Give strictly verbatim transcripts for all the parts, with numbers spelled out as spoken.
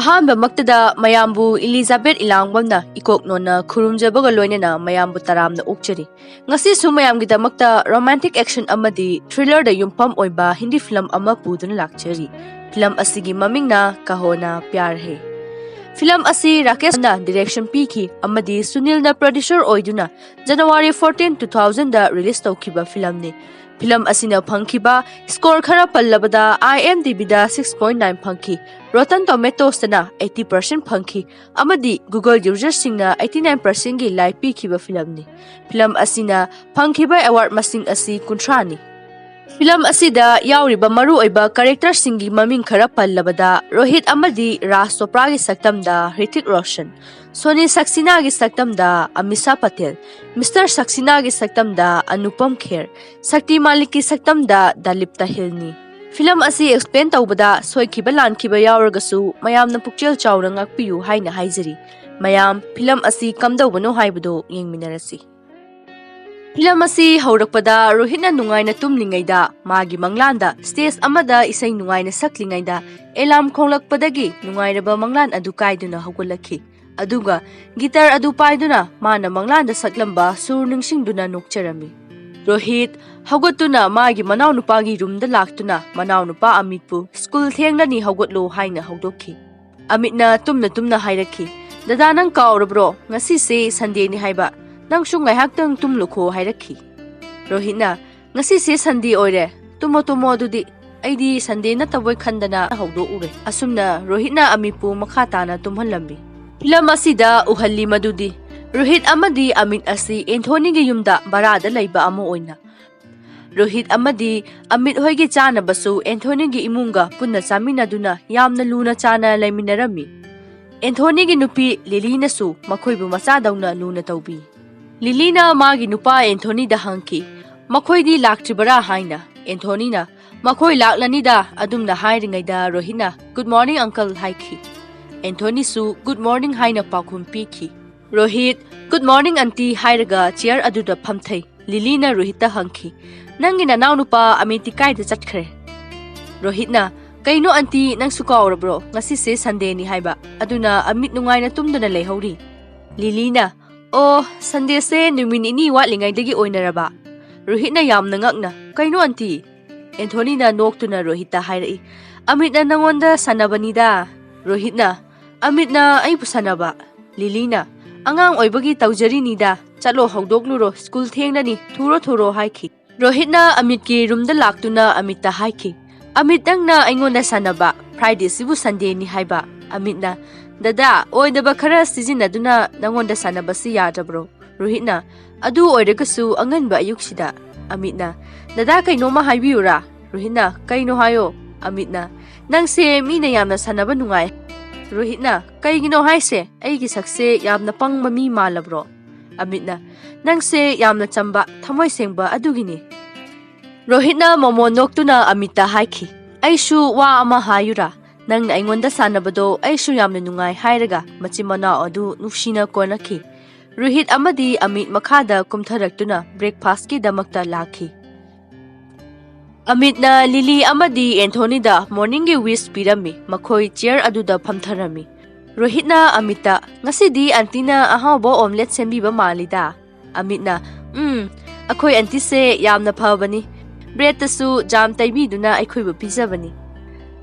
ꯑꯍꯥꯟꯕꯃꯛꯇꯗ ꯃꯌꯥꯝꯕꯨ ꯏꯂꯤꯖꯥꯕꯦꯠ ꯏꯂꯥꯡꯕꯝꯅ ꯏꯀꯣꯛ ꯅꯣꯟꯅ ꯈꯨꯔꯨꯝꯖꯕꯒ ꯂꯣꯏꯅꯅ ꯃꯌꯥꯝꯕꯨ ꯇꯔꯥꯝꯅ ꯑꯣꯛꯆꯔꯤ꯫ ꯉꯁꯤꯁꯨ ꯃꯌꯥꯝꯒꯤꯗꯃꯛꯇ romantic action ꯑꯃꯗꯤ thrillerꯗ ꯌꯨꯝꯐꯝ ꯑꯣꯏꯕ ꯍꯤꯟꯗꯤ ꯐꯤꯂꯝ ꯑꯃ ꯄꯨꯗꯨꯅ ꯂꯥꯛꯆꯔꯤ꯫ ꯐꯤꯂꯝ ꯑꯁꯤꯒꯤ ꯃꯃꯤꯡꯅ ꯀꯍꯣ ꯅꯥ ꯄ꯭ꯌꯥꯔ ꯍꯦ꯫ ꯐꯤꯂꯝ ꯑꯁꯤ ꯔꯥꯀꯦꯁꯅ direction ꯄꯤꯈꯤ ꯑꯃꯗꯤ ꯁꯨꯅꯤꯜꯅ producer ꯑꯣꯏꯗꯨꯅ January fourteen, two thousandꯗ release ꯇꯧꯈꯤꯕ ꯐꯤꯂꯝꯅꯤ꯫ ꯐꯤꯂꯝ ꯑꯁꯤꯅ ꯐꯪꯈꯤꯕ score ꯈꯔ ꯄꯜꯂꯕꯗ IMDbꯗ six point nine ꯐꯪꯈꯤ, Rotten Tomatoesꯇꯅ eighty percent ꯐꯪꯈꯤ ꯑꯃꯗꯤ Google userꯁꯤꯡꯅ eighty nine percentꯒꯤ like ꯄꯤꯈꯤꯕ ꯐꯤꯂꯝꯅꯤ꯫ ꯐꯤꯂꯝ ꯑꯁꯤꯅ ꯐꯪꯈꯤꯕ award ꯃꯁꯤꯡ ꯑꯁꯤ ꯀꯨꯟꯊ꯭ꯔꯥꯅꯤ꯫ ꯐꯤꯂꯝ ꯑꯁꯤꯗ ꯌꯥꯎꯔꯤꯕ ꯃꯔꯨꯑꯣꯏꯕ characterꯁꯤꯡꯒꯤ ꯃꯃꯤꯡ ꯈꯔ ꯄꯜꯂꯕꯗ ꯔꯣꯍꯤꯠ ꯑꯃꯗꯤ ꯔꯥꯖ ꯆꯣꯄ꯭ꯔꯥꯒꯤ ꯁꯛꯇꯝꯗ ꯍ꯭ꯔꯤꯇꯤꯛ ꯔꯣꯁꯟ, ꯁꯣꯅꯤ ꯁꯛꯁꯤꯅꯥꯒꯤ ꯁꯛꯇꯝꯗ ꯑꯃꯤꯁꯥ ꯄꯇꯦꯜ, ꯃꯤꯁꯇꯔ ꯁꯛꯁꯤꯅꯥꯒꯤ ꯁꯛꯇꯝꯗ ꯑꯅꯨꯄꯝ ꯈꯦꯔ, ꯁꯛꯇꯤ ꯃꯥꯂꯤꯛꯀꯤ ꯁꯛꯇꯝꯗ ꯗꯥꯂꯤꯞ ꯇꯥꯍꯤꯜꯅꯤ꯫ ꯐꯤꯂꯝ ꯑꯁꯤ explain ꯇꯧꯕꯗ ꯁꯣꯏꯈꯤꯕ ꯂꯥꯟꯈꯤꯕ ꯌꯥꯎꯔꯒꯁꯨ ꯃꯌꯥꯝꯅ ꯄꯨꯛꯆꯦꯜ ꯆꯥꯎꯅ ꯉꯥꯛꯄꯤꯌꯨ ꯍꯥꯏꯅ ꯍꯥꯏꯖꯔꯤ꯫ ꯃꯌꯥꯝ ꯐꯤꯂꯝ ꯑꯁꯤ ꯀꯝꯗꯧꯕꯅꯣ ꯍꯥꯏꯕꯗꯨ ꯌꯦꯡꯃꯤꯟꯅꯔꯁꯤ꯫ ꯐꯤꯂꯝ ꯑꯁꯤ ꯍꯧꯔꯛꯄꯗ ꯔꯣꯍꯤꯠꯅ ꯅꯨꯡꯉꯥꯏꯅ ꯇꯨꯝꯂꯤꯉꯩꯗ ꯃꯥꯒꯤ ꯃꯪꯂꯥꯟꯗ stage ꯑꯃꯗ ꯏꯁꯩ ꯅꯨꯡꯉꯥꯏꯅ ꯁꯛꯂꯤꯉꯩꯗ alarm ꯈꯣꯡꯂꯛꯄꯗꯒꯤ ꯅꯨꯡꯉꯥꯏꯔꯕ ꯃꯪꯂꯥꯟ ꯑꯗꯨ ꯀꯥꯏꯗꯨꯅ ꯍꯧꯒꯠꯂꯛꯈꯤ꯫ ꯑꯗꯨꯒ guitar ꯑꯗꯨ ꯄꯥꯏꯗꯨꯅ ꯃꯥꯅ ꯃꯪꯂꯥꯟꯗ ꯁꯛꯂꯝꯕ ꯁꯨꯔ ꯅꯤꯡꯁꯤꯡꯗꯨꯅ ꯅꯣꯛꯆꯔꯝꯃꯤ꯫ ꯔꯣꯍꯤꯠ ꯍꯧꯒꯠꯇꯨꯅ ꯃꯥꯒꯤ ꯃꯅꯥꯎꯅꯨꯄꯥꯒꯤ roomꯗ ꯂꯥꯛꯇꯨꯅ ꯃꯅꯥꯎꯅꯨꯄꯥ ꯑꯃꯤꯠꯄꯨ "School ꯊꯦꯡꯂꯅꯤ, ꯍꯧꯒꯠꯂꯣ" ꯍꯥꯏꯅ ꯍꯧꯗꯣꯛꯈꯤ꯫ ꯑꯃꯤꯠꯅ ꯇꯨꯝꯅ ꯇꯨꯝꯅ ꯍꯥꯏꯔꯛꯈꯤ, "ꯗꯗꯥ, ꯅꯪ ꯀꯥꯎꯔꯕ꯭ꯔꯣ? ꯉꯁꯤꯁꯦ Sundayꯅꯤ ꯍꯥꯏꯕ꯫ ꯅꯪꯁꯨ ꯉꯥꯏꯍꯥꯛꯇꯪ ꯇꯨꯝꯂꯨꯈꯣ" ꯍꯥꯏꯔꯛꯈꯤ꯫ ꯔꯣꯍꯤꯠꯅ, "ꯉꯁꯤꯁꯦ Sunday ꯑꯣꯏꯔꯦ, ꯇꯨꯝꯃꯣ ꯇꯨꯝꯃꯣ ꯑꯗꯨꯗꯤ, ꯑꯩꯗꯤ Sunday ꯅꯠꯇꯕꯣꯏ ꯈꯟꯗꯅ" ꯍꯧꯗꯣꯛꯎꯔꯦ꯫ ꯑꯁꯨꯝꯅ ꯔꯣꯍꯤꯠꯅ ꯑꯃꯤꯠꯄꯨ ꯃꯈꯥ ꯇꯥꯅ ꯇꯨꯝꯍꯜꯂꯝꯃꯤ꯫ ꯐꯤꯂꯝ ꯑꯁꯤꯗ ꯎꯍꯜꯂꯤ ꯃꯗꯨꯗꯤ ꯔꯣꯍꯤꯠ ꯑꯃꯗꯤ ꯑꯃꯤꯠ ꯑꯁꯤ ꯑꯦꯟꯊꯣꯅꯤꯒꯤ ꯌꯨꯝꯗ ꯚꯔꯥꯗ ꯂꯩꯕ ꯑꯃ ꯑꯣꯏꯅ ꯔꯣꯍꯤꯠ ꯑꯃꯗꯤ ꯑꯃꯤꯠ ꯍꯣꯏꯒꯤ ꯆꯥꯅꯕꯁꯨ ꯑꯦꯟꯊꯣꯅꯤꯒꯤ ꯏꯃꯨꯡꯒ ꯄꯨꯟꯅ ꯆꯥꯃꯤꯟꯅꯗꯨꯅ ꯌꯥꯝꯅ ꯂꯨꯅ ꯆꯥꯅ ꯂꯩꯃꯤꯟꯅꯔꯝꯃꯤ꯫ ꯑꯦꯟꯊꯣꯅꯤꯒꯤ ꯅꯨꯄꯤ ꯂꯤꯂꯤꯅꯁꯨ ꯃꯈꯣꯏꯕꯨ ꯃꯆꯥꯗꯧꯅ ꯂꯨꯅ ꯇꯧꯕꯤ꯫ ꯂꯤꯂꯤꯅ ꯃꯥꯒꯤ ꯅꯨꯄꯥ ꯑꯦꯟꯊꯣꯅꯤꯗ ꯍꯪꯈꯤ, "ꯃꯈꯣꯏꯗꯤ ꯂꯥꯛꯇ꯭ꯔꯤꯕꯔꯥ?" ꯍꯥꯏꯅ꯫ ꯑꯦꯟꯊꯣꯅꯤꯅ, "ꯃꯈꯣꯏ ꯂꯥꯛꯂꯅꯤꯗ" ꯑꯗꯨꯝꯅ ꯍꯥꯏꯔꯤꯉꯩꯗ ꯔꯣꯍꯤꯠꯅ, "Good morning, uncle" ꯍꯥꯏꯈꯤ꯫ ꯑꯦꯟꯊꯣꯅꯤꯁꯨ "Good morning" ꯍꯥꯏꯅ ꯄꯥꯎꯈꯨꯝ ꯄꯤꯈꯤ꯫ ꯔꯣꯍꯤꯠ, "Good morning, aunty" ꯍꯥꯏꯔꯒ chair ꯑꯗꯨꯗ ꯐꯝꯊꯩ꯫ ꯂꯤꯂꯤꯅ ꯔꯣꯍꯤꯠꯇ ꯍꯪꯈꯤ, "ꯅꯪꯒꯤ ꯅꯅꯥꯎꯅꯨꯄꯥ ꯑꯃꯤꯠꯇꯤ ꯀꯥꯏꯗ ꯆꯠꯈ꯭ꯔꯦ?" ꯔꯣꯍꯤꯠꯅ, "ꯀꯩꯅꯣ ꯑꯟꯇꯤ, ꯅꯪꯁꯨ ꯀꯥꯎꯔꯕ꯭ꯔꯣ? ꯉꯁꯤꯁꯦ Sundayꯅꯤ ꯍꯥꯏꯕ꯫ ꯑꯗꯨꯅ ꯑꯃꯤꯠ ꯅꯨꯡꯉꯥꯏꯅ ꯇꯨꯝꯗꯅ ꯂꯩꯍꯧꯔꯤ꯫" ꯂꯤꯂꯤꯅ, "ꯑꯣ, Sundayꯁꯦ ꯅꯨꯃꯤꯠ ꯅꯤꯅꯤ ꯋꯥꯠꯂꯤꯉꯩꯗꯒꯤ ꯑꯣꯏꯅꯔꯕ?" ꯔꯣꯍꯤꯠꯅ ꯌꯥꯝꯅ ꯉꯛꯅ, "ꯀꯩꯅꯣ ꯑꯟꯇꯤ?" ꯑꯦꯟꯊꯣꯅꯤꯅ ꯅꯣꯛꯇꯨꯅ ꯔꯣꯍꯤꯠꯇ ꯍꯥꯏꯔꯛꯏ, "ꯑꯃꯤꯠꯅ ꯅꯪꯉꯣꯟꯗ ꯁꯥꯟꯅꯕꯅꯤꯗ꯫" ꯔꯣꯍꯤꯠꯅ, "ꯑꯃꯤꯠꯅ ꯑꯩꯕꯨ ꯁꯥꯟꯅꯕ?" ꯂꯤꯂꯤꯅ, "ꯑꯉꯥꯡ ꯑꯣꯏꯕꯒꯤ ꯇꯧꯖꯔꯤꯅꯤꯗ꯫ ꯆꯠꯂꯣ, ꯍꯧꯗꯣꯛꯂꯨꯔꯣ, ꯁ꯭ꯀꯨꯜ ꯊꯦꯡꯂꯅꯤ, ꯊꯨꯔꯣ ꯊꯨꯔꯣ" ꯍꯥꯏꯈꯤ꯫ ꯔꯣꯍꯤꯠꯅ ꯑꯃꯤꯠꯀꯤ ꯔꯨꯝꯗ ꯂꯥꯛꯇꯨꯅ ꯑꯃꯤꯠꯇ ꯍꯥꯏꯈꯤ, "ꯑꯃꯤꯠ, ꯅꯪꯅ ꯑꯩꯉꯣꯟꯗ ꯁꯥꯟꯅꯕ, Fridayꯁꯤꯕꯨ Sundayꯅꯤ ꯍꯥꯏꯕ?" ꯑꯃꯤꯠꯅ, "ꯗꯗꯥ, ꯑꯣꯏꯗꯕ ꯈꯔ ꯁꯤꯖꯤꯟꯅꯗꯨꯅ ꯅꯪꯉꯣꯟꯗ ꯁꯥꯟꯅꯕꯁꯤ ꯌꯥꯗ꯭ꯔꯕ꯭ꯔꯣ?" ꯔꯣꯍꯤꯠꯅ, "ꯑꯗꯨ ꯑꯣꯏꯔꯒꯁꯨ ꯑꯉꯟꯕ ꯑꯌꯨꯛꯁꯤꯗ꯫" ꯑꯃꯤꯠꯅ, "ꯗꯗꯥ, ꯀꯩꯅꯣꯝꯃ ꯍꯥꯏꯕꯤꯌꯨꯔꯥ?" ꯔꯣꯍꯤꯠꯅ, "ꯀꯩꯅꯣ ꯍꯥꯏꯌꯣ꯫" ꯑꯃꯤꯠꯅ, "ꯅꯪꯁꯦ ꯃꯤꯅ ꯌꯥꯝꯅ ꯁꯥꯟꯅꯕ ꯅꯨꯡꯉꯥꯏ꯫" ꯔꯣꯍꯤꯠꯅ, "ꯀꯩꯒꯤꯅꯣ ꯍꯥꯏꯁꯦ? ꯑꯩꯒꯤ ꯁꯛꯁꯦ ꯌꯥꯝꯅ ꯄꯪꯕ ꯃꯤ ꯃꯥꯜꯂꯕ꯭ꯔꯣ?" ꯑꯃꯤꯠꯅ, "ꯅꯪꯁꯦ ꯌꯥꯝꯅ ꯆꯝꯕ, ꯊꯃꯣꯏ ꯁꯦꯡꯕ ꯑꯗꯨꯒꯤꯅꯤ꯫" ꯔꯣꯍꯤꯠꯅ ꯃꯃꯣꯟ ꯅꯣꯛꯇꯨꯅ ꯑꯃꯤꯠꯇ ꯍꯥꯏꯈꯤ, "ꯑꯩꯁꯨ ꯋꯥ ꯑꯃ ꯍꯥꯏꯌꯨꯔꯥ? ꯅꯪꯅ ꯑꯩꯉꯣꯟꯗ ꯁꯥꯟꯅꯕꯗꯣ ꯑꯩꯁꯨ ꯌꯥꯝꯅ ꯅꯨꯡꯉꯥꯏ" ꯍꯥꯏꯔꯒ ꯃꯆꯤꯟ ꯃꯅꯥꯎ ꯑꯗꯨ ꯅꯨꯡꯁꯤꯅ ꯀꯣꯟꯅꯈꯤ꯫ ꯔꯣꯍꯤꯠ ꯑꯃꯗꯤ ꯑꯃꯤꯠ ꯃꯈꯥꯗ ꯀꯨꯝꯊꯔꯛꯇꯨꯅ breakfastꯀꯤꯗꯃꯛꯇ ꯂꯥꯛꯈꯤ꯫ ꯑꯃꯤꯠꯅ ꯂꯤꯂꯤ ꯑꯃꯗꯤ ꯑꯦꯟꯊꯣꯅꯤꯗ morningꯒꯤ wish ꯄꯤꯔꯝꯃꯤ꯫ ꯃꯈꯣꯏ chair ꯑꯗꯨꯗ ꯐꯝꯊꯔꯝꯃꯤ꯫ ꯔꯣꯍꯤꯠꯅ ꯑꯃꯤꯠꯇ, "ꯉꯁꯤꯗꯤ ꯑꯟꯇꯤꯅ ꯑꯍꯥꯎꯕ omelette ꯁꯦꯝꯕꯤꯕ ꯃꯥꯜꯂꯤꯗ?" ꯑꯃꯤꯠꯅ, "ꯎꯝ, ꯑꯩꯈꯣꯏ ꯑꯟꯇꯤꯁꯦ ꯌꯥꯝꯅ ꯐꯕꯅꯤ꯫ Breadꯇꯁꯨ jam ꯇꯩꯕꯤꯗꯨꯅ ꯑꯩꯈꯣꯏꯕꯨ ꯄꯤꯖꯕꯅꯤ꯫"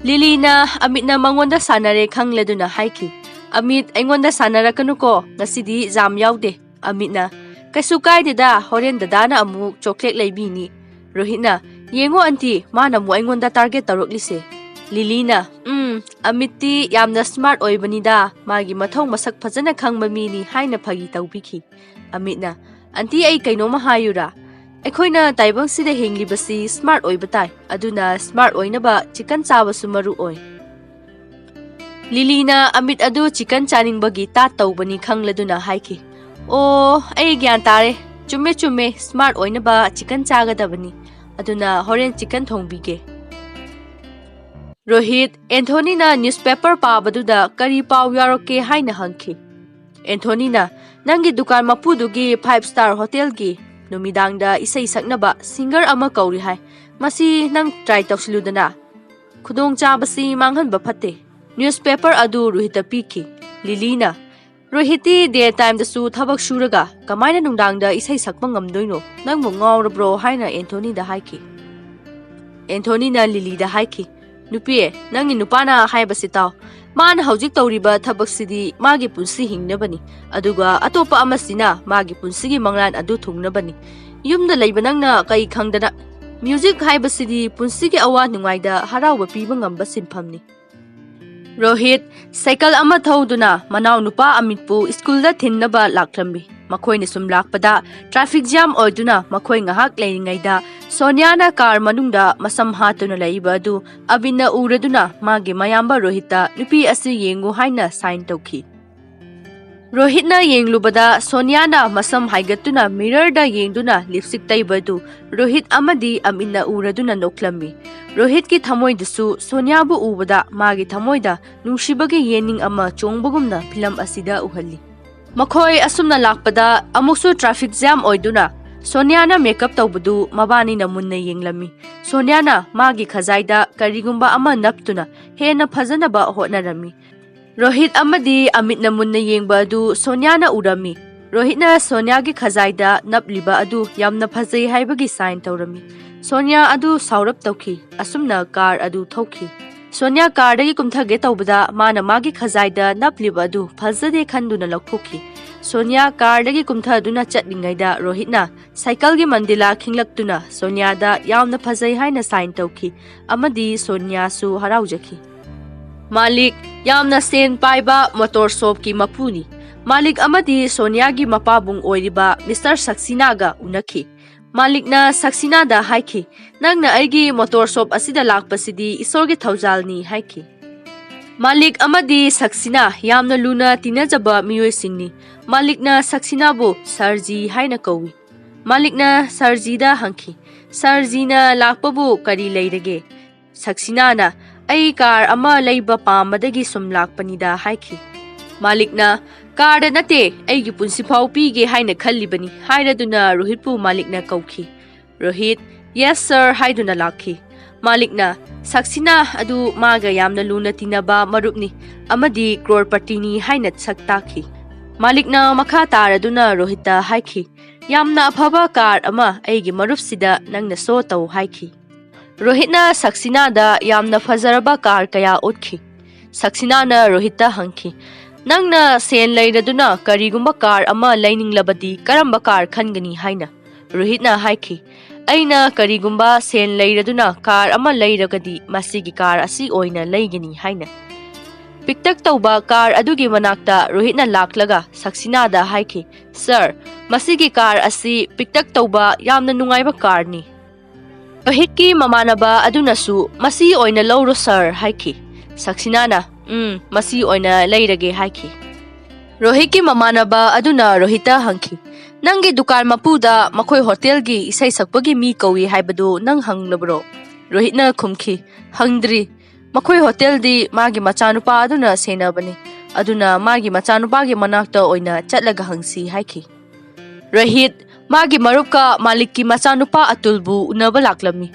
ꯂꯤꯂꯤꯅ ꯑꯃꯤꯠꯅ ꯃꯉꯣꯟꯗ ꯁꯥꯟꯅꯔꯦ ꯈꯪꯂꯗꯨꯅ ꯍꯥꯏꯈꯤ, "ꯑꯃꯤꯠ, ꯑꯩꯉꯣꯟꯗ ꯁꯥꯟꯅꯔꯛꯀꯅꯨꯀꯣ, ꯉꯁꯤꯗꯤ jam ꯌꯥꯎꯗꯦ꯫" ꯑꯃꯤꯠꯅ, "ꯀꯩꯁꯨ ꯀꯥꯏꯗꯦꯗ, ꯍꯣꯔꯦꯟ ꯗꯗꯥꯅ ꯑꯃꯨꯛ chocolate ꯂꯩꯕꯤꯅꯤ꯫" ꯔꯣꯍꯤꯠꯅ, "ꯌꯦꯡꯉꯣ ꯑꯟꯇꯤ, ꯃꯥꯅ ꯑꯃꯨꯛ ꯑꯩꯉꯣꯟꯗ target ꯇꯧꯔꯛꯂꯤꯁꯦ꯫" ꯂꯤꯂꯤꯅ, "ꯎꯝ, ꯑꯃꯤꯠꯇꯤ ꯌꯥꯝꯅ smart ꯑꯣꯏꯕꯅꯤꯗ, ꯃꯥꯒꯤ ꯃꯊꯧ ꯃꯁꯛ ꯐꯖꯅ ꯈꯪꯕ ꯃꯤꯅꯤ" ꯍꯥꯏꯅ ꯐꯥꯒꯤ ꯇꯧꯕꯤꯈꯤ꯫ ꯑꯃꯤꯠꯅ, "ꯑꯟꯇꯤ, ꯑꯩ ꯀꯩꯅꯣꯝꯃ ꯍꯥꯏꯌꯨꯔꯥ? ꯑꯩꯈꯣꯏꯅ ꯇꯥꯏꯕꯪꯁꯤꯗ ꯍꯤꯡꯂꯤꯕꯁꯤ smart ꯑꯣꯏꯕ ꯇꯥꯏ, ꯑꯗꯨꯅ smart ꯑꯣꯏꯅꯕ chicken ꯆꯥꯕꯁꯨ ꯃꯔꯨ ꯑꯣꯏ꯫" ꯂꯤꯂꯤꯅ ꯑꯃꯤꯠ ꯑꯗꯨ chicken ꯆꯥꯅꯤꯡꯕꯒꯤ ꯇꯥꯠ ꯇꯧꯕꯅꯤ ꯈꯪꯂꯗꯨꯅ ꯍꯥꯏꯈꯤ, "ꯑꯣ, ꯑꯩ ꯒ꯭ꯌꯥꯟ ꯇꯥꯔꯦ꯫ ꯆꯨꯝꯃꯦ, ꯆꯨꯝꯃꯦ, smart ꯑꯣꯏꯅꯕ chicken ꯆꯥꯒꯗꯕꯅꯤ꯫ ꯑꯗꯨꯅ ꯍꯣꯔꯦꯟ chicken ꯊꯣꯡꯕꯤꯒꯦ꯫" ꯔꯣꯍꯤꯠ, ꯑꯦꯟꯊꯣꯅꯤꯅ newspaper ꯄꯥꯕꯗꯨꯗ ꯀꯔꯤ ꯄꯥꯎ ꯌꯥꯎꯔꯛꯀꯦ ꯍꯥꯏꯅ ꯍꯪꯈꯤ꯫ ꯑꯦꯟꯊꯣꯅꯤꯅ, "ꯅꯪꯒꯤ ꯗꯨꯀꯥꯟ ꯃꯄꯨꯗꯨꯒꯤ five star hotelꯒꯤ ꯅꯨꯃꯤꯗꯥꯡꯗ ꯏꯁꯩ ꯁꯛꯅꯕ singer ꯑꯃ ꯀꯧꯔꯤ ꯍꯥꯏ꯫ ꯃꯁꯤ ꯅꯪ try ꯇꯧꯁꯤꯜꯂꯨꯗꯅ꯫" "ꯈꯨꯗꯣꯡꯆꯥꯕꯁꯤ ꯃꯥꯡꯍꯟꯕ ꯐꯠꯇꯦ꯫" ꯅ꯭ꯌꯨꯁꯄꯦꯄꯔ ꯑꯗꯨ ꯔꯣꯍꯤꯠꯇ ꯄꯤꯈꯤ꯫ ꯂꯤꯂꯤꯅ, "ꯔꯣꯍꯤꯠꯇꯤ ꯗꯦ ꯇꯥꯏꯝꯗꯁꯨ ꯊꯕꯛ ꯁꯨꯔꯒ ꯀꯃꯥꯏꯅ ꯅꯨꯡꯗꯥꯡꯗ ꯏꯁꯩ ꯁꯛꯄ ꯉꯝꯗꯣꯏꯅꯣ? ꯅꯪꯕꯨ ꯉꯥꯎꯔꯕ꯭ꯔꯣ?" ꯍꯥꯏꯅ ꯑꯦꯟꯊꯣꯅꯤꯗ ꯍꯥꯏꯈꯤ꯫ ꯑꯦꯟꯊꯣꯅꯤꯅ ꯂꯤꯂꯤꯗ ꯍꯥꯏꯈꯤ, "ꯅꯨꯄꯤ, ꯅꯪꯒꯤ ꯅꯨꯄꯥꯅ ꯍꯥꯏꯕꯁꯤ ꯇꯥꯎ꯫ ꯃꯥꯅ ꯍꯧꯖꯤꯛ ꯇꯧꯔꯤꯕ ꯊꯕꯛꯁꯤꯗꯤ ꯃꯥꯒꯤ ꯄꯨꯟꯁꯤ ꯍꯤꯡꯅꯕꯅꯤ, ꯑꯗꯨꯒ ꯑꯇꯣꯞꯄ ꯑꯃꯁꯤꯅ ꯃꯥꯒꯤ ꯄꯨꯟꯁꯤꯒꯤ ꯃꯪꯂꯥꯟ ꯑꯗꯨ ꯊꯨꯡꯅꯕꯅꯤ꯫ ꯌꯨꯝꯗ ꯂꯩꯕ ꯅꯪꯅ ꯀꯩ ꯈꯪꯗꯅ? ꯃ꯭ꯌꯨꯖꯤꯛ ꯍꯥꯏꯕꯁꯤꯗꯤ ꯄꯨꯟꯁꯤꯒꯤ ꯑꯋꯥ ꯅꯨꯡꯉꯥꯏꯗ ꯍꯔꯥꯎꯕ ꯄꯤꯕ ꯉꯝꯕ ꯁꯤꯟꯐꯝꯅꯤ꯫" ꯔꯣꯍꯤꯠ ꯁꯥꯏꯀꯜ ꯑꯃ ꯊꯧꯗꯨꯅ ꯃꯅꯥꯎꯅꯨꯄꯥ ꯑꯃꯤꯠꯄꯨ ꯁ꯭ꯀꯨꯜꯗ ꯊꯤꯟꯅꯕ ꯂꯥꯛꯂꯝꯃꯤ꯫ ꯃꯈꯣꯏꯅ ꯁꯨꯝ ꯂꯥꯛꯄꯗ ꯇ꯭ꯔꯥꯐꯤꯛ ꯖꯥꯝ ꯑꯣꯏꯗꯨꯅ ꯃꯈꯣꯏ ꯉꯥꯏꯍꯥꯛ ꯂꯩꯔꯤꯉꯩꯗ ꯁꯣꯅꯤꯌꯥꯅ ꯀꯥꯔ ꯃꯅꯨꯡꯗ ꯃꯁꯝ ꯍꯥꯠꯇꯨꯅ ꯂꯩꯕ ꯑꯗꯨ ꯑꯕꯤꯟꯅ ꯎꯔꯗꯨꯅ ꯃꯥꯒꯤ ꯃꯌꯥꯝꯕ ꯔꯣꯍꯤꯠꯇ "ꯅꯨꯄꯤ ꯑꯁꯤ ꯌꯦꯡꯉꯨ" ꯍꯥꯏꯅ ꯁꯥꯏꯟ ꯇꯧꯈꯤ꯫ ꯔꯣꯍꯤꯠꯅ ꯌꯦꯡꯂꯨꯕꯗ ꯁꯣꯅꯤꯌꯥꯅ ꯃꯁꯝ ꯍꯥꯏꯒꯠꯇꯨꯅ ꯃꯤꯔꯔꯗ ꯌꯦꯡꯗꯨꯅ ꯂꯤꯞꯁꯇꯤꯛ ꯇꯩꯕꯗꯨ ꯔꯣꯍꯤꯠ ꯑꯃꯗꯤ ꯑꯃꯤꯠꯅ ꯎꯔꯗꯨꯅ ꯅꯣꯛꯂꯝꯃꯤ꯫ ꯔꯣꯍꯤꯠꯀꯤ ꯊꯃꯣꯏꯗꯁꯨ ꯁꯣꯅꯤꯌꯥꯕꯨ ꯎꯕꯗ ꯃꯥꯒꯤ ꯊꯃꯣꯏꯗ ꯅꯨꯡꯁꯤꯕꯒꯤ ꯌꯦꯅꯤꯡ ꯑꯃ ꯆꯣꯡꯕꯒꯨꯝꯅ ꯐꯤꯂꯝ ꯑꯁꯤꯗ ꯎꯍꯜꯂꯤ꯫ ꯃꯈꯣꯏ ꯑꯁꯨꯝꯅ ꯂꯥꯛꯄꯗ ꯑꯃꯨꯛꯁꯨ ꯇ꯭ꯔꯥꯐꯤꯛ ꯖꯥꯝ ꯑꯣꯏꯗꯨꯅ ꯁꯣꯅꯤꯌꯥꯅ ꯃꯦꯀꯞ ꯇꯧꯕꯗꯨ ꯃꯕꯥꯅꯤꯅ ꯃꯨꯟꯅ ꯌꯦꯡꯂꯝꯃꯤ꯫ ꯁꯣꯅꯤꯌꯥꯅ ꯃꯥꯒꯤ ꯈꯖꯥꯏꯗ ꯀꯔꯤꯒꯨꯝꯕ ꯑꯃ ꯅꯞꯇꯨꯅ ꯍꯦꯟꯅ ꯐꯖꯅꯕ ꯍꯣꯠꯅꯔꯝꯃꯤ꯫ ꯔꯣꯍꯤꯠ ꯑꯃꯗꯤ ꯑꯃꯤꯠꯅ ꯃꯨꯟꯅ ꯌꯦꯡꯕ ꯑꯗꯨ ꯁꯣꯅꯤꯌꯥꯅ ꯎꯔꯝꯃꯤ꯫ ꯔꯣꯍꯤꯠꯅ ꯁꯣꯅꯤꯌꯥꯒꯤ ꯈꯖꯥꯏꯗ ꯅꯞꯂꯤꯕ ꯑꯗꯨ ꯌꯥꯝꯅ ꯐꯖꯩ ꯍꯥꯏꯕꯒꯤ ꯁꯥꯏꯟ ꯇꯧꯔꯝꯃꯤ꯫ ꯁꯣꯅꯤꯌꯥ ꯑꯗꯨ ꯁꯥꯎꯔꯞ ꯇꯧꯈꯤ꯫ ꯑꯁꯨꯝꯅ ꯀꯥꯔ ꯑꯗꯨ ꯊꯧꯈꯤ꯫ ꯁꯣꯅꯤꯌꯥ ꯀꯥꯔꯗꯒꯤ ꯀꯨꯝꯊꯒꯦ ꯇꯧꯕꯗ ꯃꯥꯅ ꯃꯥꯒꯤ ꯈꯖꯥꯏꯗ ꯅꯞꯂꯤꯕ ꯑꯗꯨ ꯐꯖꯗꯦ ꯈꯟꯗꯨꯅ ꯂꯧꯊꯣꯛꯈꯤ꯫ ꯁꯣꯅꯤꯌꯥ ꯀꯥꯔꯗꯒꯤ ꯀꯨꯝꯊꯗꯨꯅ ꯆꯠꯂꯤꯉꯩꯗ ꯔꯣꯍꯤꯠꯅ ꯁꯥꯏꯀꯜꯒꯤ ꯃꯟꯗꯤꯂꯥ ꯈꯤꯡꯂꯛꯇꯨꯅ ꯁꯣꯅꯤꯌꯥꯗ ꯌꯥꯝꯅ ꯐꯖꯩ ꯍꯥꯏꯅ ꯁꯥꯏꯟ ꯇꯧꯈꯤ ꯑꯃꯗꯤ ꯁꯣꯅꯤꯌꯥꯁꯨ ꯍꯔꯥꯎꯖꯈꯤ꯫ ꯃꯥꯂꯤꯛ ꯌꯥꯝꯅ ꯁꯦꯟ ꯄꯥꯏꯕ ꯃꯣꯇꯣꯔ ꯁꯣꯞꯀꯤ ꯃꯄꯨꯅꯤ꯫ ꯃꯥꯂꯤꯛ ꯑꯃꯗꯤ ꯁꯣꯅꯤꯌꯥꯒꯤ ꯃꯄꯥꯕꯨꯡ ꯑꯣꯏꯔꯤꯕ ꯃꯤꯁꯇꯔ ꯁꯛꯁꯤꯅꯥꯒ ꯎꯅꯈꯤ꯫ ꯃꯥꯂꯤꯛꯅ ꯁꯛꯁꯤꯅꯥꯗ ꯍꯥꯏꯈꯤ, "ꯅꯪꯅ ꯑꯩꯒꯤ ꯃꯣꯇꯣꯔ ꯁꯣꯞ ꯑꯁꯤꯗ ꯂꯥꯛꯄꯁꯤꯗꯤ ꯏꯁꯣꯔꯒꯤ ꯊꯧꯖꯥꯜꯅꯤ" ꯍꯥꯏꯈꯤ꯫ ꯃꯥꯂꯤꯛ ꯑꯃꯗꯤ ꯁꯛꯁꯤꯅꯥ ꯌꯥꯝꯅ ꯂꯨꯅ ꯇꯤꯟꯅꯖꯕ ꯃꯤꯑꯣꯏꯁꯤꯡꯅꯤ꯫ ꯃꯥꯂꯤꯛꯅ ꯁꯛꯁꯤꯅꯥꯕꯨ ꯁꯥꯔꯖꯤ ꯍꯥꯏꯅ ꯀꯧꯏ꯫ ꯃꯥꯂꯤꯛꯅ ꯁꯥꯔꯖꯤꯗ ꯍꯪꯈꯤ, "ꯁꯥꯔꯖꯤꯅ ꯂꯥꯛꯄꯕꯨ ꯀꯔꯤ ꯂꯩꯔꯒꯦ?" ꯁꯛꯁꯤꯅꯥꯅ, "ꯑꯩ ꯀꯥꯔ ꯑꯃ ꯂꯩꯕ ꯄꯥꯝꯕꯗꯒꯤ ꯁꯨꯝ ꯂꯥꯛꯄꯅꯤꯗ" ꯍꯥꯏꯈꯤ꯫ ꯃꯥꯂꯤꯛꯅ, "ꯀꯥꯔꯗ ꯅꯠꯇꯦ, ꯑꯩꯒꯤ ꯄꯨꯟꯁꯤ ꯐꯥꯎ ꯄꯤꯒꯦ ꯍꯥꯏꯅ ꯈꯜꯂꯤꯕꯅꯤ" ꯍꯥꯏꯔꯗꯨꯅ ꯔꯣꯍꯤꯠꯄꯨ ꯃꯥꯂꯤꯛꯅ ꯀꯧꯈꯤ꯫ ꯔꯣꯍꯤꯠ, "Yes sir" ꯍꯥꯏꯗꯨꯅ ꯂꯥꯛꯈꯤ꯫ ꯃꯥꯂꯤꯛꯅ, "ꯁꯛꯁꯤꯅꯥ ꯑꯗꯨ ꯃꯥꯒ ꯌꯥꯝꯅ ꯂꯨꯅ ꯇꯤꯟꯅꯕ ꯃꯔꯨꯞꯅꯤ ꯑꯃꯗꯤ ꯀ꯭ꯔꯣꯔꯄꯇꯤꯅꯤ" ꯍꯥꯏꯅ ꯁꯛ ꯇꯥꯛꯈꯤ꯫ ꯃꯥꯂꯤꯛꯅ ꯃꯈꯥ ꯇꯥꯔꯗꯨꯅ ꯔꯣꯍꯤꯠꯇ ꯍꯥꯏꯈꯤ, "ꯌꯥꯝꯅ ꯑꯐꯕ ꯀꯥꯔ ꯑꯃ ꯑꯩꯒꯤ ꯃꯔꯨꯞꯁꯤꯗ ꯅꯪꯅ ꯁꯣ ꯇꯧ" ꯍꯥꯏꯈꯤ꯫ ꯔꯣꯍꯤꯠꯅ ꯁꯛꯁꯤꯅꯥꯗ ꯌꯥꯝꯅ ꯐꯖꯔꯕ ꯀꯥꯔ ꯀꯌꯥ ꯎꯠꯈꯤ꯫ ꯁꯛꯁꯤꯅꯥꯅ ꯔꯣꯍꯤꯠꯇ ꯍꯪꯈꯤ, "ꯅꯪꯅ ꯁꯦꯟ ꯂꯩꯔꯗꯨꯅ ꯀꯔꯤꯒꯨꯝꯕ ꯀꯥꯔ ꯑꯃ ꯂꯩꯅꯤꯡꯂꯕꯗꯤ ꯀꯔꯝꯕ ꯀꯥꯔ ꯈꯟꯒꯅꯤ?" ꯍꯥꯏꯅ꯫ ꯔꯣꯍꯤꯠꯅ ꯍꯥꯏꯈꯤ, "ꯑꯩꯅ ꯀꯔꯤꯒꯨꯝꯕ ꯁꯦꯟ ꯂꯩꯔꯗꯨꯅ ꯀꯥꯔ ꯑꯃ ꯂꯩꯔꯒꯗꯤ ꯃꯁꯤꯒꯤ ꯀꯥꯔ ꯑꯁꯤ ꯑꯣꯏꯅ ꯂꯩꯒꯅꯤ" ꯍꯥꯏꯅ꯫ ꯄꯤꯛꯇꯛ ꯇꯧꯕ ꯀꯥꯔ ꯑꯗꯨꯒꯤ ꯃꯅꯥꯛꯇ ꯔꯣꯍꯤꯠꯅ ꯂꯥꯛꯂꯒ ꯁꯛꯁꯤꯅꯥꯗ ꯍꯥꯏꯈꯤ, "ꯁꯥꯔ, ꯃꯁꯤꯒꯤ ꯀꯥꯔ ꯑꯁꯤ ꯄꯤꯛꯇꯛ ꯇꯧꯕ ꯌꯥꯝꯅ ꯅꯨꯡꯉꯥꯏꯕ ꯀꯥꯔꯅꯤ"꯫ ꯔꯣꯍꯤꯠꯀꯤ ꯃꯃꯥꯟꯅꯕ ꯑꯗꯨꯅꯁꯨ, "ꯃꯁꯤ ꯑꯣꯏꯅ ꯂꯧꯔꯣ ꯁꯥꯔ" ꯍꯥꯏꯈꯤ꯫ ꯁꯛꯁꯤꯅꯥꯅ, "ꯎꯝ, ꯃꯁꯤ ꯑꯣꯏꯅ ꯂꯩꯔꯒꯦ" ꯍꯥꯏꯈꯤ꯫ ꯔꯣꯍꯤꯠꯀꯤ ꯃꯃꯥꯟꯅꯕ ꯑꯗꯨꯅ ꯔꯣꯍꯤꯠꯇ ꯍꯪꯈꯤ, "ꯅꯪꯒꯤ ꯗꯨꯀꯥꯟ ꯃꯄꯨꯗ ꯃꯈꯣꯏ ꯍꯣꯇꯦꯜꯒꯤ ꯏꯁꯩ ꯁꯛꯄꯒꯤ ꯃꯤ ꯀꯧꯏ ꯍꯥꯏꯕꯗꯨ ꯅꯪ ꯍꯪꯂꯕ꯭ꯔꯣ?" ꯔꯣꯍꯤꯠꯅ ꯈꯨꯝꯈꯤ, "ꯍꯪꯗ꯭ꯔꯤ꯫ ꯃꯈꯣꯏ ꯍꯣꯇꯦꯜꯗꯤ ꯃꯥꯒꯤ ꯃꯆꯥꯅꯨꯄꯥ ꯑꯗꯨꯅ ꯁꯦꯟꯅꯕꯅꯤ, ꯑꯗꯨꯅ ꯃꯥꯒꯤ ꯃꯆꯥꯅꯨꯄꯥꯒꯤ ꯃꯅꯥꯛꯇ ꯑꯣꯏꯅ ꯆꯠꯂꯒ ꯍꯪꯁꯤ" ꯍꯥꯏꯈꯤ꯫ ꯔꯣꯍꯤꯠ ꯃꯥꯒꯤ ꯃꯔꯨꯞꯀ ꯃꯥꯂꯤꯛꯀꯤ ꯃꯆꯥꯅꯨꯄꯥ ꯑꯇꯨꯜꯕꯨ ꯎꯅꯕ ꯂꯥꯛꯂꯝꯃꯤ꯫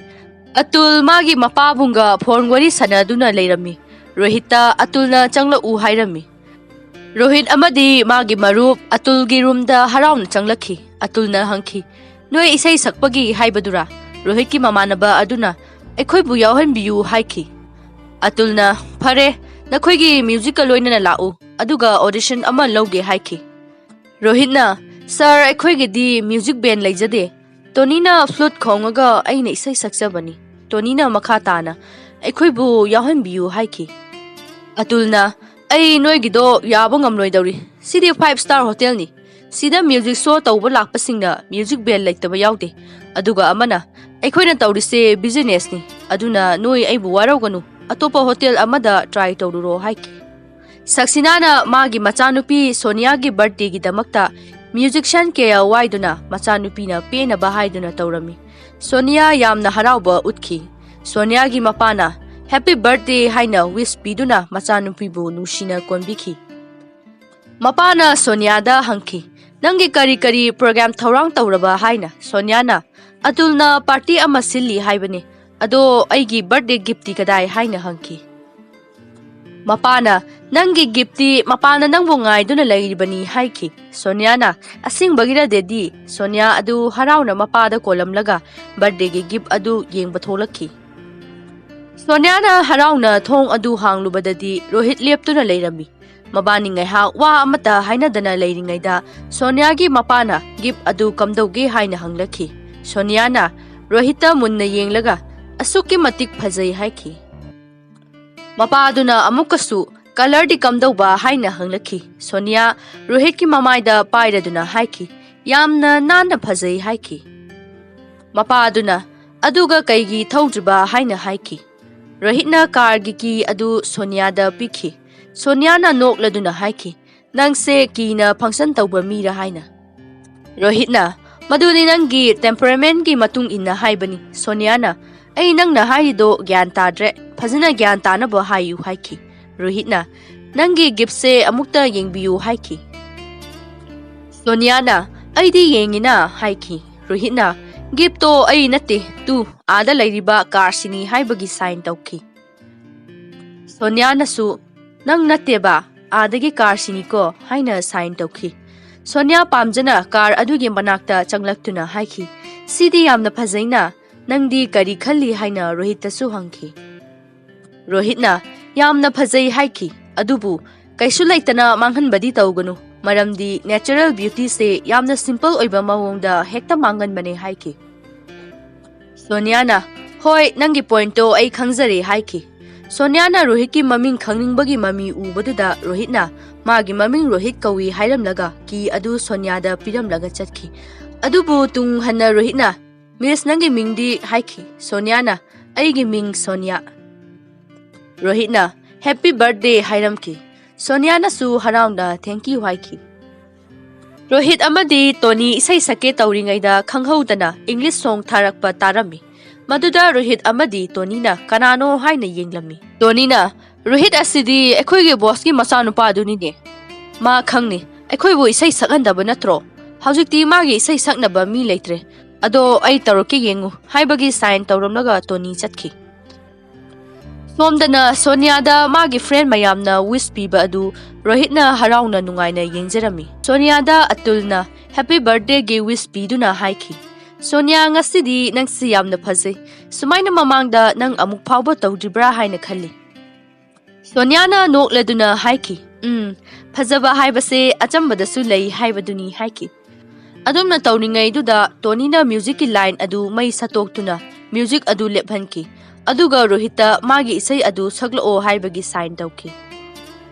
ꯑꯇꯨꯜ ꯃꯥꯒꯤ ꯃꯄꯥꯕꯨꯡꯒ ꯐꯣꯟ ꯋꯥꯔꯤ ꯁꯥꯟꯅꯗꯨꯅ ꯂꯩꯔꯝꯃꯤ꯫ ꯔꯣꯍꯤꯠꯇ ꯑꯇꯨꯜꯅ ꯆꯪꯂꯛꯎ ꯍꯥꯏꯔꯝꯃꯤ꯫ ꯔꯣꯍꯤꯠ ꯑꯃꯗꯤ ꯃꯥꯒꯤ ꯃꯔꯨꯞ ꯑꯇꯨꯜꯒꯤ ꯔꯨꯝꯗ ꯍꯔꯥꯎꯅ ꯆꯪꯂꯛꯈꯤ꯫ ꯑꯇꯨꯜꯅ ꯍꯪꯈꯤ, "ꯅꯣꯏ ꯏꯁꯩ ꯁꯛꯄꯒꯤ ꯍꯥꯏꯕꯗꯨꯔꯥ?" ꯔꯣꯍꯤꯠꯀꯤ ꯃꯃꯥꯟꯅꯕ ꯑꯗꯨꯅ, "ꯑꯩꯈꯣꯏꯕꯨ ꯌꯥꯎꯍꯟꯕꯤꯌꯨ" ꯍꯥꯏꯈꯤ꯫ ꯑꯇꯨꯜꯅ, "ꯐꯔꯦ, ꯅꯈꯣꯏꯒꯤ ꯃ꯭ꯌꯨꯖꯤꯛꯀ ꯂꯣꯏꯅꯅ ꯂꯥꯛꯎ, ꯑꯗꯨꯒ ꯑꯣꯗꯤꯁꯟ ꯑꯃ ꯂꯧꯒꯦ" ꯍꯥꯏꯈꯤ꯫ ꯔꯣꯍꯤꯠꯅ, "ꯁꯥꯔ, ꯑꯩꯈꯣꯏꯒꯤꯗꯤ ꯃ꯭ꯌꯨꯖꯤꯛ ꯕꯦꯟ ꯂꯩꯖꯗꯦ꯫ ꯇꯣꯅꯤꯅ ꯐ꯭ꯂꯨꯠ ꯈꯣꯡꯉꯒ ꯑꯩꯅ ꯏꯁꯩ ꯁꯛꯆꯕꯅꯤ"꯫ ꯇꯣꯅꯤꯅ ꯃꯈꯥ ꯇꯥꯅ, "ꯑꯩꯈꯣꯏꯕꯨ ꯌꯥꯎꯍꯟꯕꯤꯌꯨ" ꯍꯥꯏꯈꯤ꯫ ꯑꯇꯨꯜꯅ, "ꯑꯩ ꯅꯣꯏꯒꯤꯗꯣ ꯌꯥꯕ ꯉꯝꯂꯣꯏꯗꯧꯔꯤ꯫ ꯁꯤꯗꯤ ꯐꯥꯏꯚ ꯁ꯭ꯇꯥꯔ ꯍꯣꯇꯦꯜꯅꯤ꯫ ꯁꯤꯗ ꯃ꯭ꯌꯨꯖꯤꯛ ꯁꯣ ꯇꯧꯕ ꯂꯥꯛꯄꯁꯤꯡꯅ ꯃ꯭ꯌꯨꯖꯤꯛ ꯕꯦꯟ ꯂꯩꯇꯕ ꯌꯥꯎꯗꯦ꯫ ꯑꯗꯨꯒ ꯑꯃꯅ, ꯑꯩꯈꯣꯏꯅ ꯇꯧꯔꯤꯁꯦ ꯕꯤꯖꯤꯅꯦꯁꯅꯤ꯫ ꯑꯗꯨꯅ ꯅꯣꯏ ꯑꯩꯕꯨ ꯋꯥꯔꯧꯒꯅꯨ꯫ ꯑꯇꯣꯞꯄ ꯍꯣꯇꯦꯜ ꯑꯃꯗ ꯇ꯭ꯔꯥꯏ ꯇꯧꯔꯨꯔꯣ" ꯍꯥꯏꯈꯤ꯫ ꯁꯛꯁꯤꯅꯥꯅ ꯃꯥꯒꯤ ꯃꯆꯥꯅꯨꯄꯤ ꯁꯣꯅꯤꯌꯥꯒꯤ ꯕꯥꯔꯠꯗꯦꯒꯤꯗꯃꯛꯇ ꯃ꯭ꯌꯨꯖꯤꯛꯁꯤꯌꯥꯟ ꯀꯌꯥ ꯋꯥꯏꯗꯨꯅ ꯃꯆꯥꯅꯨꯄꯤꯅ ꯄꯦꯟꯅꯕ ꯍꯥꯏꯗꯨꯅ ꯇꯧꯔꯝꯃꯤ꯫ ꯁꯣꯅꯤꯌꯥ ꯌꯥꯝꯅ ꯍꯔꯥꯎꯕ ꯎꯠꯈꯤ꯫ ꯁꯣꯅꯤꯌꯥꯒꯤ ꯃꯄꯥꯅ "ꯍꯦꯄꯤ ꯕꯥꯔꯠꯗꯦ" ꯍꯥꯏꯅ ꯋꯤꯁ ꯄꯤꯗꯨꯅ ꯃꯆꯥꯅꯨꯄꯤꯕꯨ ꯅꯨꯡꯁꯤꯅ ꯀꯣꯟꯕꯤꯈꯤ꯫ ꯃꯄꯥꯅ ꯁꯣꯅꯤꯌꯥꯗ ꯍꯪꯈꯤ, "ꯅꯪꯒꯤ ꯀꯔꯤ ꯀꯔꯤ ꯄ꯭ꯔꯣꯒ꯭ꯔꯥꯝ ꯊꯧꯔꯥꯡ ꯇꯧꯔꯕ?" ꯍꯥꯏꯅ꯫ ꯁꯣꯅꯤꯌꯥꯅ, "ꯑꯇꯨꯜꯅ ꯄꯥꯔꯇꯤ ꯑꯃ ꯁꯤꯜꯂꯤ ꯍꯥꯏꯕꯅꯤ, "ꯑꯗꯣ ꯑꯩꯒꯤ birthday gift ꯇꯤ ꯀꯗꯥꯏ?" ꯍꯥꯏꯅ ꯍꯪꯈꯤ꯫ ꯃꯄꯥꯅ, "ꯅꯪꯒꯤ gift ꯇꯤ ꯃꯄꯥꯟꯗ ꯅꯪꯕꯨ ꯉꯥꯏꯗꯨꯅ ꯂꯩꯔꯤꯕꯅꯤ" ꯍꯥꯏꯈꯤ꯫ ꯁꯣꯅꯤꯌꯥꯅ, "ꯑꯁꯦꯡꯕꯒꯤꯔ ꯗꯦꯗꯤ?" ꯁꯣꯅꯤꯌꯥ ꯑꯗꯨ ꯍꯔꯥꯎꯅ ꯃꯄꯥꯗ ꯀꯣꯜꯂꯝꯂꯒ birthday ꯒꯤ gift ꯑꯗꯨ ꯌꯦꯡꯕ ꯊꯣꯛꯂꯛꯈꯤ꯫ ꯁꯣꯅꯤꯌꯥꯅ ꯍꯔꯥꯎꯅ ꯊꯣꯡ ꯑꯗꯨ ꯍꯥꯡꯂꯨꯕꯗꯗꯤ ꯔꯣꯍꯤꯠ ꯂꯦꯞꯇꯨꯅ ꯂꯩꯔꯝꯃꯤ꯫ ꯃꯕꯥꯅꯤ ꯉꯥꯏꯍꯥꯛ ꯋꯥ ꯑꯃꯠꯇ ꯍꯥꯏꯅꯗꯅ ꯂꯩꯔꯤꯉꯩꯗ ꯁꯣꯅꯤꯌꯥꯒꯤ ꯃꯄꯥꯅ gift ꯑꯗꯨ ꯀꯝꯗꯧꯒꯦ ꯍꯥꯏꯅ ꯍꯪꯂꯛꯈꯤ꯫ ꯁꯣꯅꯤꯌꯥꯅ ꯔꯣꯍꯤꯠꯇ ꯃꯨꯟꯅ ꯌꯦꯡꯂꯒ, "ꯑꯁꯨꯛꯀꯤ ꯃꯇꯤꯛ ꯐꯖꯩ" ꯍꯥꯏꯈꯤ꯫ ꯃꯄꯥꯗꯨꯅ ꯑꯃꯨꯛꯀꯁꯨ, "Colour ꯗꯤ ꯀꯝꯗꯧꯕ?" ꯍꯥꯏꯅ ꯍꯪꯂꯛꯈꯤ꯫ ꯁꯣꯅꯤꯌꯥ ꯔꯣꯍꯤꯠꯀꯤ ꯃꯃꯥꯏꯗ ꯄꯥꯏꯔꯗꯨꯅ ꯍꯥꯏꯈꯤ, "ꯌꯥꯝꯅ ꯅꯥꯟꯅ ꯐꯖꯩ" ꯍꯥꯏꯈꯤ꯫ ꯃꯄꯥꯗꯨꯅ, "ꯑꯗꯨꯒ ꯀꯩꯒꯤ ꯊꯧꯗ꯭ꯔꯤꯕ?" ꯍꯥꯏꯅ ꯍꯥꯏꯈꯤ꯫ ꯔꯣꯍꯤꯠꯅ car ꯒꯤ key ꯑꯗꯨ ꯁꯣꯅꯤꯌꯥꯗ ꯄꯤꯈꯤ꯫ ꯁꯣꯅꯤꯌꯥꯅ ꯅꯣꯛꯂꯗꯨꯅ ꯍꯥꯏꯈꯤ, "ꯅꯪꯁꯦ ꯀꯤꯅ function ꯇꯧꯕ ꯃꯤꯔꯥ?" ꯍꯥꯏꯅ꯫ ꯔꯣꯍꯤꯠꯅ, "ꯃꯗꯨꯗꯤ ꯅꯪꯒꯤ temperament ꯀꯤ ꯃꯇꯨꯡ ꯏꯟꯅ ꯍꯥꯏꯕꯅꯤ"꯫ ꯁꯣꯅꯤꯌꯥꯅ, "ꯑꯩ ꯅꯪꯅ ꯍꯥꯏꯔꯤꯗꯣ ꯒ꯭ꯌꯥꯟ ꯇꯥꯗ꯭ꯔꯦ, ꯐꯖꯅ ꯒ꯭ꯌꯥꯟ ꯇꯥꯅꯕ ꯍꯥꯏꯌꯨ" ꯍꯥꯏꯈꯤ꯫ ꯔꯣꯍꯤꯠꯅ, "ꯅꯪꯒꯤ gift ꯁꯦ ꯑꯃꯨꯛꯇ ꯌꯦꯡꯕꯤꯌꯨ" ꯍꯥꯏꯈꯤ꯫ ꯁꯣꯅꯤꯌꯥꯅ, "ꯑꯩꯗꯤ ꯌꯦꯡꯉꯤꯅ" ꯍꯥꯏꯈꯤ꯫ ꯔꯣꯍꯤꯠꯅ, "Gift ꯇꯣ ꯑꯩ ꯅꯠꯇꯦ, ꯇꯨ, ꯑꯥꯗ ꯂꯩꯔꯤꯕ car ꯁꯤꯅꯤ" ꯍꯥꯏꯕꯒꯤ sign ꯇꯧꯈꯤ꯫ ꯁꯣꯅꯤꯌꯥꯅꯁꯨ, "ꯅꯪ ꯅꯠꯇꯦꯕ, ꯑꯥꯗꯒꯤ car ꯁꯤꯅꯤꯀꯣ" ꯍꯥꯏꯅ sign ꯇꯧꯈꯤ꯫ ꯁꯣꯅꯤꯌꯥ ꯄꯥꯝꯖꯅ car ꯑꯗꯨꯒꯤ ꯃꯅꯥꯛꯇ ꯆꯪꯂꯛꯇꯨꯅ ꯍꯥꯏꯈꯤ, "ꯁꯤꯗꯤ ꯌꯥꯝꯅ ꯐꯖꯩꯅ, ꯅꯪꯗꯤ ꯀꯔꯤ ꯈꯜꯂꯤ?" ꯍꯥꯏꯅ ꯔꯣꯍꯤꯠꯇꯁꯨ ꯍꯪꯈꯤ꯫ ꯔꯣꯍꯤꯠꯅ, "ꯌꯥꯝꯅ ꯐꯖꯩ" ꯍꯥꯏꯈꯤ, "ꯑꯗꯨꯕꯨ ꯀꯩꯁꯨ ꯂꯩꯇꯅ ꯃꯥꯡꯍꯟꯕꯗꯤ ꯇꯧꯒꯅꯨ, ꯃꯔꯝꯗꯤ natural beauty ꯁꯦ ꯌꯥꯝꯅ simple ꯑꯣꯏꯕ ꯃꯑꯣꯡꯗ ꯍꯦꯛꯇ ꯃꯥꯡꯒꯟꯕꯅꯦ" ꯍꯥꯏꯈꯤ꯫ ꯁꯣꯅꯤꯌꯥꯅ, "ꯍꯣꯏ, ꯅꯪꯒꯤ point ꯇꯣ ꯑꯩ ꯈꯪꯖꯔꯦ" ꯍꯥꯏꯈꯤ꯫ ꯁꯣꯅꯤꯌꯥꯅ ꯔꯣꯍꯤꯠꯀꯤ ꯃꯃꯤꯡ ꯈꯪꯅꯤꯡꯕꯒꯤ ꯃꯃꯤ ꯎꯕꯗꯨꯗ ꯔꯣꯍꯤꯠꯅ ꯃꯥꯒꯤ ꯃꯃꯤꯡ ꯔꯣꯍꯤꯠ ꯀꯧꯏ ꯍꯥꯏꯔꯝꯂꯒ key ꯑꯗꯨ ꯁꯣꯅꯤꯌꯥꯗ ꯄꯤꯔꯝꯂꯒ ꯆꯠꯈꯤ꯫ ꯑꯗꯨꯕꯨ ꯇꯨꯡ ꯍꯟꯅ ꯔꯣꯍꯤꯠꯅ, "Miss, ꯅꯪꯒꯤ ꯃꯤꯡꯗꯤ?" ꯍꯥꯏꯈꯤ꯫ ꯁꯣꯅꯤꯌꯥꯅ, "ꯑꯩꯒꯤ ꯃꯤꯡ ꯁꯣꯅꯤꯌꯥ"꯫ ꯔꯣꯍꯤꯠꯅ, "Happy birthday" ꯍꯥꯏꯔꯝꯈꯤ꯫ ꯁꯣꯅꯤꯌꯥꯅꯁꯨ ꯍꯔꯥꯎꯅ "Thank you" ꯍꯥꯏꯈꯤ꯫ ꯔꯣꯍꯤꯠ ꯑꯃꯗꯤ ꯇꯣꯅꯤ ꯏꯁꯩ ꯁꯛꯀꯦ ꯇꯧꯔꯤꯉꯩꯗ ꯈꯪꯍꯧꯗꯅ English song ꯊꯥꯔꯛꯄ ꯇꯥꯔꯝꯃꯤ꯫ ꯃꯗꯨꯗ ꯔꯣꯍꯤꯠ ꯑꯃꯗꯤ ꯇꯣꯅꯤꯅ ꯀꯅꯥꯅꯣ ꯍꯥꯏꯅ ꯌꯦꯡꯂꯝꯃꯤ꯫ ꯇꯣꯅꯤꯅ, "ꯔꯣꯍꯤꯠ ꯑꯁꯤꯗꯤ ꯑꯩꯈꯣꯏꯒꯤ boss ꯀꯤ ꯃꯆꯥꯅꯨꯄꯥꯗꯨꯅꯤꯅꯦ꯫ ꯃꯥ ꯈꯪꯅꯤ, ꯑꯩꯈꯣꯏꯕꯨ ꯏꯁꯩ ꯁꯛꯍꯟꯗꯕ ꯅꯠꯇ꯭ꯔꯣ? ꯍꯧꯖꯤꯛꯇꯤ ꯃꯥꯒꯤ ꯏꯁꯩ ꯁꯛꯅꯕ ꯃꯤ ꯂꯩꯇ꯭ꯔꯦ꯫ "ꯑꯗꯣ ꯑꯩ ꯇꯧꯔꯛꯀꯦ ꯌꯦꯡꯉꯨ" ꯍꯥꯏꯕꯒꯤ ꯁꯥꯏꯟ ꯇꯧꯔꯝꯂꯒ ꯇꯣꯅꯤ ꯆꯠꯈꯤ꯫ ꯁꯣꯝꯗꯅ ꯁꯣꯅꯤꯌꯥꯗ ꯃꯥꯒꯤ ꯐ꯭ꯔꯦꯟ ꯃꯌꯥꯝꯅ ꯋꯤꯁ ꯄꯤꯕ ꯑꯗꯨ ꯔꯣꯍꯤꯠꯅ ꯍꯔꯥꯎꯅ ꯅꯨꯡꯉꯥꯏꯅ ꯌꯦꯡꯖꯔꯝꯃꯤ꯫ ꯁꯣꯅꯤꯌꯥꯗ ꯑꯇꯨꯜꯅ ꯍꯦꯄꯤ ꯕꯔꯊꯗꯦꯒꯤ ꯋꯤꯁ ꯄꯤꯗꯨꯅ ꯍꯥꯏꯈꯤ, "ꯁꯣꯅꯤꯌꯥ, ꯉꯁꯤꯗꯤ ꯅꯪꯁꯤ ꯌꯥꯝꯅ ꯐꯖꯩ꯫ ꯁꯨꯃꯥꯏꯅ ꯃꯃꯥꯡꯗ ꯅꯪ ꯑꯃꯨꯛ ꯐꯥꯎꯕ ꯇꯧꯗ꯭ꯔꯤꯕ꯭ꯔꯥ ꯍꯥꯏꯅ ꯈꯜꯂꯤ"꯫ ꯁꯣꯅꯤꯌꯥꯅ ꯅꯣꯛꯂꯗꯨꯅ ꯍꯥꯏꯈꯤ, "ꯎꯝ, ꯐꯖꯕ ꯍꯥꯏꯕꯁꯦ ꯑꯆꯝꯕꯗꯁꯨ ꯂꯩ ꯍꯥꯏꯕꯗꯨꯅꯤ" ꯍꯥꯏꯈꯤ꯫ ꯑꯗꯨꯝꯅ ꯇꯧꯔꯤꯉꯩꯗꯨꯗ ꯇꯣꯅꯤꯅ ꯃ꯭ꯌꯨꯖꯤꯛꯀꯤ ꯂꯥꯏꯟ ꯑꯗꯨ ꯃꯩ ꯁꯠꯇꯣꯛꯇꯨꯅ ꯃ꯭ꯌꯨꯖꯤꯛ ꯑꯗꯨ ꯂꯦꯞꯍꯟꯈꯤ, ꯑꯗꯨꯒ ꯔꯣꯍꯤꯠꯇ ꯃꯥꯒꯤ ꯏꯁꯩ ꯑꯗꯨ ꯁꯛꯂꯛꯑꯣ ꯍꯥꯏꯕꯒꯤ ꯁꯥꯏꯟ ꯇꯧꯈꯤ꯫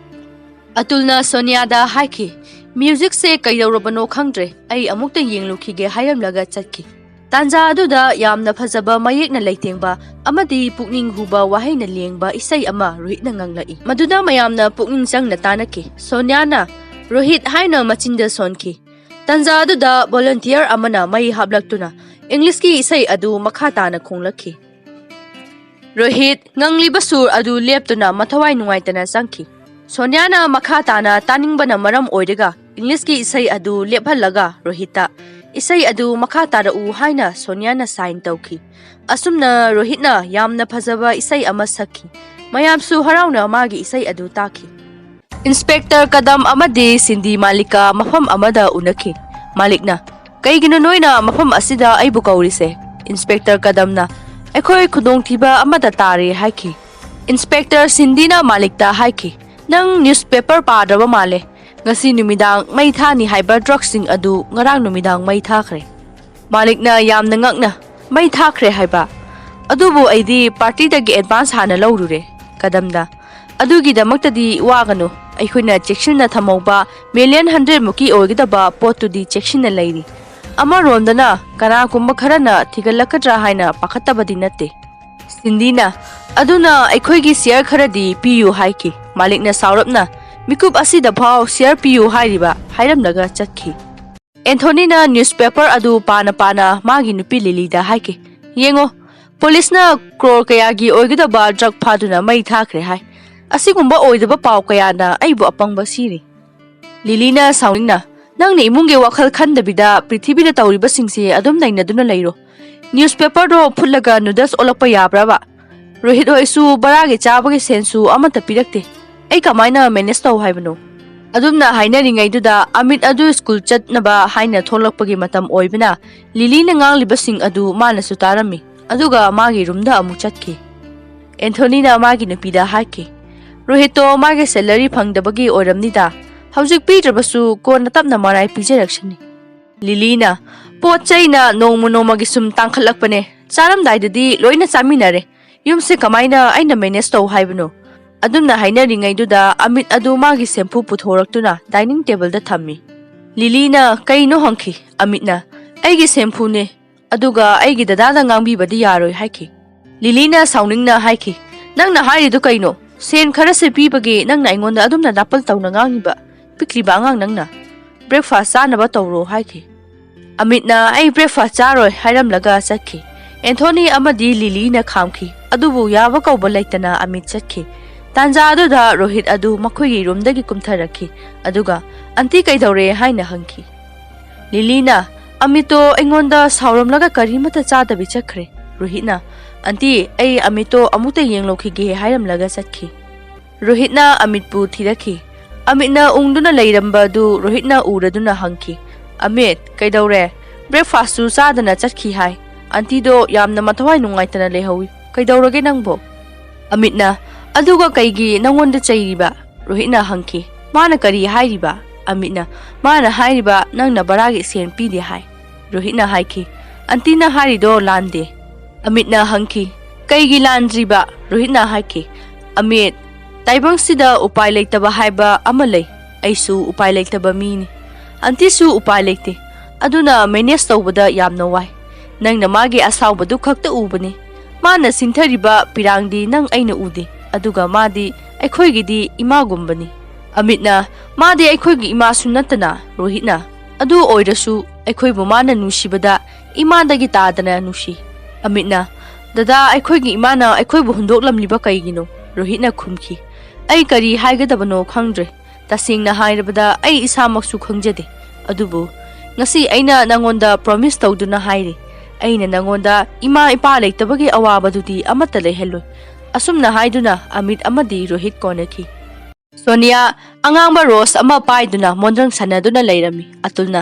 ꯑꯇꯨꯜꯅ ꯁꯣꯅꯤꯌꯥꯗ ꯍꯥꯏꯈꯤ, "ꯃ꯭ꯌꯨꯖꯤꯛꯁꯦ ꯀꯩꯗꯧꯔꯕꯅꯣ ꯈꯪꯗ꯭ꯔꯦ, ꯑꯩ ꯑꯃꯨꯛꯇ ꯌꯦꯡꯂꯨꯈꯤꯒꯦ" ꯍꯥꯏꯔꯝꯂꯒ ꯆꯠꯈꯤ꯫ ꯇꯥꯟꯖꯥ ꯑꯗꯨꯗ ꯌꯥꯝꯅ ꯐꯖꯕ ꯃꯌꯦꯛꯅ ꯂꯩꯇꯦꯡꯕ ꯑꯃꯗꯤ ꯄꯨꯛꯅꯤꯡ ꯍꯨꯕ ꯋꯥꯍꯩꯅ ꯂꯦꯡꯕ ꯏꯁꯩ ꯑꯃ ꯔꯣꯍꯤꯠꯅ ꯉꯪꯂꯛꯏ꯫ ꯃꯗꯨꯗ ꯃꯌꯥꯝꯅ ꯄꯨꯛꯅꯤꯡ ꯆꯪꯅ ꯇꯥꯅꯈꯤ꯫ ꯁꯣꯅꯤꯌꯥꯅ "ꯔꯣꯍꯤꯠ" ꯍꯥꯏꯅ ꯃꯆꯤꯟꯗ ꯁꯣꯟꯈꯤ꯫ ꯇꯥꯟꯖꯥ ꯑꯗꯨꯗ ꯚꯣꯂꯨꯟꯇꯤꯌꯔ ꯑꯃꯅ ꯃꯩ ꯍꯥꯞꯂꯛꯇꯨꯅ ꯏꯪꯂꯤꯁꯀꯤ ꯏꯁꯩ ꯑꯗꯨ ꯃꯈꯥ ꯇꯥꯅ ꯈꯣꯡꯂꯛꯈꯤ꯫ ꯔꯣꯍꯤꯠ ꯉꯪꯂꯤꯕ ꯁꯨꯔ ꯑꯗꯨ ꯂꯦꯞꯇꯨꯅ ꯃꯊꯋꯥꯏ ꯅꯨꯡꯉꯥꯏꯇꯅ ꯆꯪꯈꯤ꯫ ꯁꯣꯅꯤꯌꯥꯅ ꯃꯈꯥ ꯇꯥꯅ ꯇꯥꯅꯤꯡꯕꯅ ꯃꯔꯝ ꯑꯣꯏꯔꯒ ꯏꯪꯂꯤꯁꯀꯤ ꯏꯁꯩ ꯑꯗꯨ ꯂꯦꯞꯍꯜꯂꯒ ꯔꯣꯍꯤꯠꯇ "ꯏꯁꯩ ꯑꯗꯨ ꯃꯈꯥ ꯇꯥꯔꯛꯎ" ꯍꯥꯏꯅ ꯁꯣꯅꯤꯌꯥꯅ ꯁꯥꯏꯟ ꯇꯧꯈꯤ꯫ ꯑꯁꯨꯝꯅ ꯔꯣꯍꯤꯠꯅ ꯌꯥꯝꯅ ꯐꯖꯕ ꯏꯁꯩ ꯑꯃ ꯁꯛꯈꯤ꯫ ꯃꯌꯥꯝꯁꯨ ꯍꯔꯥꯎꯅ ꯃꯥꯒꯤ ꯏꯁꯩ ꯑꯗꯨ ꯇꯥꯈꯤ꯫ ꯏꯟꯁꯄꯦꯛꯇꯔ ꯀꯗꯝ ꯑꯃꯗꯤ ꯁꯤꯟꯗꯤ ꯃꯥꯂꯤꯛꯀ ꯃꯐꯝ ꯑꯃꯗ ꯎꯅꯈꯤ꯫ ꯃꯥꯂꯤꯛꯅ, "ꯀꯩꯒꯤꯅꯣ ꯅꯣꯏꯅ ꯃꯐꯝ ꯑꯁꯤꯗ ꯑꯩꯕꯨ ꯀꯧꯔꯤꯁꯦ?" ꯏꯟꯁꯄꯦꯛꯇꯔ ꯀꯗꯝꯅ, "ꯑꯩꯈꯣꯏ ꯈꯨꯗꯣꯡꯊꯤꯕ ꯑꯃꯗ ꯇꯥꯔꯦ" ꯍꯥꯏꯈꯤ꯫ ꯏꯟꯁꯄꯦꯛꯇꯔ ꯁꯤꯟꯗꯤꯅ ꯃꯥꯂꯤꯛꯇ ꯍꯥꯏꯈꯤ, "ꯅꯪ ꯅ꯭ꯌꯨꯁꯄꯦꯄꯔ ꯄꯥꯗ꯭ꯔꯕ ꯃꯥꯜꯂꯦ꯫ ꯉꯁꯤ ꯅꯨꯃꯤꯗꯥꯡ ꯃꯩ ꯊꯥꯅꯤ ꯍꯥꯏꯕ ꯗ꯭ꯔꯒꯁꯤꯡ ꯑꯗꯨ ꯉꯔꯥꯡ ꯅꯨꯃꯤꯗꯥꯡ ꯃꯩ ꯊꯥꯈ꯭ꯔꯦ"꯫ ꯃꯥꯂꯤꯛꯅ ꯌꯥꯝꯅ ꯉꯛꯅ, "ꯃꯩ ꯊꯥꯈ꯭ꯔꯦ ꯍꯥꯏꯕ? ꯑꯗꯨꯕꯨ ꯑꯩꯗꯤ ꯄꯥꯔꯇꯤꯗꯒꯤ ꯑꯦꯗꯚꯥꯟꯁ ꯍꯥꯟꯅ ꯂꯧꯔꯨꯔꯦ"꯫ ꯀꯗꯝꯗ, "ꯑꯗꯨꯒꯤꯗꯃꯛꯇꯗꯤ ꯋꯥꯒꯅꯨ, ꯑꯩꯈꯣꯏꯅ ꯆꯦꯛꯁꯤꯟꯅ ꯊꯝꯍꯧꯕ ꯃꯤꯂꯤꯌꯟ ꯍꯟꯗ꯭ꯔꯦꯗ ꯃꯨꯛꯀꯤ ꯑꯣꯏꯒꯗꯕ ꯄꯣꯠꯇꯨꯗꯤ ꯆꯦꯛꯁꯤꯟꯅ ꯂꯩꯔꯤ꯫ ꯑꯃꯔꯣꯝꯗꯅ ꯀꯅꯥꯒꯨꯝꯕ ꯈꯔꯅ ꯊꯤꯒꯠꯂꯛꯀꯗ꯭ꯔꯥ ꯍꯥꯏꯅ ꯄꯥꯈꯠꯇꯕꯗꯤ ꯅꯠꯇꯦ"꯫ ꯁꯤꯟꯗꯤꯅ, "ꯑꯗꯨꯅ ꯑꯩꯈꯣꯏꯒꯤ ꯁꯤꯌꯔ ꯈꯔꯗꯤ ꯄꯤꯌꯨ" ꯍꯥꯏꯈꯤ꯫ ꯃꯥꯂꯤꯛꯅ ꯁꯥꯎꯔꯞꯅ, "ꯃꯤꯀꯨꯞ ꯑꯁꯤꯗ ꯐꯥꯎ ꯁꯤꯌꯔ ꯄꯤꯌꯨ ꯍꯥꯏꯔꯤꯕ?" ꯍꯥꯏꯔꯝꯂꯒ ꯆꯠꯈꯤ꯫ ꯑꯦꯟꯊꯣꯅꯤꯅ ꯅ꯭ꯌꯨꯁꯄꯦꯄꯔ ꯑꯗꯨ ꯄꯥꯅ ꯄꯥꯅ ꯃꯥꯒꯤ ꯅꯨꯄꯤ ꯂꯤꯂꯤꯗ ꯍꯥꯏꯈꯤ, "ꯌꯦꯡꯉꯣ, ꯄꯨꯂꯤꯁꯅ ꯀ꯭ꯔꯣꯔ ꯀꯌꯥꯒꯤ ꯑꯣꯏꯒꯗꯕ ꯗ꯭ꯔꯒ ꯐꯥꯗꯨꯅ ꯃꯩ ꯊꯥꯈ꯭ꯔꯦ ꯍꯥꯏ꯫ ꯑꯁꯤꯒꯨꯝꯕ ꯑꯣꯏꯗꯕ ꯄꯥꯎ ꯀꯌꯥꯅ ꯑꯩꯕꯨ ꯑꯄꯪꯕ ꯁꯤꯔꯤ"꯫ ꯂꯤꯂꯤꯅ ꯁꯥꯎꯅꯤꯡꯅ, ꯅꯪꯅ ꯏꯃꯨꯡꯒꯤ ꯋꯥꯈꯜ ꯈꯟꯗꯕꯤꯗ ꯄ꯭ꯔꯤꯊꯤꯕꯤꯗ ꯇꯧꯔꯤꯕꯁꯤꯡꯁꯦ ꯑꯗꯨꯝ ꯅꯩꯅꯗꯨꯅ ꯂꯩꯔꯣ꯫ ꯅ꯭ꯌꯨꯁꯄꯦꯄꯔꯗꯣ ꯐꯨꯠꯂꯒ ꯅꯨꯗꯜꯁ ꯑꯣꯜꯂꯛꯄ ꯌꯥꯕ꯭ꯔꯕ? ꯔꯣꯍꯤꯠ ꯍꯣꯏꯁꯨ ꯕꯔꯥꯒꯤ ꯆꯥꯕꯒꯤ ꯁꯦꯟꯁꯨ ꯑꯃꯠꯇ ꯄꯤꯔꯛꯇꯦ꯫ ꯑꯩ ꯀꯃꯥꯏꯅ ꯃꯦꯅꯦꯖ ꯇꯧ ꯍꯥꯏꯕꯅꯣ? ꯑꯗꯨꯝꯅ ꯍꯥꯏꯅꯔꯤꯉꯩꯗꯨꯗ ꯑꯃꯤꯠ ꯑꯗꯨ ꯁ꯭ꯀꯨꯜ ꯆꯠꯅꯕ ꯍꯥꯏꯅ ꯊꯣꯛꯂꯛꯄꯒꯤ ꯃꯇꯝ ꯑꯣꯏꯕꯅ, ꯂꯤꯂꯤꯅ ꯉꯥꯡꯂꯤꯕꯁꯤꯡ ꯑꯗꯨ ꯃꯥꯅꯁꯨ ꯇꯥꯔꯝꯃꯤ꯫ ꯑꯗꯨꯒ ꯃꯥꯒꯤ ꯔꯨꯝꯗ ꯑꯃꯨꯛ ꯆꯠꯈꯤ꯫ ꯑꯦꯟꯊꯣꯅꯤꯅ ꯃꯥꯒꯤ ꯅꯨꯄꯤꯗ ꯍꯥꯏꯈꯤ, "ꯔꯣꯍꯤꯠꯇꯣ ꯃꯥꯒꯤ ꯁꯦꯂꯔꯤ ꯐꯪꯗꯕꯒꯤ ꯑꯣꯏꯔꯝꯅꯤꯗ꯫ ꯍꯧꯖꯤꯛ ꯄꯤꯗ꯭ꯔꯕꯁꯨ ꯀꯣꯟꯅ ꯇꯞꯅ ꯃꯔꯥꯏ ꯄꯤꯖꯔꯛꯁꯅꯤ꯫" ꯂꯤꯂꯤꯅ, "ꯄꯣꯠ ꯆꯩꯅ ꯅꯣꯡꯃ ꯅꯣꯡꯃꯒꯤ ꯁꯨꯝ ꯇꯥꯡꯈꯠꯂꯛꯄꯅꯦ꯫ ꯆꯥꯔꯝꯗꯥꯏꯗꯗꯤ ꯂꯣꯏꯅ ꯆꯥꯃꯤꯟꯅꯔꯦ꯫ ꯌꯨꯝꯁꯦ ꯀꯃꯥꯏꯅ ꯑꯩꯅ ꯃꯦꯅꯦꯖ ꯇꯧ ꯍꯥꯏꯕꯅꯣ?" ꯑꯗꯨꯝꯅ ꯍꯥꯏꯅꯔꯤꯉꯩꯗꯨꯗ ꯑꯃꯤꯠ ꯑꯗꯨ ꯃꯥꯒꯤ ꯁꯦꯝꯐꯨ ꯄꯨꯊꯣꯔꯛꯇꯨꯅ ꯗꯥꯏꯅꯤꯡ ꯇꯦꯕꯜꯗ ꯊꯝꯃꯤ꯫ ꯂꯤꯂꯤꯅ, "ꯀꯩꯅꯣ?" ꯍꯪꯈꯤ꯫ ꯑꯃꯤꯠꯅ, "ꯑꯩꯒꯤ ꯁꯦꯝꯐꯨꯅꯦ, ꯑꯗꯨꯒ ꯑꯩꯒꯤ ꯗꯗꯥꯗ ꯉꯥꯡꯕꯤꯕꯗꯤ ꯌꯥꯔꯣꯏ" ꯍꯥꯏꯈꯤ꯫ ꯂꯤꯂꯤꯅ ꯁꯥꯎꯅꯤꯡꯅ ꯍꯥꯏꯈꯤ, "ꯅꯪꯅ ꯍꯥꯏꯔꯤꯗꯨ ꯀꯩꯅꯣ? ꯁꯦꯟ ꯈꯔꯁꯦ ꯄꯤꯕꯒꯤ ꯅꯪꯅ ꯑꯩꯉꯣꯟꯗ ꯑꯗꯨꯝꯅ ꯅꯥꯄꯜ ꯇꯧꯅ ꯉꯥꯡꯉꯤꯕ? ꯄꯤꯛꯂꯤꯕ ꯑꯉꯥꯡ ꯅꯪꯅ꯫ ꯕ꯭ꯔꯦꯛꯐꯥꯁ ꯆꯥꯅꯕ ꯇꯧꯔꯣ" ꯍꯥꯏꯈꯤ꯫ ꯑꯃꯤꯠꯅ, "ꯑꯩ ꯕ꯭ꯔꯦꯛꯐꯥꯁ ꯆꯥꯔꯣꯏ" ꯍꯥꯏꯔꯝꯂꯒ ꯆꯠꯈꯤ꯫ ꯑꯦꯟꯊꯣꯅꯤ ꯑꯃꯗꯤ ꯂꯤꯂꯤꯅ ꯈꯥꯝꯈꯤ, ꯑꯗꯨꯕꯨ ꯌꯥꯕ ꯀꯧꯕ ꯂꯩꯇꯅ ꯑꯃꯤꯠ ꯆꯠꯈꯤ꯫ ꯇꯥꯟꯖꯥ ꯑꯗꯨꯗ ꯔꯣꯍꯤꯠ ꯑꯗꯨ ꯃꯈꯣꯏꯒꯤ ꯔꯨꯝꯗꯒꯤ ꯀꯨꯝꯊꯔꯛꯈꯤ, ꯑꯗꯨꯒ, "ꯑꯟꯇꯤ, ꯀꯩꯗꯧꯔꯦ?" ꯍꯥꯏꯅ ꯍꯪꯈꯤ꯫ ꯂꯤꯂꯤꯅ, "ꯑꯃꯤꯠꯇꯣ ꯑꯩꯉꯣꯟꯗ ꯁꯥꯎꯔꯝꯂꯒ ꯀꯔꯤꯃꯠꯇ ꯆꯥꯗꯕꯤ ꯆꯠꯈ꯭ꯔꯦ꯫" ꯔꯣꯍꯤꯠꯅ, "ꯑꯟꯇꯤ, ꯑꯩ ꯑꯃꯤꯠꯇꯣ ꯑꯃꯨꯛꯇ ꯌꯦꯡꯂꯧꯈꯤꯒꯦ" ꯍꯥꯏꯔꯝꯂꯒ ꯆꯠꯈꯤ꯫ ꯔꯣꯍꯤꯠꯅ ꯑꯃꯤꯠꯄꯨ ꯊꯤꯔꯛꯈꯤ꯫ ꯑꯃꯤꯠꯅ ꯎꯪꯗꯨꯅ ꯂꯩꯔꯝꯕ ꯑꯗꯨ ꯔꯣꯍꯤꯠꯅ ꯎꯔꯗꯨꯅ ꯍꯪꯈꯤ, "ꯑꯃꯤꯠ, ꯀꯩꯗꯧꯔꯦ? ꯕ꯭ꯔꯦꯛꯐꯥꯁꯁꯨ ꯆꯥꯗꯅ ꯆꯠꯈꯤ ꯍꯥꯏ꯫ ꯑꯟꯇꯤꯗꯣ ꯌꯥꯝꯅ ꯃꯊꯋꯥꯏ ꯅꯨꯡꯉꯥꯏꯇꯅ ꯂꯩꯍꯧꯏ꯫ ꯀꯩꯗꯧꯔꯒꯦ ꯅꯪꯕꯣ?" ꯑꯃꯤꯠꯅ, "ꯑꯗꯨꯒ ꯀꯩꯒꯤ ꯅꯪꯉꯣꯟꯗ ꯆꯩꯔꯤꯕ?" ꯔꯣꯍꯤꯠꯅ ꯍꯪꯈꯤ꯫ "ꯃꯥꯅ ꯀꯔꯤ ꯍꯥꯏꯔꯤꯕ?" ꯑꯃꯤꯠꯅ, "ꯃꯥꯅ ꯍꯥꯏꯔꯤꯕ ꯅꯪꯅ ꯕꯔꯥꯒꯤ ꯁꯦꯟ ꯄꯤꯗꯦ ꯍꯥꯏ꯫" ꯔꯣꯍꯤꯠꯅ ꯍꯥꯏꯈꯤ, "ꯑꯟꯇꯤꯅ ꯍꯥꯏꯔꯤꯗꯣ ꯂꯥꯟꯗꯦ꯫" ꯑꯃꯤꯠꯅ ꯍꯪꯈꯤ, "ꯀꯩꯒꯤ ꯂꯥꯟꯗ꯭ꯔꯤꯕ?" ꯔꯣꯍꯤꯠꯅ ꯍꯥꯏꯈꯤ, "ꯑꯃꯤꯠ, ꯇꯥꯏꯕꯪꯁꯤꯗ ꯎꯄꯥꯏ ꯂꯩꯇꯕ ꯍꯥꯏꯕ ꯑꯃ ꯂꯩ꯫ ꯑꯩꯁꯨ ꯎꯄꯥꯏ ꯂꯩꯇꯕ ꯃꯤꯅꯤ꯫ ꯑꯟꯇꯤꯁꯨ ꯎꯄꯥꯏ ꯂꯩꯇꯦ꯫ ꯑꯗꯨꯅ ꯃꯦꯅꯦꯖ ꯇꯧꯕꯗ ꯌꯥꯝꯅ ꯋꯥꯏ꯫ ꯅꯪꯅ ꯃꯥꯒꯤ ꯑꯁꯥꯎꯕꯗꯨ ꯈꯛꯇ ꯎꯕꯅꯤ꯫ ꯃꯥꯅ ꯁꯤꯡꯊꯔꯤꯕ ꯄꯤꯔꯥꯡꯗꯤ ꯅꯪ ꯑꯩꯅ ꯎꯗꯦ꯫ ꯑꯗꯨꯒ ꯃꯥꯗꯤ ꯑꯩꯈꯣꯏꯒꯤꯗꯤ ꯏꯃꯥꯒꯨꯝꯕꯅꯤ꯫" ꯑꯃꯤꯠꯅ, "ꯃꯥꯗꯤ ꯑꯩꯈꯣꯏꯒꯤ ꯏꯃꯥꯁꯨ ꯅꯠꯇꯅ꯫" ꯔꯣꯍꯤꯠꯅ, "ꯑꯗꯨ ꯑꯣꯏꯔꯁꯨ ꯑꯩꯈꯣꯏꯕꯨ ꯃꯥꯅ ꯅꯨꯡꯁꯤꯕꯗ ꯏꯃꯥꯗꯒꯤ ꯇꯥꯗꯅ ꯅꯨꯡꯁꯤ꯫" ꯑꯃꯤꯠꯅ, "ꯗꯗꯥ, ꯑꯩꯈꯣꯏꯒꯤ ꯏꯃꯥꯅ ꯑꯩꯈꯣꯏꯕꯨ ꯍꯨꯟꯗꯣꯛꯂꯝꯂꯤꯕ ꯀꯩꯒꯤꯅꯣ?" ꯔꯣꯍꯤꯠꯅ ꯈꯨꯝꯈꯤ, "ꯑꯩ ꯀꯔꯤ ꯍꯥꯏꯒꯗꯕꯅꯣ ꯈꯪꯗ꯭ꯔꯦ꯫ ꯇꯁꯦꯡꯅ ꯍꯥꯏꯔꯕꯗ ꯑꯩ ꯏꯁꯥꯃꯛꯁꯨ ꯈꯪꯖꯗꯦ꯫ ꯑꯗꯨꯕꯨ ꯉꯁꯤ ꯑꯩꯅ ꯅꯪꯉꯣꯟꯗ ꯄ꯭ꯔꯣꯃꯤꯁ ꯇꯧꯗꯨꯅ ꯍꯥꯏꯔꯤ, ꯑꯩꯅ ꯅꯪꯉꯣꯟꯗ ꯏꯃꯥ ꯏꯄꯥ ꯂꯩꯇꯕꯒꯤ ꯑꯋꯥꯕꯗꯨꯗꯤ ꯑꯃꯠꯇ ꯂꯩꯍꯜꯂꯣꯏ꯫ ꯑꯁꯨꯝꯅ ꯍꯥꯏꯗꯨꯅ ꯑꯃꯤꯠ ꯑꯃꯗꯤ ꯔꯣꯍꯤꯠ ꯀꯣꯟꯅꯈꯤ꯫ ꯁꯣꯅꯤꯌꯥ ꯑꯉꯥꯡꯕ ꯔꯣꯁ ꯑꯃ ꯄꯥꯏꯗꯨꯅ ꯃꯣꯟꯗ꯭ꯔꯪ ꯁꯥꯟꯅꯗꯨꯅ ꯂꯩꯔꯝꯃꯤ꯫ ꯑꯇꯨꯜꯅ,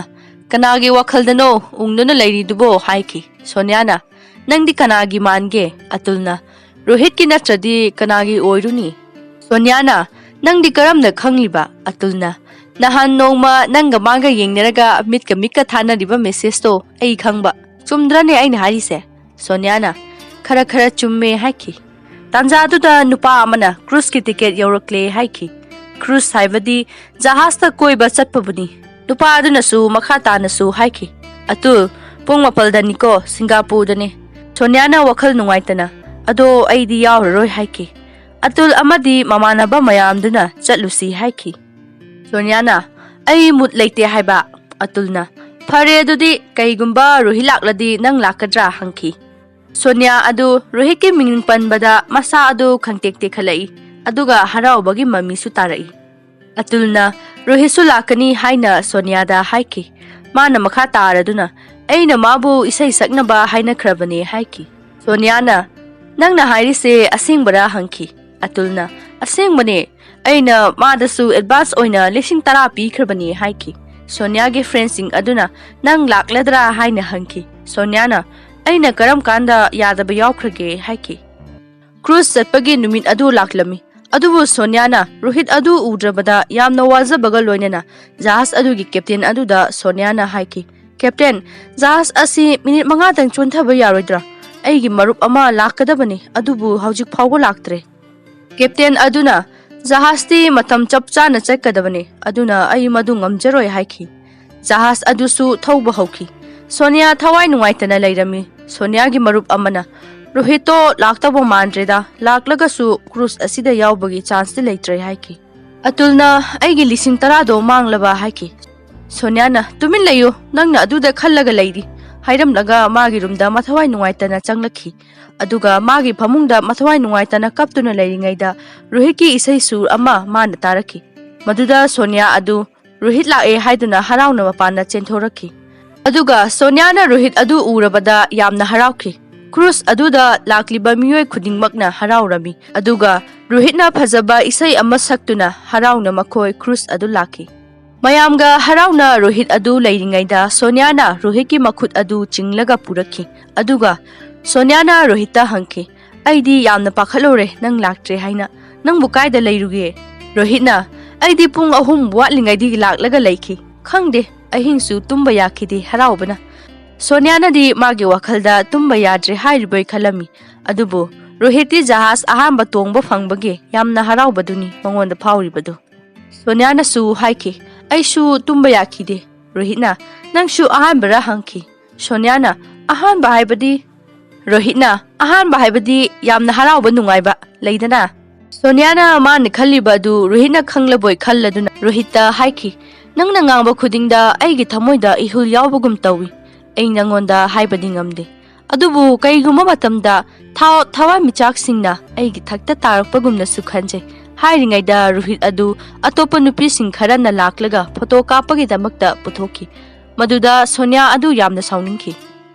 "ꯀꯅꯥꯒꯤ ꯋꯥꯈꯜꯗꯅꯣ ꯎꯪꯗꯨꯅ ꯂꯩꯔꯤꯗꯨꯕꯣ?" ꯍꯥꯏꯈꯤ꯫ ꯁꯣꯅꯤꯌꯥꯅ, "ꯅꯪꯗꯤ ꯀꯅꯥꯒꯤ ꯃꯥꯟꯒꯦ?" ꯑꯇꯨꯜꯅ, "ꯔꯣꯍꯤꯠꯀꯤ ꯅꯠꯇ꯭ꯔꯗꯤ ꯀꯅꯥꯒꯤ ꯑꯣꯏꯔꯨꯅꯤ?" ꯁꯣꯅꯤꯌꯥꯅ, "ꯅꯪꯗꯤ ꯀꯔꯝꯅ ꯈꯪꯂꯤꯕ?" ꯑꯇꯨꯜꯅ, "ꯅꯍꯥꯟ ꯅꯣꯡꯃ ꯅꯪꯒ ꯃꯥꯒ ꯌꯦꯡꯅꯔꯒ ꯃꯤꯠꯀ ꯃꯤꯠꯀ ꯊꯥꯅꯔꯤꯕ ꯃꯦꯁꯦꯖꯇꯣ ꯑꯩ ꯈꯪꯕ꯫ ꯆꯨꯝꯗ꯭ꯔꯅꯦ ꯑꯩꯅ ꯍꯥꯏꯔꯤꯁꯦ?" ꯁꯣꯅꯤꯌꯥꯅ, "ꯈꯔ ꯈꯔ ꯆꯨꯝꯃꯦ" ꯍꯥꯏꯈꯤ꯫ ꯇꯥꯟꯖꯥꯗꯨꯗ ꯅꯨꯄꯥ ꯑꯃꯅ ꯀ꯭ꯔꯨꯖꯀꯤ ꯇꯤꯀꯦꯠ ꯌꯧꯔꯛꯂꯦ ꯍꯥꯏꯈꯤ꯫ ꯀ꯭ꯔꯨꯖ ꯍꯥꯏꯕꯗꯤ ꯖꯍꯥꯖꯇ ꯀꯣꯏꯕ ꯆꯠꯄꯕꯨꯅꯤ꯫ ꯅꯨꯄꯥ ꯑꯗꯨꯅꯁꯨ ꯃꯈꯥ ꯇꯥꯅꯁꯨ ꯍꯥꯏꯈꯤ, "ꯑꯇꯨꯜ, ꯄꯨꯡ ꯃꯥꯄꯜꯗꯅꯤꯀꯣ, ꯁꯤꯡꯒꯥꯄꯨꯔꯗꯅꯦ꯫ ꯁꯣꯅꯤꯌꯥꯅ ꯋꯥꯈꯜ ꯅꯨꯡꯉꯥꯏꯇꯅ, "ꯑꯗꯣ ꯑꯩꯗꯤ ꯌꯥꯎꯔꯔꯣꯏ" ꯍꯥꯏꯈꯤ꯫ ꯑꯇꯨꯜ ꯑꯃꯗꯤ ꯃꯃꯥꯟꯅꯕ ꯃꯌꯥꯝꯗꯨꯅ ꯆꯠꯂꯨꯁꯤ ꯍꯥꯏꯈꯤ꯫ ꯁꯣꯅꯤꯌꯥꯅ, "ꯑꯩ ꯃꯨꯠ ꯂꯩꯇꯦ ꯍꯥꯏꯕ"꯫ ꯑꯇꯨꯜꯅ, "ꯐꯔꯦ, ꯑꯗꯨꯗꯤ ꯀꯩꯒꯨꯝꯕ ꯔꯨꯍꯤ ꯂꯥꯛꯂꯗꯤ ꯅꯪ ꯂꯥꯛꯀꯗ꯭ꯔꯥ?" ꯍꯪꯈꯤ꯫ ꯁꯣꯅꯤꯌꯥ ꯑꯗꯨ ꯔꯣꯍꯤꯠꯀꯤ ꯃꯤꯡ ꯄꯟꯕꯗ ꯃꯁꯥ ꯑꯗꯨ ꯈꯪꯇꯦꯛ ꯇꯦꯛꯈꯠꯂꯛꯏ, ꯑꯗꯨꯒ ꯍꯔꯥꯎꯕꯒꯤ ꯃꯃꯤꯁꯨ ꯇꯥꯔꯛꯏ꯫ ꯑꯇꯨꯜꯅ ꯔꯣꯍꯤꯠꯁꯨ ꯂꯥꯛꯀꯅꯤ ꯍꯥꯏꯅ ꯁꯣꯅꯤꯌꯥꯗ ꯍꯥꯏꯈꯤ꯫ ꯃꯥꯅ ꯃꯈꯥ ꯇꯥꯔꯗꯨꯅ, "ꯑꯩꯅ ꯃꯥꯕꯨ ꯏꯁꯩ ꯁꯛꯅꯕ ꯍꯥꯏꯅꯈ꯭ꯔꯕꯅꯦ" ꯍꯥꯏꯈꯤ꯫ ꯁꯣꯅꯤꯌꯥꯅ, "ꯅꯪꯅ ꯍꯥꯏꯔꯤꯁꯦ ꯑꯁꯦꯡꯕꯔꯥ?" ꯍꯪꯈꯤ꯫ ꯑꯇꯨꯜꯅ, "ꯑꯁꯦꯡꯕꯅꯦ, ꯑꯩꯅ ꯃꯥꯗꯁꯨ ꯑꯦꯗꯚꯥꯟꯁ ꯑꯣꯏꯅ ꯂꯤꯁꯤꯡ ꯇꯔꯥ ꯄꯤꯈ꯭ꯔꯕꯅꯦ" ꯍꯥꯏꯈꯤ꯫ ꯁꯣꯅꯤꯌꯥꯒꯤ ꯐ꯭ꯔꯦꯟꯁꯤꯡ ꯑꯗꯨꯅ, "ꯅꯪ ꯂꯥꯛꯂꯗ꯭ꯔꯥ?" ꯍꯥꯏꯅ ꯍꯪꯈꯤ꯫ ꯁꯣꯅꯤꯌꯥꯅ, "ꯑꯩꯅ ꯀꯔꯝ ꯀꯥꯟꯗ ꯌꯥꯗꯕ ꯌꯥꯎꯈ꯭ꯔꯒꯦ?" ꯍꯥꯏꯈꯤ꯫ ꯀ꯭ꯔꯨꯖ ꯆꯠꯄꯒꯤ ꯅꯨꯃꯤꯠ ꯑꯗꯨ ꯂꯥꯛꯂꯝꯃꯤ꯫ ꯑꯗꯨꯕꯨ ꯁꯣꯅꯤꯌꯥꯅ ꯔꯣꯍꯤꯠ ꯑꯗꯨ ꯎꯗ꯭ꯔꯕꯗ ꯌꯥꯝꯅ ꯋꯥꯖꯕꯒ ꯂꯣꯏꯅꯅ ꯖꯍꯥꯖ ꯑꯗꯨꯒꯤ ꯀꯦꯞꯇꯦꯟ ꯑꯗꯨꯗ ꯁꯣꯅꯤꯌꯥꯅ ꯍꯥꯏꯈꯤ, "ꯀꯦꯞꯇꯦꯟ, ꯖꯍꯥꯖ ꯑꯁꯤ ꯃꯤꯅꯤꯠ ꯃꯉꯥꯇꯪ ꯆꯣꯟꯊꯕ ꯌꯥꯔꯣꯏꯗ꯭ꯔꯥ? ꯑꯩꯒꯤ ꯃꯔꯨꯞ ꯑꯃ ꯂꯥꯛꯀꯗꯕꯅꯤ, ꯑꯗꯨꯕꯨ ꯍꯧꯖꯤꯛ ꯐꯥꯎꯕ ꯂꯥꯛꯇ꯭ꯔꯦ"꯫ ꯀꯦꯞꯇꯦꯟ ꯑꯗꯨꯅ, "ꯖꯍꯥꯖꯇꯤ ꯃꯇꯝ ꯆꯞ ꯆꯥꯅ ꯆꯠꯀꯗꯕꯅꯤ, ꯑꯗꯨꯅ ꯑꯩ ꯃꯗꯨ ꯉꯝꯖꯔꯣꯏ" ꯍꯥꯏꯈꯤ꯫ ꯖꯍꯥꯖ ꯑꯗꯨꯁꯨ ꯊꯧꯕ ꯍꯧꯈꯤ꯫ ꯁꯣꯅꯤꯌꯥ ꯊꯋꯥꯏ ꯅꯨꯡꯉꯥꯏꯇꯅ ꯂꯩꯔꯝꯃꯤ꯫ ꯁꯣꯅꯤꯌꯥꯒꯤ ꯃꯔꯨꯞ ꯑꯃꯅ, "ꯔꯣꯍꯤꯠꯇꯣ ꯂꯥꯛꯇꯧꯕ ꯃꯥꯟꯗ꯭ꯔꯦꯗ, ꯂꯥꯛꯂꯒꯁꯨ ꯀ꯭ꯔꯨꯖ ꯑꯁꯤꯗ ꯌꯥꯎꯕꯒꯤ ꯆꯥꯟꯁꯇꯤ ꯂꯩꯇ꯭ꯔꯦ" ꯍꯥꯏꯈꯤ꯫ ꯑꯇꯨꯜꯅ, "ꯑꯩꯒꯤ ꯂꯤꯁꯤꯡ ꯇꯔꯥꯗꯣ ꯃꯥꯡꯂꯕ?" ꯍꯥꯏꯈꯤ꯫ ꯁꯣꯅꯤꯌꯥꯅ, "ꯇꯨꯃꯤꯟ ꯂꯩꯌꯨ, ꯅꯪꯅ ꯑꯗꯨꯗ ꯈꯜꯂꯒ ꯂꯩꯔꯤ" ꯍꯥꯏꯔꯝꯂꯒ ꯃꯥꯒꯤ ꯔꯨꯝꯗ ꯃꯊꯋꯥꯏ ꯅꯨꯡꯉꯥꯏꯇꯅ ꯆꯪꯂꯛꯈꯤ꯫ ꯑꯗꯨꯒ ꯃꯥꯒꯤ ꯐꯃꯨꯡꯗ ꯃꯊꯋꯥꯏ ꯅꯨꯡꯉꯥꯏꯇꯅ ꯀꯞꯇꯨꯅ ꯂꯩꯔꯤꯉꯩꯗ ꯔꯣꯍꯤꯠꯀꯤ ꯏꯁꯩ ꯁꯨꯔ ꯑꯃ ꯃꯥꯅ ꯇꯥꯔꯛꯈꯤ꯫ ꯃꯗꯨꯗ ꯁꯣꯅꯤꯌꯥ ꯑꯗꯨ ꯔꯣꯍꯤꯠ ꯂꯥꯛꯑꯦ ꯍꯥꯏꯗꯨꯅ ꯍꯔꯥꯎꯅ ꯃꯄꯥꯟꯗ ꯆꯦꯟꯊꯣꯔꯛꯈꯤ꯫ ꯑꯗꯨꯒ ꯁꯣꯅꯤꯌꯥꯅ ꯔꯣꯍꯤꯠ ꯑꯗꯨ ꯎꯔꯕꯗ ꯌꯥꯝꯅ ꯍꯔꯥꯎꯈꯤ꯫ ꯀ꯭ꯔꯨꯖ ꯑꯗꯨꯗ ꯂꯥꯛꯂꯤꯕ ꯃꯤꯑꯣꯏ ꯈꯨꯗꯤꯡꯃꯛꯅ ꯍꯔꯥꯎꯔꯝꯃꯤ꯫ ꯑꯗꯨꯒ ꯔꯣꯍꯤꯠꯅ ꯐꯖꯕ ꯏꯁꯩ ꯑꯃ ꯁꯛꯇꯨꯅ ꯍꯔꯥꯎꯅ ꯃꯈꯣꯏ ꯀ꯭ꯔꯨꯖ ꯑꯗꯨ ꯂꯥꯛꯈꯤ꯫ ꯃꯌꯥꯝꯒ ꯍꯔꯥꯎꯅ ꯔꯣꯍꯤꯠ ꯑꯗꯨ ꯂꯩꯔꯤꯉꯩꯗ ꯁꯣꯅꯤꯌꯥꯅ ꯔꯣꯍꯤꯠꯀꯤ ꯃꯈꯨꯠ ꯑꯗꯨ ꯆꯤꯡꯂꯒ ꯄꯨꯔꯛꯈꯤ꯫ ꯑꯗꯨꯒ ꯁꯣꯅꯤꯌꯥꯅ ꯔꯣꯍꯤꯠꯇ ꯍꯪꯈꯤ, "ꯑꯩꯗꯤ ꯌꯥꯝꯅ ꯄꯥꯈꯠꯂꯨꯔꯦ ꯅꯪ ꯂꯥꯛꯇ꯭ꯔꯦ ꯍꯥꯏꯅ꯫ ꯅꯪꯕꯨ ꯀꯥꯏꯗ ꯂꯩꯔꯨꯒꯦ?" ꯔꯣꯍꯤꯠꯅ, "ꯑꯩꯗꯤ ꯄꯨꯡ ꯑꯍꯨꯝ ꯋꯥꯠꯂꯤꯉꯩꯗꯒꯤ ꯂꯥꯛꯂꯒ ꯂꯩꯈꯤ꯫ ꯈꯪꯗꯦ, ꯑꯍꯤꯡꯁꯨ ꯇꯨꯝꯕ ꯌꯥꯈꯤꯗꯦ ꯍꯔꯥꯎꯕꯅ꯫" ꯁꯣꯅꯤꯌꯥꯅꯗꯤ ꯃꯥꯒꯤ ꯋꯥꯈꯜꯗ ꯇꯨꯝꯕ ꯌꯥꯗ꯭ꯔꯦ ꯍꯥꯏꯔꯤꯕꯣꯏ ꯈꯜꯂꯝꯃꯤ꯫ ꯑꯗꯨꯕꯨ ꯔꯣꯍꯤꯠꯇꯤ ꯖꯍꯥꯖ ꯑꯍꯥꯟꯕ ꯇꯣꯡꯕ ꯐꯪꯕꯒꯤ ꯌꯥꯝꯅ ꯍꯔꯥꯎꯕꯗꯨꯅꯤ ꯃꯉꯣꯟꯗ ꯐꯥꯎꯔꯤꯕꯗꯨ꯫ ꯁꯣꯅꯤꯌꯥꯅꯁꯨ ꯍꯥꯏꯈꯤ, "ꯑꯩꯁꯨ ꯇꯨꯝꯕ ꯌꯥꯈꯤꯗꯦ꯫" ꯔꯣꯍꯤꯠꯅ, "ꯅꯪꯁꯨ ꯑꯍꯥꯟꯕꯔꯥ?" ꯍꯪꯈꯤ꯫ ꯁꯣꯅꯤꯌꯥꯅ, "ꯑꯍꯥꯟꯕ ꯍꯥꯏꯕꯗꯤ?" ꯔꯣꯍꯤꯠꯅ, "ꯑꯍꯥꯟꯕ ꯍꯥꯏꯕꯗꯤ ꯌꯥꯝꯅ ꯍꯔꯥꯎꯕ ꯅꯨꯡꯉꯥꯏꯕ ꯂꯩꯗꯅ?" ꯁꯣꯅꯤꯌꯥꯅ ꯃꯥꯅ ꯈꯜꯂꯤꯕ ꯑꯗꯨ ꯔꯣꯍꯤꯠꯅ ꯈꯪꯂꯕꯣꯏ ꯈꯜꯂꯗꯨꯅ ꯔꯣꯍꯤꯠꯇ ꯍꯥꯏꯈꯤ, "ꯅꯪꯅ ꯉꯥꯡꯕ ꯈꯨꯗꯤꯡꯗ ꯑꯩꯒꯤ ꯊꯃꯣꯏꯗ ꯏꯍꯨꯜ ꯌꯥꯎꯕꯒꯨꯝ ꯇꯧꯏ꯫ ꯑꯩ ꯅꯉꯣꯟꯗ ꯍꯥꯏꯕꯗꯤ ꯉꯝꯗꯦ꯫ ꯑꯗꯨꯕꯨ ꯀꯩꯒꯨꯝꯕ ꯃꯇꯝꯗ ꯊꯥ-, ꯊꯋꯥꯟꯃꯤꯆꯥꯛꯁꯤꯡꯅ ꯑꯩꯒꯤ ꯊꯛꯇ ꯇꯥꯔꯛꯄꯒꯨꯝꯅꯁꯨ ꯈꯟꯖꯩ꯫" ꯍꯥꯏꯔꯤꯉꯩꯗ ꯔꯣꯍꯤꯠ ꯑꯗꯨ ꯑꯇꯣꯞꯄ ꯅꯨꯄꯤꯁꯤꯡ ꯈꯔꯅ ꯂꯥꯛꯂꯒ ꯐꯣꯇꯣ ꯀꯥꯞꯄꯒꯤꯗꯃꯛꯇ ꯄꯨꯊꯣꯛꯈꯤ꯫ ꯃꯗꯨꯗ ꯁꯣꯅꯤꯌꯥ ꯑꯗꯨ ꯌꯥꯝꯅ ꯁꯥꯎꯅꯤꯡꯈꯤ꯫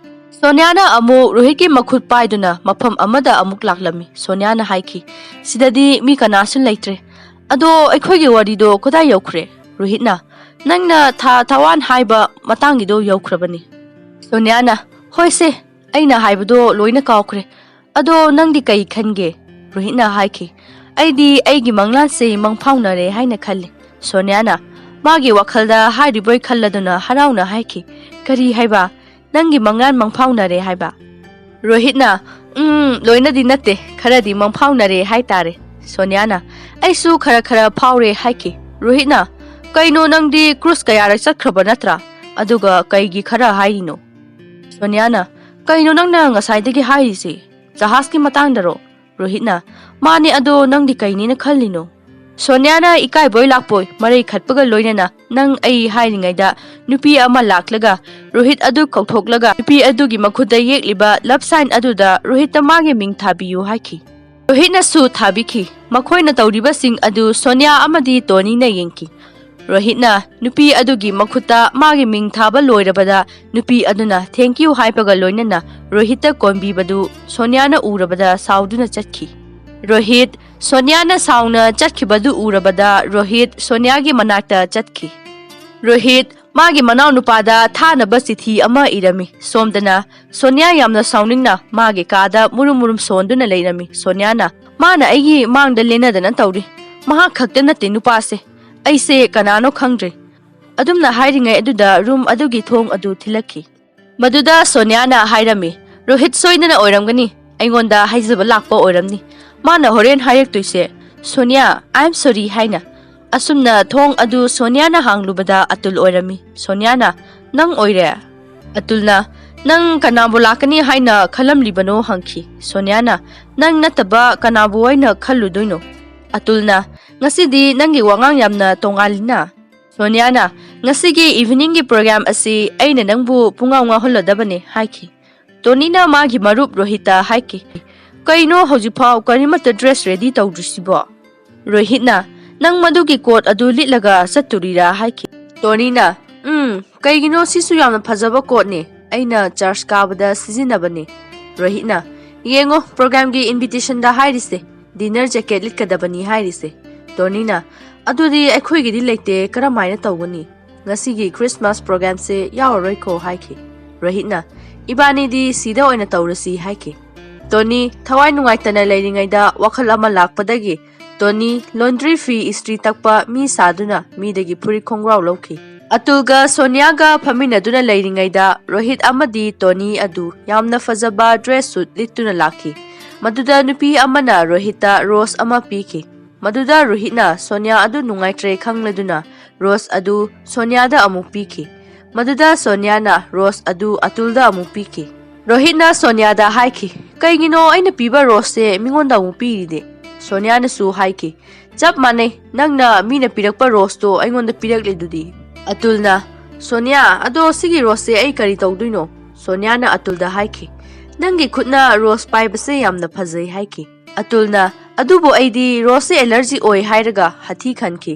ꯁꯣꯅꯤꯌꯥꯅ ꯑꯃꯨꯛ ꯔꯣꯍꯤꯠꯀꯤ ꯃꯈꯨꯠ ꯄꯥꯏꯗꯨꯅ ꯃꯐꯝ ꯑꯃꯗ ꯑꯃꯨꯛ ꯂꯥꯛꯂꯝꯃꯤ꯫ ꯁꯣꯅꯤꯌꯥꯅ ꯍꯥꯏꯈꯤ, "ꯁꯤꯗꯗꯤ ꯃꯤ ꯀꯅꯥꯁꯨ ꯂꯩꯇ꯭ꯔꯦ꯫ ꯑꯗꯣ ꯑꯩꯈꯣꯏꯒꯤ ꯋꯥꯔꯤꯗꯣ ꯀꯗꯥꯏ ꯌꯧꯈ꯭ꯔꯦ?" ꯔꯣꯍꯤꯠꯅ, "ꯅꯪꯅ ꯊꯥ ꯊꯋꯥꯟ ꯍꯥꯏꯕ ꯃꯇꯥꯡꯒꯤꯗꯣ ꯌꯧꯈ꯭ꯔꯕꯅꯤ꯫" ꯁꯣꯅꯤꯌꯥꯅ, "ꯍꯣꯏꯁꯦ, ꯑꯩꯅ ꯍꯥꯏꯕꯗꯣ ꯂꯣꯏꯅ ꯀꯥꯎꯈ꯭ꯔꯦ꯫ ꯑꯗꯣ ꯅꯪꯗꯤ ꯀꯩ ꯈꯟꯒꯦ?" ꯔꯣꯍꯤꯠꯅ ꯍꯥꯏꯈꯤ, "ꯑꯩꯗꯤ ꯑꯩꯒꯤ ꯃꯪꯂꯥꯟꯁꯦ ꯃꯪꯐꯥꯎꯅꯔꯦ ꯍꯥꯏꯅ ꯈꯜꯂꯤ꯫" ꯁꯣꯅꯤꯌꯥꯅ ꯃꯥꯒꯤ ꯋꯥꯈꯜꯗ ꯍꯥꯏꯔꯤꯕꯣꯏ ꯈꯜꯂꯗꯨꯅ ꯍꯔꯥꯎꯅ ꯍꯥꯏꯈꯤ, "ꯀꯔꯤ ꯍꯥꯏꯕ? ꯅꯪꯒꯤ ꯃꯪꯂꯥꯟ ꯃꯪꯐꯥꯎꯅꯔꯦ ꯍꯥꯏꯕ?" ꯔꯣꯍꯤꯠꯅ, "ꯎꯝ, ꯂꯣꯏꯅꯗꯤ ꯅꯠꯇꯦ, ꯈꯔꯗꯤ ꯃꯪꯐꯥꯎꯅꯔꯦ ꯍꯥꯏꯇꯥꯔꯦ꯫" ꯁꯣꯅꯤꯌꯥꯅ, "ꯑꯩꯁꯨ ꯈꯔ ꯈꯔ ꯐꯥꯎꯔꯦ" ꯍꯥꯏꯈꯤ꯫ ꯔꯣꯍꯤꯠꯅ, "ꯀꯩꯅꯣ, ꯅꯪꯗꯤ ꯀ꯭ꯔꯨꯖ ꯀꯌꯥꯔꯛ ꯆꯠꯈ꯭ꯔꯕ ꯅꯠꯇ꯭ꯔꯥ? ꯑꯗꯨꯒ ꯀꯩꯒꯤ ꯈꯔ ꯍꯥꯏꯔꯤꯅꯣ?" ꯁꯣꯅꯤꯌꯥꯅ, "ꯀꯩꯅꯣ ꯅꯪꯅ ꯉꯁꯥꯏꯗꯒꯤ ꯍꯥꯏꯔꯤꯁꯦ? ꯖꯍꯥꯖꯀꯤ ꯃꯇꯥꯡꯗꯔꯣ?" ꯔꯣꯍꯤꯠꯅ, "ꯃꯥꯅꯦ, ꯑꯗꯣ ꯅꯪꯗꯤ ꯀꯩꯅꯦꯅ ꯈꯜꯂꯤꯅꯣ?" ꯁꯣꯅꯤꯌꯥꯅ ꯏꯀꯥꯏꯕꯣꯏ ꯂꯥꯛꯄꯣꯏ ꯃꯔꯩ ꯈꯠꯄꯒ ꯂꯣꯏꯅꯅ, "ꯅꯪ ꯑꯩ ꯍꯥꯏꯔꯤꯉꯩꯗ ꯅꯨꯄꯤ ꯑꯃ ꯂꯥꯛꯂꯒ ꯔꯣꯍꯤꯠ ꯑꯗꯨ ꯀꯧꯊꯣꯛꯂꯒ ꯅꯨꯄꯤ ꯑꯗꯨꯒꯤ ꯃꯈꯨꯠꯇ ꯌꯦꯛꯂꯤꯕ ꯂꯞ ꯁꯥꯏꯟ ꯑꯗꯨꯗ ꯔꯣꯍꯤꯠꯇ ꯃꯥꯒꯤ ꯃꯤꯡ ꯊꯥꯕꯤꯌꯨ" ꯍꯥꯏꯈꯤ꯫ ꯔꯣꯍꯤꯠꯅꯁꯨ ꯊꯥꯕꯤꯈꯤ꯫ ꯃꯈꯣꯏꯅ ꯇꯧꯔꯤꯕꯁꯤꯡ ꯑꯗꯨ ꯁꯣꯅꯤꯌꯥ ꯑꯃꯗꯤ ꯇꯣꯅꯤꯅ ꯌꯦꯡꯈꯤ꯫ ꯔꯣꯍꯤꯠꯅ ꯅꯨꯄꯤ ꯑꯗꯨꯒꯤ ꯃꯈꯨꯠꯇ ꯃꯥꯒꯤ ꯃꯤꯡ ꯊꯥꯕ ꯂꯣꯏꯔꯕꯗ, ꯅꯨꯄꯤ ꯑꯗꯨꯅ "Thank you" ꯍꯥꯏꯕꯒ ꯂꯣꯏꯅꯅ ꯔꯣꯍꯤꯠꯇ ꯀꯣꯟꯕꯤꯕꯗꯨ ꯁꯣꯅꯤꯌꯥꯅ ꯎꯔꯕꯗ ꯁꯥꯎꯗꯨꯅ ꯆꯠꯈꯤ꯫ ꯔꯣꯍꯤꯠ, ꯁꯣꯅꯤꯌꯥꯅ ꯁꯥꯎꯅ ꯆꯠꯈꯤꯕꯗꯨ ꯎꯔꯕꯗ ꯔꯣꯍꯤꯠ ꯁꯣꯅꯤꯌꯥꯒꯤ ꯃꯅꯥꯛꯇ ꯆꯠꯈꯤ꯫ ꯔꯣꯍꯤꯠ ꯃꯥꯒꯤ ꯃꯅꯥꯎꯅꯨꯄꯥꯗ ꯊꯥꯅꯕ ꯆꯤꯊꯤ ꯑꯃ ꯏꯔꯝꯃꯤ꯫ ꯁꯣꯝꯗꯅ ꯁꯣꯅꯤꯌꯥ ꯌꯥꯝꯅ ꯁꯥꯎꯅꯤꯡꯅ ꯃꯥꯒꯤ ꯀꯥꯗ ꯃꯨꯔꯨꯝ ꯃꯨꯔꯨꯝ ꯁꯣꯟꯗꯨꯅ ꯂꯩꯔꯝꯃꯤ꯫ ꯁꯣꯅꯤꯌꯥꯅ, "ꯃꯥꯅ ꯑꯩꯒꯤ ꯃꯥꯡꯗ ꯂꯦꯟꯅꯗꯅ ꯇꯧꯔꯤ꯫ ꯃꯍꯥꯛ ꯈꯛꯇ ꯅꯠꯇꯦ ꯅꯨꯄꯥꯁꯦ꯫ ꯑꯩꯁꯦ ꯀꯅꯥꯅꯣ ꯈꯪꯗ꯭ꯔꯦ"꯫ ꯑꯗꯨꯝꯅ ꯍꯥꯏꯔꯤꯉꯩ ꯑꯗꯨꯗ ꯔꯨꯝ ꯑꯗꯨꯒꯤ ꯊꯣꯡ ꯑꯗꯨ ꯊꯤꯜꯂꯛꯈꯤ꯫ ꯃꯗꯨꯗ ꯁꯣꯅꯤꯌꯥꯅ ꯍꯥꯏꯔꯝꯃꯤ, "ꯔꯣꯍꯤꯠ ꯁꯣꯏꯗꯅ ꯑꯣꯏꯔꯝꯒꯅꯤ, ꯑꯩꯉꯣꯟꯗ ꯍꯥꯏꯖꯕ ꯂꯥꯛꯄ ꯑꯣꯏꯔꯝꯅꯤ꯫ ꯃꯥꯅ ꯍꯣꯔꯦꯟ ꯍꯥꯏꯔꯛꯇꯣꯏꯁꯦ, 'ꯁꯣꯅꯤꯌꯥ, I am sorry' ꯍꯥꯏꯅ"꯫ ꯑꯁꯨꯝꯅ ꯊꯣꯡ ꯑꯗꯨ ꯁꯣꯅꯤꯌꯥꯅ ꯍꯥꯡꯂꯨꯕꯗ ꯑꯇꯨꯜ ꯑꯣꯏꯔꯝꯃꯤ꯫ ꯁꯣꯅꯤꯌꯥꯅ, "ꯅꯪ ꯑꯣꯏꯔꯦ?" ꯑꯇꯨꯜꯅ, "ꯅꯪ ꯀꯅꯥꯕꯨ ꯂꯥꯛꯀꯅꯤ ꯍꯥꯏꯅ ꯈꯜꯂꯝꯂꯤꯕꯅꯣ?" ꯍꯪꯈꯤ꯫ ꯁꯣꯅꯤꯌꯥꯅ, "ꯅꯪ ꯅꯠꯇꯕ ꯀꯅꯥꯕꯨ ꯑꯩꯅ ꯈꯜꯂꯨꯗꯣꯏꯅꯣ?" ꯑꯇꯨꯜꯅ, "ꯉꯁꯤꯗꯤ ꯅꯪꯒꯤ ꯋꯥꯉꯥꯡ ꯌꯥꯝꯅ ꯇꯣꯉꯥꯜꯂꯤꯅ"꯫ ꯁꯣꯅꯤꯌꯥꯅ, "ꯉꯁꯤꯒꯤ ꯏꯚꯤꯅꯤꯡꯒꯤ ꯄ꯭ꯔꯣꯒ꯭ꯔꯥꯝ ꯑꯁꯤ ꯑꯩꯅ ꯅꯪꯕꯨ ꯄꯨꯡꯉꯥꯎ ꯉꯥꯎꯍꯜꯂꯗꯕꯅꯤ" ꯍꯥꯏꯈꯤ꯫ ꯇꯣꯅꯤꯅ ꯃꯥꯒꯤ ꯃꯔꯨꯞ ꯔꯣꯍꯤꯠꯇ ꯍꯥꯏꯈꯤ, "ꯀꯩꯅꯣ ꯍꯧꯖꯤꯛꯐꯥꯎ ꯀꯔꯤꯃꯠꯇ ꯗ꯭ꯔꯦꯁ ꯔꯦꯗꯤ ꯇꯧꯗ꯭ꯔꯤꯁꯤꯕꯣ?" ꯔꯣꯍꯤꯠꯅ, "ꯅꯪ ꯃꯗꯨꯒꯤ ꯀꯣꯠ ꯑꯗꯨ ꯂꯤꯠꯂꯒ ꯆꯠꯇꯣꯔꯤꯔꯥ?" ꯍꯥꯏꯈꯤ꯫ ꯇꯣꯅꯤꯅ, "ꯎꯝ, ꯀꯩꯒꯤꯅꯣ ꯁꯤꯁꯨ ꯌꯥꯝꯅ ꯐꯖꯕ ꯀꯣꯠꯅꯤ, ꯑꯩꯅ ꯆꯔꯆ ꯀꯥꯕꯗ ꯁꯤꯖꯤꯟꯅꯕꯅꯤ"꯫ ꯔꯣꯍꯤꯠꯅ, "ꯌꯦꯡꯉꯣ, ꯄ꯭ꯔꯣꯒ꯭ꯔꯥꯝꯒꯤ ꯏꯟꯚꯤꯇꯦꯁꯟꯗ ꯍꯥꯏꯔꯤꯁꯦ, ꯗꯤꯅꯔ ꯖꯦꯀꯦꯠ ꯂꯤꯠꯀꯗꯕꯅꯤ ꯍꯥꯏꯔꯤꯁꯦ"꯫ ꯇꯣꯅꯤꯅ, "ꯑꯗꯨꯗꯤ ꯑꯩꯈꯣꯏꯒꯤꯗꯤ ꯂꯩꯇꯦ, ꯀꯔꯝꯍꯥꯏꯅ ꯇꯧꯒꯅꯤ? ꯉꯁꯤꯒꯤ ꯈ꯭ꯔꯤꯁꯃꯥꯁ ꯄ꯭ꯔꯣꯒ꯭ꯔꯥꯝꯁꯦ ꯌꯥꯎꯔꯔꯣꯏꯀꯣ" ꯍꯥꯏꯈꯤ꯫ ꯔꯣꯍꯤꯠꯅ, "ꯏꯕꯥꯅꯤꯗꯤ ꯁꯤꯗ ꯑꯣꯏꯅ ꯇꯧꯔꯁꯤ" ꯍꯥꯏꯈꯤ꯫ ꯇꯣꯅꯤ ꯊꯋꯥꯏ ꯅꯨꯡꯉꯥꯏꯇꯅ ꯂꯩꯔꯤꯉꯩꯗ ꯋꯥꯈꯜ ꯑꯃ ꯂꯥꯛꯄꯗꯒꯤ ꯇꯣꯅꯤ ꯂꯣꯟꯗ꯭ꯔꯤ ꯐꯤ ꯏꯁꯇ꯭ꯔꯤ ꯇꯛꯄ ꯃꯤ ꯁꯥꯗꯨꯅ ꯃꯤꯗꯒꯤ ꯐꯨꯔꯤꯠ ꯈꯣꯡꯒ꯭ꯔꯥꯎ ꯂꯧꯈꯤ꯫ ꯑꯇꯨꯜꯒ ꯁꯣꯅꯤꯌꯥꯒ ꯐꯝꯃꯤꯟꯅꯗꯨꯅ ꯂꯩꯔꯤꯉꯩꯗ ꯔꯣꯍꯤꯠ ꯑꯃꯗꯤ ꯇꯣꯅꯤ ꯑꯗꯨ ꯌꯥꯝꯅ ꯐꯖꯕ ꯗ꯭ꯔꯦꯁ ꯁꯨꯠ ꯂꯤꯠꯇꯨꯅ ꯂꯥꯛꯈꯤ꯫ ꯃꯗꯨꯗ ꯅꯨꯄꯤ ꯑꯃꯅ ꯔꯣꯍꯤꯠꯇ ꯔꯣꯁ ꯑꯃ ꯄꯤꯈꯤ꯫ ꯃꯗꯨꯗ ꯔꯣꯍꯤꯠꯅ ꯁꯣꯅꯤꯌꯥ ꯑꯗꯨ ꯅꯨꯡꯉꯥꯏꯇ꯭ꯔꯦ ꯈꯪꯂꯗꯨꯅ ꯔꯣꯁ ꯑꯗꯨ ꯁꯣꯅꯤꯌꯥꯗ ꯑꯃꯨꯛ ꯄꯤꯈꯤ꯫ ꯃꯗꯨꯗ ꯁꯣꯅꯤꯌꯥꯅ ꯔꯣꯁ ꯑꯗꯨ ꯑꯇꯨꯜꯗ ꯑꯃꯨꯛ ꯄꯤꯈꯤ꯫ ꯔꯣꯍꯤꯠꯅ ꯁꯣꯅꯤꯌꯥꯗ ꯍꯥꯏꯈꯤ, "ꯀꯩꯒꯤꯅꯣ ꯑꯩꯅ ꯄꯤꯕ ꯔꯣꯁꯁꯦ ꯃꯤꯉꯣꯟꯗ ꯑꯃꯨꯛ ꯄꯤꯔꯤꯗꯤ?" ꯁꯣꯅꯤꯌꯥꯅꯁꯨ ꯍꯥꯏꯈꯤ, "ꯆꯞ ꯃꯥꯟꯅꯩ, ꯅꯪꯅ ꯃꯤꯅ ꯄꯤꯔꯛꯄ ꯔꯣꯁꯇꯣ ꯑꯩꯉꯣꯟꯗ ꯄꯤꯔꯛꯂꯤꯗꯨꯗꯤ"꯫ ꯑꯇꯨꯜꯅ, "ꯁꯣꯅꯤꯌꯥ, ꯑꯗꯣ ꯁꯤꯒꯤ ꯔꯣꯁꯁꯦ ꯑꯩ ꯀꯔꯤ ꯇꯧꯗꯣꯏꯅꯣ?" ꯁꯣꯅꯤꯌꯥꯅ ꯑꯇꯨꯜꯗ ꯍꯥꯏꯈꯤ, "ꯅꯪꯒꯤ ꯈꯨꯠꯅ ꯔꯣꯁ ꯄꯥꯏꯕꯁꯦ ꯌꯥꯝꯅ ꯐꯖꯩ" ꯍꯥꯏꯈꯤ꯫ ꯑꯇꯨꯜꯅ, ꯑꯗꯨꯕꯨ ꯑꯩꯗꯤ ꯔꯣꯁꯁꯦ ꯑꯦꯂꯔꯖꯤ ꯑꯣꯏ ꯍꯥꯏꯔꯒ ꯍꯥꯊꯤ ꯈꯟꯈꯤ꯫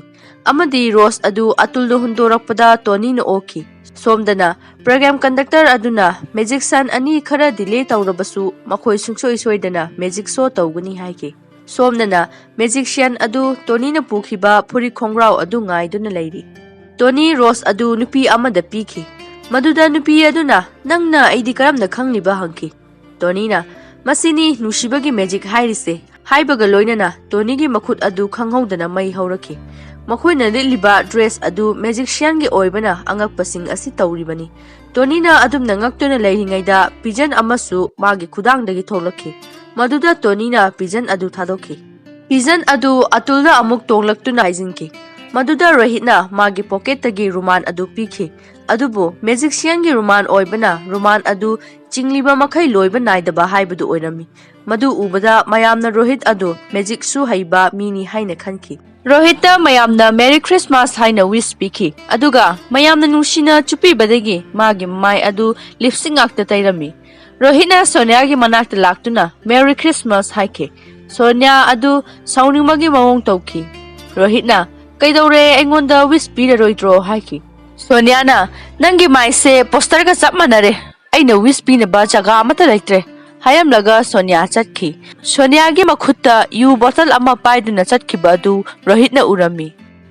ꯑꯃꯗꯤ ꯔꯣꯁ ꯑꯗꯨ ꯑꯇꯨꯜꯗ ꯍꯨꯟꯗꯣꯔꯛꯄꯗ ꯇꯣꯅꯤꯅ ꯑꯣꯛꯈꯤ꯫ ꯁꯣꯝꯗꯅ ꯄ꯭ꯔꯣꯒ꯭ꯔꯥꯝ ꯀꯟꯗꯛꯇꯔ ꯑꯗꯨꯅ ꯃꯦꯖꯤꯛꯁꯤꯌꯥꯟ ꯑꯅꯤ ꯈꯔ ꯗꯤꯂꯦ ꯇꯧꯔꯕꯁꯨ ꯃꯈꯣꯏ ꯁꯨꯡꯁꯣꯏ ꯁꯣꯏꯗꯅ ꯃꯦꯖꯤꯛ ꯁꯣ ꯇꯧꯒꯅꯤ ꯍꯥꯏꯈꯤ꯫ ꯁꯣꯝꯗꯅ ꯃꯦꯖꯤꯛꯁꯤꯌꯥꯟ ꯑꯗꯨ ꯇꯣꯅꯤꯅ ꯄꯨꯈꯤꯕ ꯐꯨꯔꯤꯠ ꯈꯣꯡꯒ꯭ꯔꯥꯎ ꯑꯗꯨ ꯉꯥꯏꯗꯨꯅ ꯂꯩꯔꯤ꯫ ꯇꯣꯅꯤ ꯔꯣꯁ ꯑꯗꯨ ꯅꯨꯄꯤ ꯑꯃꯗ ꯄꯤꯈꯤ꯫ ꯃꯗꯨꯗ ꯅꯨꯄꯤ ꯑꯗꯨꯅ, "ꯅꯪꯅ ꯑꯩꯗꯤ ꯀꯔꯝꯅ ꯈꯪꯂꯤꯕ?" ꯍꯪꯈꯤ꯫ ꯇꯣꯅꯤꯅ, "ꯃꯁꯤꯅꯤ ꯅꯨꯡꯁꯤꯕꯒꯤ ꯃꯦꯖꯤꯛ ꯍꯥꯏꯔꯤꯁꯦ" ꯍꯥꯏꯕꯒ ꯂꯣꯏꯅꯅ ꯇꯣꯅꯤꯒꯤ ꯃꯈꯨꯠ ꯑꯗꯨ ꯈꯪꯍꯧꯗꯅ ꯃꯩ ꯍꯧꯔꯛꯈꯤ꯫ ꯃꯈꯣꯏꯅ ꯂꯤꯠꯂꯤꯕ ꯗ꯭ꯔꯦꯁ ꯑꯗꯨ ꯃꯦꯖꯤꯛꯁꯤꯌꯥꯟꯒꯤ ꯑꯣꯏꯕꯅ ꯑꯉꯛꯄꯁꯤꯡ ꯑꯁꯤ ꯇꯧꯔꯤꯕꯅꯤ꯫ ꯇꯣꯅꯤꯅ ꯑꯗꯨꯝꯅ ꯉꯛꯇꯨꯅ ꯂꯩꯔꯤꯉꯩꯗ ꯄꯤꯖꯟ ꯑꯃꯁꯨ ꯃꯥꯒꯤ ꯈꯨꯗꯥꯡꯗꯒꯤ ꯊꯣꯛꯂꯛꯈꯤ꯫ ꯃꯗꯨꯗ ꯇꯣꯅꯤꯅ ꯄꯤꯖꯟ ꯑꯗꯨ ꯊꯥꯗꯣꯛꯈꯤ꯫ ꯄꯤꯖꯟ ꯑꯗꯨ ꯑꯇꯨꯜꯗ ꯑꯃꯨꯛ ꯇꯣꯡꯂꯛꯇꯨꯅ ꯍꯥꯏꯖꯤꯟꯈꯤ꯫ ꯃꯗꯨꯗ ꯔꯣꯍꯤꯠꯅ ꯃꯥꯒꯤ ꯄꯣꯀꯦꯠꯇꯒꯤ ꯔꯨꯃꯥꯟ ꯑꯗꯨ ꯄꯤꯈꯤ꯫ ꯑꯗꯨꯕꯨ ꯃꯦꯖꯤꯛꯁꯤꯌꯟꯒꯤ ꯔꯨꯃꯥꯟ ꯑꯣꯏꯕꯅ ꯔꯨꯃꯥꯟ ꯑꯗꯨ ꯆꯤꯡꯂꯤꯕ ꯃꯈꯩ ꯂꯣꯏꯕ ꯅꯥꯏꯗꯕ ꯍꯥꯏꯕꯗꯨ ꯑꯣꯏꯔꯝꯃꯤ꯫ ꯃꯗꯨ ꯎꯕꯗ ꯃꯌꯥꯝꯅ ꯔꯣꯍꯤꯠ ꯑꯗꯨ ꯃꯦꯖꯤꯛꯁꯨ ꯍꯩꯕ ꯃꯤꯅꯤ ꯍꯥꯏꯅ ꯈꯟꯈꯤ꯫ ꯔꯣꯍꯤꯠꯇ ꯃꯌꯥꯝꯅ "Merry Christmas" ꯍꯥꯏꯅ ꯋꯤꯁ ꯄꯤꯈꯤ, ꯑꯗꯨꯒ ꯃꯌꯥꯝꯅ ꯅꯨꯡꯁꯤꯅ ꯆꯨꯞꯄꯤꯕꯗꯒꯤ ꯃꯥꯒꯤ ꯃꯃꯥꯏ ꯑꯗꯨ ꯂꯤꯞꯁꯇꯤꯛ ꯉꯥꯛꯇ ꯇꯩꯔꯝꯃꯤ꯫ ꯔꯣꯍꯤꯠꯅ ꯁꯣꯅꯤꯌꯥꯒꯤ ꯃꯅꯥꯛꯇ ꯂꯥꯛꯇꯨꯅ "Merry Christmas" ꯍꯥꯏꯈꯤ꯫ ꯁꯣꯅꯤꯌꯥ ꯑꯗꯨ ꯁꯥꯎꯅꯤꯡꯕꯒꯤ ꯃꯑꯣꯡ ꯇꯧꯈꯤ꯫ ꯔꯣꯍꯤꯠꯅ, "ꯀꯩꯗꯧꯔꯦ, ꯑꯩꯉꯣꯟꯗ ꯋꯤꯁ ꯄꯤꯔꯔꯣꯏꯗ꯭ꯔꯣ?" ꯍꯥꯏꯈꯤ꯫ ꯁꯣꯅꯤꯌꯥꯅ, "ꯅꯪꯒꯤ ꯃꯥꯏꯁꯦ ꯄꯣꯁꯇꯔꯒ ꯆꯞ ꯃꯥꯟꯅꯔꯦ, ꯑꯩꯅ ꯋꯤꯁ ꯄꯤꯅꯕ ꯖꯒꯥ ꯑꯃꯠꯇ ꯂꯩꯇ꯭ꯔꯦ" ꯍꯥꯏꯔꯝꯂꯒ ꯁꯣꯅꯤꯌꯥ ꯆꯠꯈꯤ꯫ ꯁꯣꯅꯤꯌꯥꯒꯤ ꯃꯈꯨꯠꯇ ꯌꯨ ꯕꯣꯇꯜ ꯑꯃ ꯄꯥꯏꯗꯨꯅ ꯆꯠꯈꯤꯕ ꯑꯗꯨ ꯔꯣꯍꯤꯠꯅ ꯎꯔꯝꯃꯤ꯫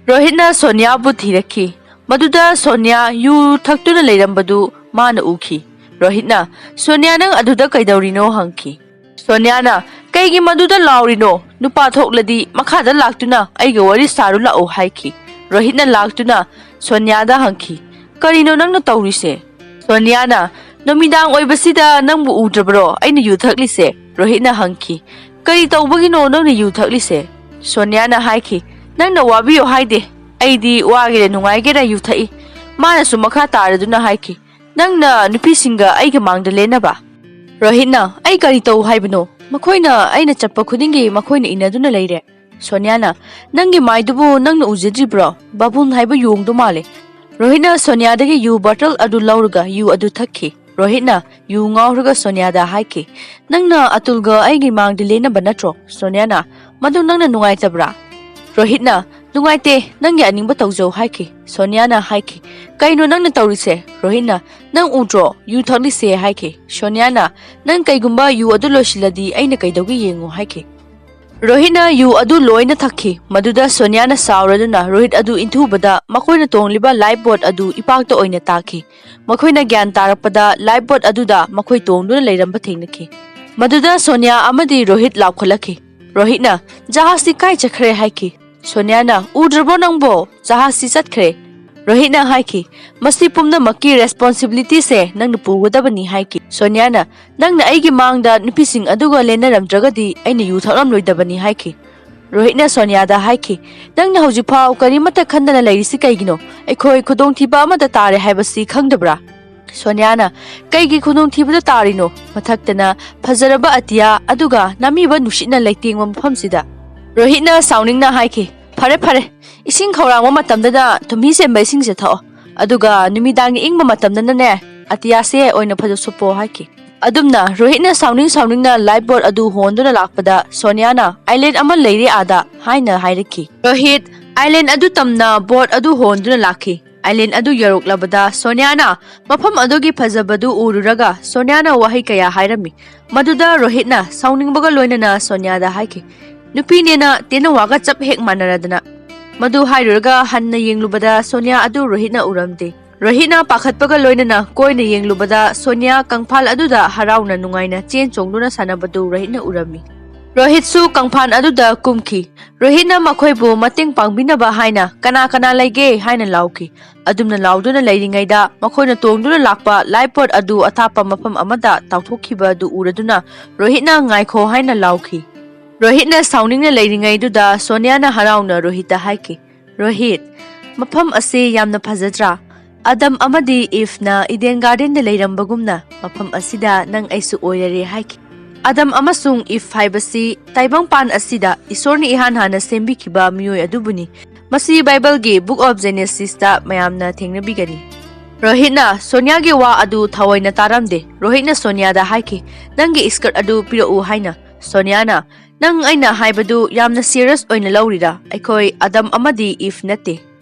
ꯔꯣꯍꯤꯠꯅ ꯁꯣꯅꯤꯌꯥꯕꯨ ꯊꯤꯔꯛꯈꯤ꯫ ꯃꯗꯨꯗ ꯁꯣꯅꯤꯌꯥ ꯌꯨ ꯊꯛꯇꯨꯅ ꯂꯩꯔꯝꯕꯗꯨ ꯃꯥꯅ ꯎꯈꯤ꯫ ꯔꯣꯍꯤꯠꯅ, "ꯁꯣꯅꯤꯌꯥ, ꯅꯪ ꯑꯗꯨꯗ ꯀꯩꯗꯧꯔꯤꯅꯣ?" ꯍꯪꯈꯤ꯫ ꯁꯣꯅꯤꯌꯥꯅ, "ꯀꯩꯒꯤ ꯃꯗꯨꯗ ꯂꯥꯎꯔꯤꯅꯣ? ꯅꯨꯄꯥ ꯊꯣꯛꯂꯗꯤ ꯃꯈꯥꯗ ꯂꯥꯛꯇꯨꯅ ꯑꯩꯒ ꯋꯥꯔꯤ ꯁꯥꯔꯨ ꯂꯥꯛꯎ" ꯍꯥꯏꯈꯤ꯫ ꯔꯣꯍꯤꯠꯅ ꯂꯥꯛꯇꯨꯅ ꯁꯣꯅꯤꯌꯥꯗ ꯍꯪꯈꯤ, "ꯀꯔꯤꯅꯣ ꯅꯪꯅ ꯇꯧꯔꯤꯁꯦ?" ꯁꯣꯅꯤꯌꯥꯅ, "ꯅꯨꯃꯤꯗꯥꯡ ꯑꯣꯏꯕꯁꯤꯗ ꯅꯪꯕꯨ ꯎꯗ꯭ꯔꯕ꯭ꯔꯣ ꯑꯩꯅ ꯌꯨ ꯊꯛꯂꯤꯁꯦ?" ꯔꯣꯍꯤꯠꯅ ꯍꯪꯈꯤ꯫ "ꯀꯔꯤ ꯇꯧꯕꯒꯤꯅꯣ ꯅꯪꯅ ꯌꯨ ꯊꯛꯂꯤꯁꯦ?" ꯁꯣꯅꯤꯌꯥꯅ ꯍꯥꯏꯈꯤ, "ꯅꯪꯅ ꯋꯥꯕꯤꯌꯨ ꯍꯥꯏꯗꯦ, ꯑꯩꯗꯤ ꯋꯥꯒꯦꯔꯥ ꯅꯨꯡꯉꯥꯏꯒꯦꯔꯥ ꯌꯨ ꯊꯛꯏ"꯫ ꯃꯥꯅꯁꯨ ꯃꯈꯥ ꯇꯥꯔꯗꯨꯅ ꯍꯥꯏꯈꯤ, "ꯅꯪꯅ ꯅꯨꯄꯤꯁꯤꯡꯒ ꯑꯩꯒ ꯃꯥꯡꯗ ꯂꯦꯟꯅꯕ?" ꯔꯣꯍꯤꯠꯅ, "ꯑꯩ ꯀꯔꯤ ꯇꯧ ꯍꯥꯏꯕꯅꯣ? ꯃꯈꯣꯏꯅ ꯑꯩꯅ ꯆꯠꯄ ꯈꯨꯗꯤꯡꯒꯤ ꯃꯈꯣꯏꯅ ꯏꯟꯅꯗꯨꯅ ꯂꯩꯔꯦ"꯫ ꯁꯣꯅꯤꯌꯥꯅ, "ꯅꯪꯒꯤ ꯃꯥꯏꯗꯨꯕꯨ ꯅꯪꯅ ꯎꯖꯗ꯭ꯔꯤꯕ꯭ꯔꯣ? ꯕꯥꯕꯨꯟ ꯍꯥꯏꯕ ꯌꯣꯡꯗꯣ ꯃꯥꯜꯂꯦ"꯫ ꯔꯣꯍꯤꯠꯅ ꯁꯣꯅꯤꯌꯥꯗꯒꯤ ꯌꯨ ꯕꯣꯇꯜ ꯑꯗꯨ ꯂꯧꯔꯒ ꯌꯨ ꯑꯗꯨ ꯊꯛꯈꯤ꯫ ꯔꯣꯍꯤꯠꯅ ꯌꯨ ꯉꯥꯎꯔꯒ ꯁꯣꯅꯤꯌꯥꯗ ꯍꯥꯏꯈꯤ, "ꯅꯪꯅ ꯑꯇꯨꯜꯒ ꯑꯩꯒꯤ ꯃꯥꯡꯗ ꯂꯦꯟꯅꯕ ꯅꯠꯇ꯭ꯔꯣ, ꯁꯣꯅꯤꯌꯥꯅ? ꯃꯗꯨ ꯅꯪꯅ ꯅꯨꯡꯉꯥꯏꯇꯕ꯭ꯔꯥ?" ꯔꯣꯍꯤꯠꯅ, "ꯅꯨꯡꯉꯥꯏꯇꯦ, ꯅꯪꯒꯤ ꯑꯅꯤꯡꯕ ꯇꯧꯖꯧ" ꯍꯥꯏꯈꯤ꯫ ꯁꯣꯅꯤꯌꯥꯅ ꯍꯥꯏꯈꯤ, "ꯀꯩꯅꯣ ꯅꯪꯅ ꯇꯧꯔꯤꯁꯦ?" ꯔꯣꯍꯤꯠꯅ, "ꯅꯪ ꯎꯗ꯭ꯔꯣ, ꯌꯨ ꯊꯛꯂꯤꯁꯦ" ꯍꯥꯏꯈꯤ꯫ ꯁꯣꯅꯤꯌꯥꯅ, "ꯅꯪ ꯀꯩꯒꯨꯝꯕ ꯌꯨ ꯑꯗꯨ ꯂꯣꯏꯁꯤꯜꯂꯗꯤ ꯑꯩꯅ ꯀꯩꯗꯧꯒꯦ ꯌꯦꯡꯉꯨ" ꯍꯥꯏꯈꯤ꯫ ꯔꯣꯍꯤꯠꯅ ꯌꯨ ꯑꯗꯨ ꯂꯣꯏꯅ ꯊꯛꯈꯤ꯫ ꯃꯗꯨꯗ ꯁꯣꯅꯤꯌꯥꯅ ꯁꯥꯎꯔꯗꯨꯅ ꯔꯣꯍꯤꯠ ꯑꯗꯨ ꯏꯟꯊꯨꯕꯗ ꯃꯈꯣꯏꯅ ꯇꯣꯡꯂꯤꯕ ꯂꯥꯏꯐ ꯕꯣꯠ ꯑꯗꯨ ꯏꯄꯥꯛꯇ ꯑꯣꯏꯅ ꯇꯥꯈꯤ꯫ ꯃꯈꯣꯏꯅ ꯒ꯭ꯌꯥꯟ ꯇꯥꯔꯛꯄꯗ ꯂꯥꯏꯐ ꯕꯣꯠ ꯑꯗꯨꯗ ꯃꯈꯣꯏ ꯇꯣꯡꯗꯨꯅ ꯂꯩꯔꯝꯕ ꯊꯦꯡꯅꯈꯤ꯫ ꯃꯗꯨꯗ ꯁꯣꯅꯤꯌꯥ ꯑꯃꯗꯤ ꯔꯣꯍꯤꯠ ꯂꯥꯎꯈꯠꯂꯛꯈꯤ꯫ ꯔꯣꯍꯤꯠꯅ, "ꯖꯍꯥꯖꯁꯤ ꯀꯥꯏ ꯆꯠꯈ꯭ꯔꯦ?" ꯍꯥꯏꯈꯤ꯫ ꯁꯣꯅꯤꯌꯥꯅ, "ꯎꯗ꯭ꯔꯕꯣ ꯅꯪꯕꯣ? ꯖꯍꯥꯖꯁꯤ ꯆꯠꯈ꯭ꯔꯦ꯫" ꯔꯣꯍꯤꯠꯅ ꯍꯥꯏꯈꯤ, "ꯃꯁꯤ ꯄꯨꯝꯅꯃꯛꯀꯤ ꯔꯦꯁꯄꯣꯟꯁꯤꯕꯤꯂꯤꯇꯤꯁꯦ ꯅꯪꯅ ꯄꯨꯒꯗꯕꯅꯤ" ꯍꯥꯏꯈꯤ꯫ ꯁꯣꯅꯤꯌꯥꯅ, "ꯅꯪꯅ ꯑꯩꯒꯤ ꯃꯥꯡꯗ ꯅꯨꯄꯤꯁꯤꯡ ꯑꯗꯨꯒ ꯂꯦꯟꯅꯔꯝꯗ꯭ꯔꯒꯗꯤ ꯑꯩꯅ ꯌꯨ ꯊꯛꯂꯝꯂꯣꯏꯗꯕꯅꯤ" ꯍꯥꯏꯈꯤ꯫ ꯔꯣꯍꯤꯠꯅ ꯁꯣꯅꯤꯌꯥꯗ ꯍꯥꯏꯈꯤ, "ꯅꯪꯅ ꯍꯧꯖꯤꯛꯐꯥꯎ ꯀꯔꯤꯃꯠꯇ ꯈꯟꯗꯅ ꯂꯩꯔꯤꯁꯤ ꯀꯩꯒꯤꯅꯣ? ꯑꯩꯈꯣꯏ ꯈꯨꯗꯣꯡꯊꯤꯕ ꯑꯃꯗ ꯇꯥꯔꯦ ꯍꯥꯏꯕꯁꯤ ꯈꯪꯗꯕ꯭ꯔꯥ?" ꯁꯣꯅꯤꯌꯥꯅ, "ꯀꯩꯒꯤ ꯈꯨꯗꯣꯡꯊꯤꯕꯗ ꯇꯥꯔꯤꯅꯣ? ꯃꯊꯛꯇꯅ ꯐꯖꯔꯕ ꯑꯇꯤꯌꯥ, ꯑꯗꯨꯒ ꯅꯥꯃꯤꯕ ꯅꯨꯡꯁꯤꯠꯅ ꯂꯩꯇꯦꯡꯕ ꯃꯐꯝꯁꯤꯗ?" ꯔꯣꯍꯤꯠꯅ ꯁꯥꯎꯅꯤꯡꯅ ꯍꯥꯏꯈꯤ, "ꯐꯔꯦ, ꯐꯔꯦ, ꯏꯁꯤꯡ ꯈꯧꯔꯥꯡꯕ ꯃꯇꯝꯗꯅ ꯊꯨꯝꯍꯤ ꯆꯦꯟꯕ ꯏꯁꯤꯡꯁꯦ ꯊꯛꯑꯣ, ꯑꯗꯨꯒ ꯅꯨꯃꯤꯗꯥꯡꯒꯤ ꯏꯪꯕ ꯃꯇꯝꯗꯅꯅꯦ, ꯑꯇꯤꯌꯥꯁꯦ ꯑꯣꯏꯅ ꯐꯖ ꯁꯨꯞꯄꯣ" ꯍꯥꯏꯈꯤ꯫ ꯑꯗꯨꯝꯅ ꯔꯣꯍꯤꯠꯅ ꯁꯥꯎꯅꯤꯡ ꯁꯥꯎꯅꯤꯡꯅ ꯂꯥꯏꯐ ꯕꯣꯠ ꯑꯗꯨ ꯍꯣꯟꯗꯨꯅ ꯂꯥꯛꯄꯗ ꯁꯣꯅꯤꯌꯥꯅ, "ꯑꯥꯏꯂꯦꯟ ꯑꯃ ꯂꯩꯔꯦ ꯑꯥꯗ" ꯍꯥꯏꯅ ꯍꯥꯏꯔꯛꯈꯤ꯫ ꯔꯣꯍꯤꯠ ꯑꯥꯏꯂꯦꯟ ꯑꯗꯨ ꯇꯝꯅ ꯕꯣꯠ ꯑꯗꯨ ꯍꯣꯟꯗꯨꯅ ꯂꯥꯛꯈꯤ꯫ ꯑꯥꯏꯂꯦꯟ ꯑꯗꯨ ꯌꯧꯔꯛꯂꯕꯗ ꯁꯣꯅꯤꯌꯥꯅ ꯃꯐꯝ ꯑꯗꯨꯒꯤ ꯐꯖꯕꯗꯨ ꯎꯔꯨꯔꯒ ꯁꯣꯅꯤꯌꯥꯅ ꯋꯥꯍꯩ ꯀꯌꯥ ꯍꯥꯏꯔꯝꯃꯤ꯫ ꯃꯗꯨꯗ ꯔꯣꯍꯤꯠꯅ ꯁꯥꯎꯅꯤꯡꯕꯒ ꯂꯣꯏꯅꯅ ꯁꯣꯅꯤꯌꯥꯗ ꯍꯥꯏꯈꯤ, "ꯅꯨꯄꯤꯅꯦꯅ ꯇꯦꯅꯋꯥꯒ ꯆꯞ ꯍꯦꯛ ꯃꯥꯟꯅꯔꯗꯅ"꯫ ꯃꯗꯨ ꯍꯥꯏꯔꯨꯔꯒ ꯍꯟꯅ ꯌꯦꯡꯂꯨꯕꯗ ꯁꯣꯅꯤꯌꯥ ꯑꯗꯨ ꯔꯣꯍꯤꯠꯅ ꯎꯔꯝꯗꯦ꯫ ꯔꯣꯍꯤꯠꯅ ꯄꯥꯈꯠꯄꯒ ꯂꯣꯏꯅꯅ ꯀꯣꯏꯅ ꯌꯦꯡꯂꯨꯕꯗ ꯁꯣꯅꯤꯌꯥ ꯀꯪꯐꯥꯜ ꯑꯗꯨꯗ ꯍꯔꯥꯎꯅ ꯅꯨꯡꯉꯥꯏꯅ ꯆꯦꯟ ꯆꯣꯡꯗꯨꯅ ꯁꯥꯟꯅꯕꯗꯨ ꯔꯣꯍꯤꯠꯅ ꯎꯔꯝꯃꯤ꯫ ꯔꯣꯍꯤꯠꯁꯨ ꯀꯪꯐꯥꯜ ꯑꯗꯨꯗ ꯀꯨꯝꯈꯤ꯫ ꯔꯣꯍꯤꯠꯅ ꯃꯈꯣꯏꯕꯨ ꯃꯇꯦꯡ ꯄꯥꯡꯕꯤꯅꯕ ꯍꯥꯏꯅ, "ꯀꯅꯥ ꯀꯅꯥ ꯂꯩꯒꯦ?" ꯍꯥꯏꯅ ꯂꯥꯎꯈꯤ꯫ ꯑꯗꯨꯝꯅ ꯂꯥꯎꯗꯨꯅ ꯂꯩꯔꯤꯉꯩꯗ ꯃꯈꯣꯏꯅ ꯇꯣꯡꯗꯨꯅ ꯂꯥꯛꯄ ꯂꯥꯏꯐ ꯕꯣꯠ ꯑꯗꯨ ꯑꯊꯥꯞꯄ ꯃꯐꯝ ꯑꯃꯗ ꯇꯥꯎꯊꯣꯛꯈꯤꯕ ꯑꯗꯨ ꯎꯔꯗꯨꯅ ꯔꯣꯍꯤꯠꯅ, "ꯉꯥꯏꯈꯣ" ꯍꯥꯏꯅ ꯂꯥꯎꯈꯤ꯫ ꯔꯣꯍꯤꯠꯅ ꯁꯥꯎꯅꯤꯡꯅ ꯂꯩꯔꯤꯉꯩꯗꯨꯗ ꯁꯣꯅꯤꯌꯥꯅ ꯍꯔꯥꯎꯅ ꯔꯣꯍꯤꯠꯇ ꯍꯥꯏꯈꯤ, "ꯔꯣꯍꯤꯠ, ꯃꯐꯝ ꯑꯁꯤ ꯌꯥꯝꯅ ꯐꯖꯗ꯭ꯔꯥ? ꯑꯗꯝ ꯑꯃꯗꯤ ꯏꯐꯅ ꯏꯗꯦꯟ ꯒꯥꯔꯗꯦꯟꯗ ꯂꯩꯔꯝꯕꯒꯨꯝꯅ ꯃꯐꯝ ꯑꯁꯤꯗ ꯅꯪ ꯑꯩꯁꯨ ꯑꯣꯏꯔꯔꯦ" ꯍꯥꯏꯈꯤ꯫ ꯑꯗꯝ ꯑꯃꯁꯨꯡ ꯏꯐ ꯍꯥꯏꯕꯁꯤ ꯇꯥꯏꯕꯪꯄꯥꯟ ꯑꯁꯤꯗ ꯏꯁꯣꯔꯅ ꯏꯍꯥꯟ ꯍꯥꯟꯅ ꯁꯦꯝꯕꯤꯈꯤꯕ ꯃꯤꯑꯣꯏ ꯑꯗꯨꯕꯨꯅꯤ꯫ ꯃꯁꯤ ꯕꯥꯏꯕꯜꯒꯤ Book of Genesisꯇ ꯃꯌꯥꯝꯅ ꯊꯦꯡꯅꯕꯤꯒꯅꯤ꯫ ꯔꯣꯍꯤꯠꯅ ꯁꯣꯅꯤꯌꯥꯒꯤ ꯋꯥ ꯑꯗꯨ ꯊꯑꯣꯏꯅ ꯇꯥꯔꯝꯗꯦ꯫ ꯔꯣꯍꯤꯠꯅ ꯁꯣꯅꯤꯌꯥꯗ ꯍꯥꯏꯈꯤ, "ꯅꯪꯒꯤ skirt ꯑꯗꯨ ꯄꯤꯔꯛꯎ" ꯍꯥꯏꯅ꯫ ꯁꯣꯅꯤꯌꯥꯅ, "ꯅꯪ ꯑꯩꯅ ꯍꯥꯏꯕꯗꯨ ꯌꯥꯝꯅ serious ꯑꯣꯏꯅ ꯂꯧꯔꯤꯔꯥ? ꯑꯩꯈꯣꯏ ꯑꯗꯝ ꯑꯃꯗꯤ ꯏꯐ ꯅꯠꯇꯦ꯫"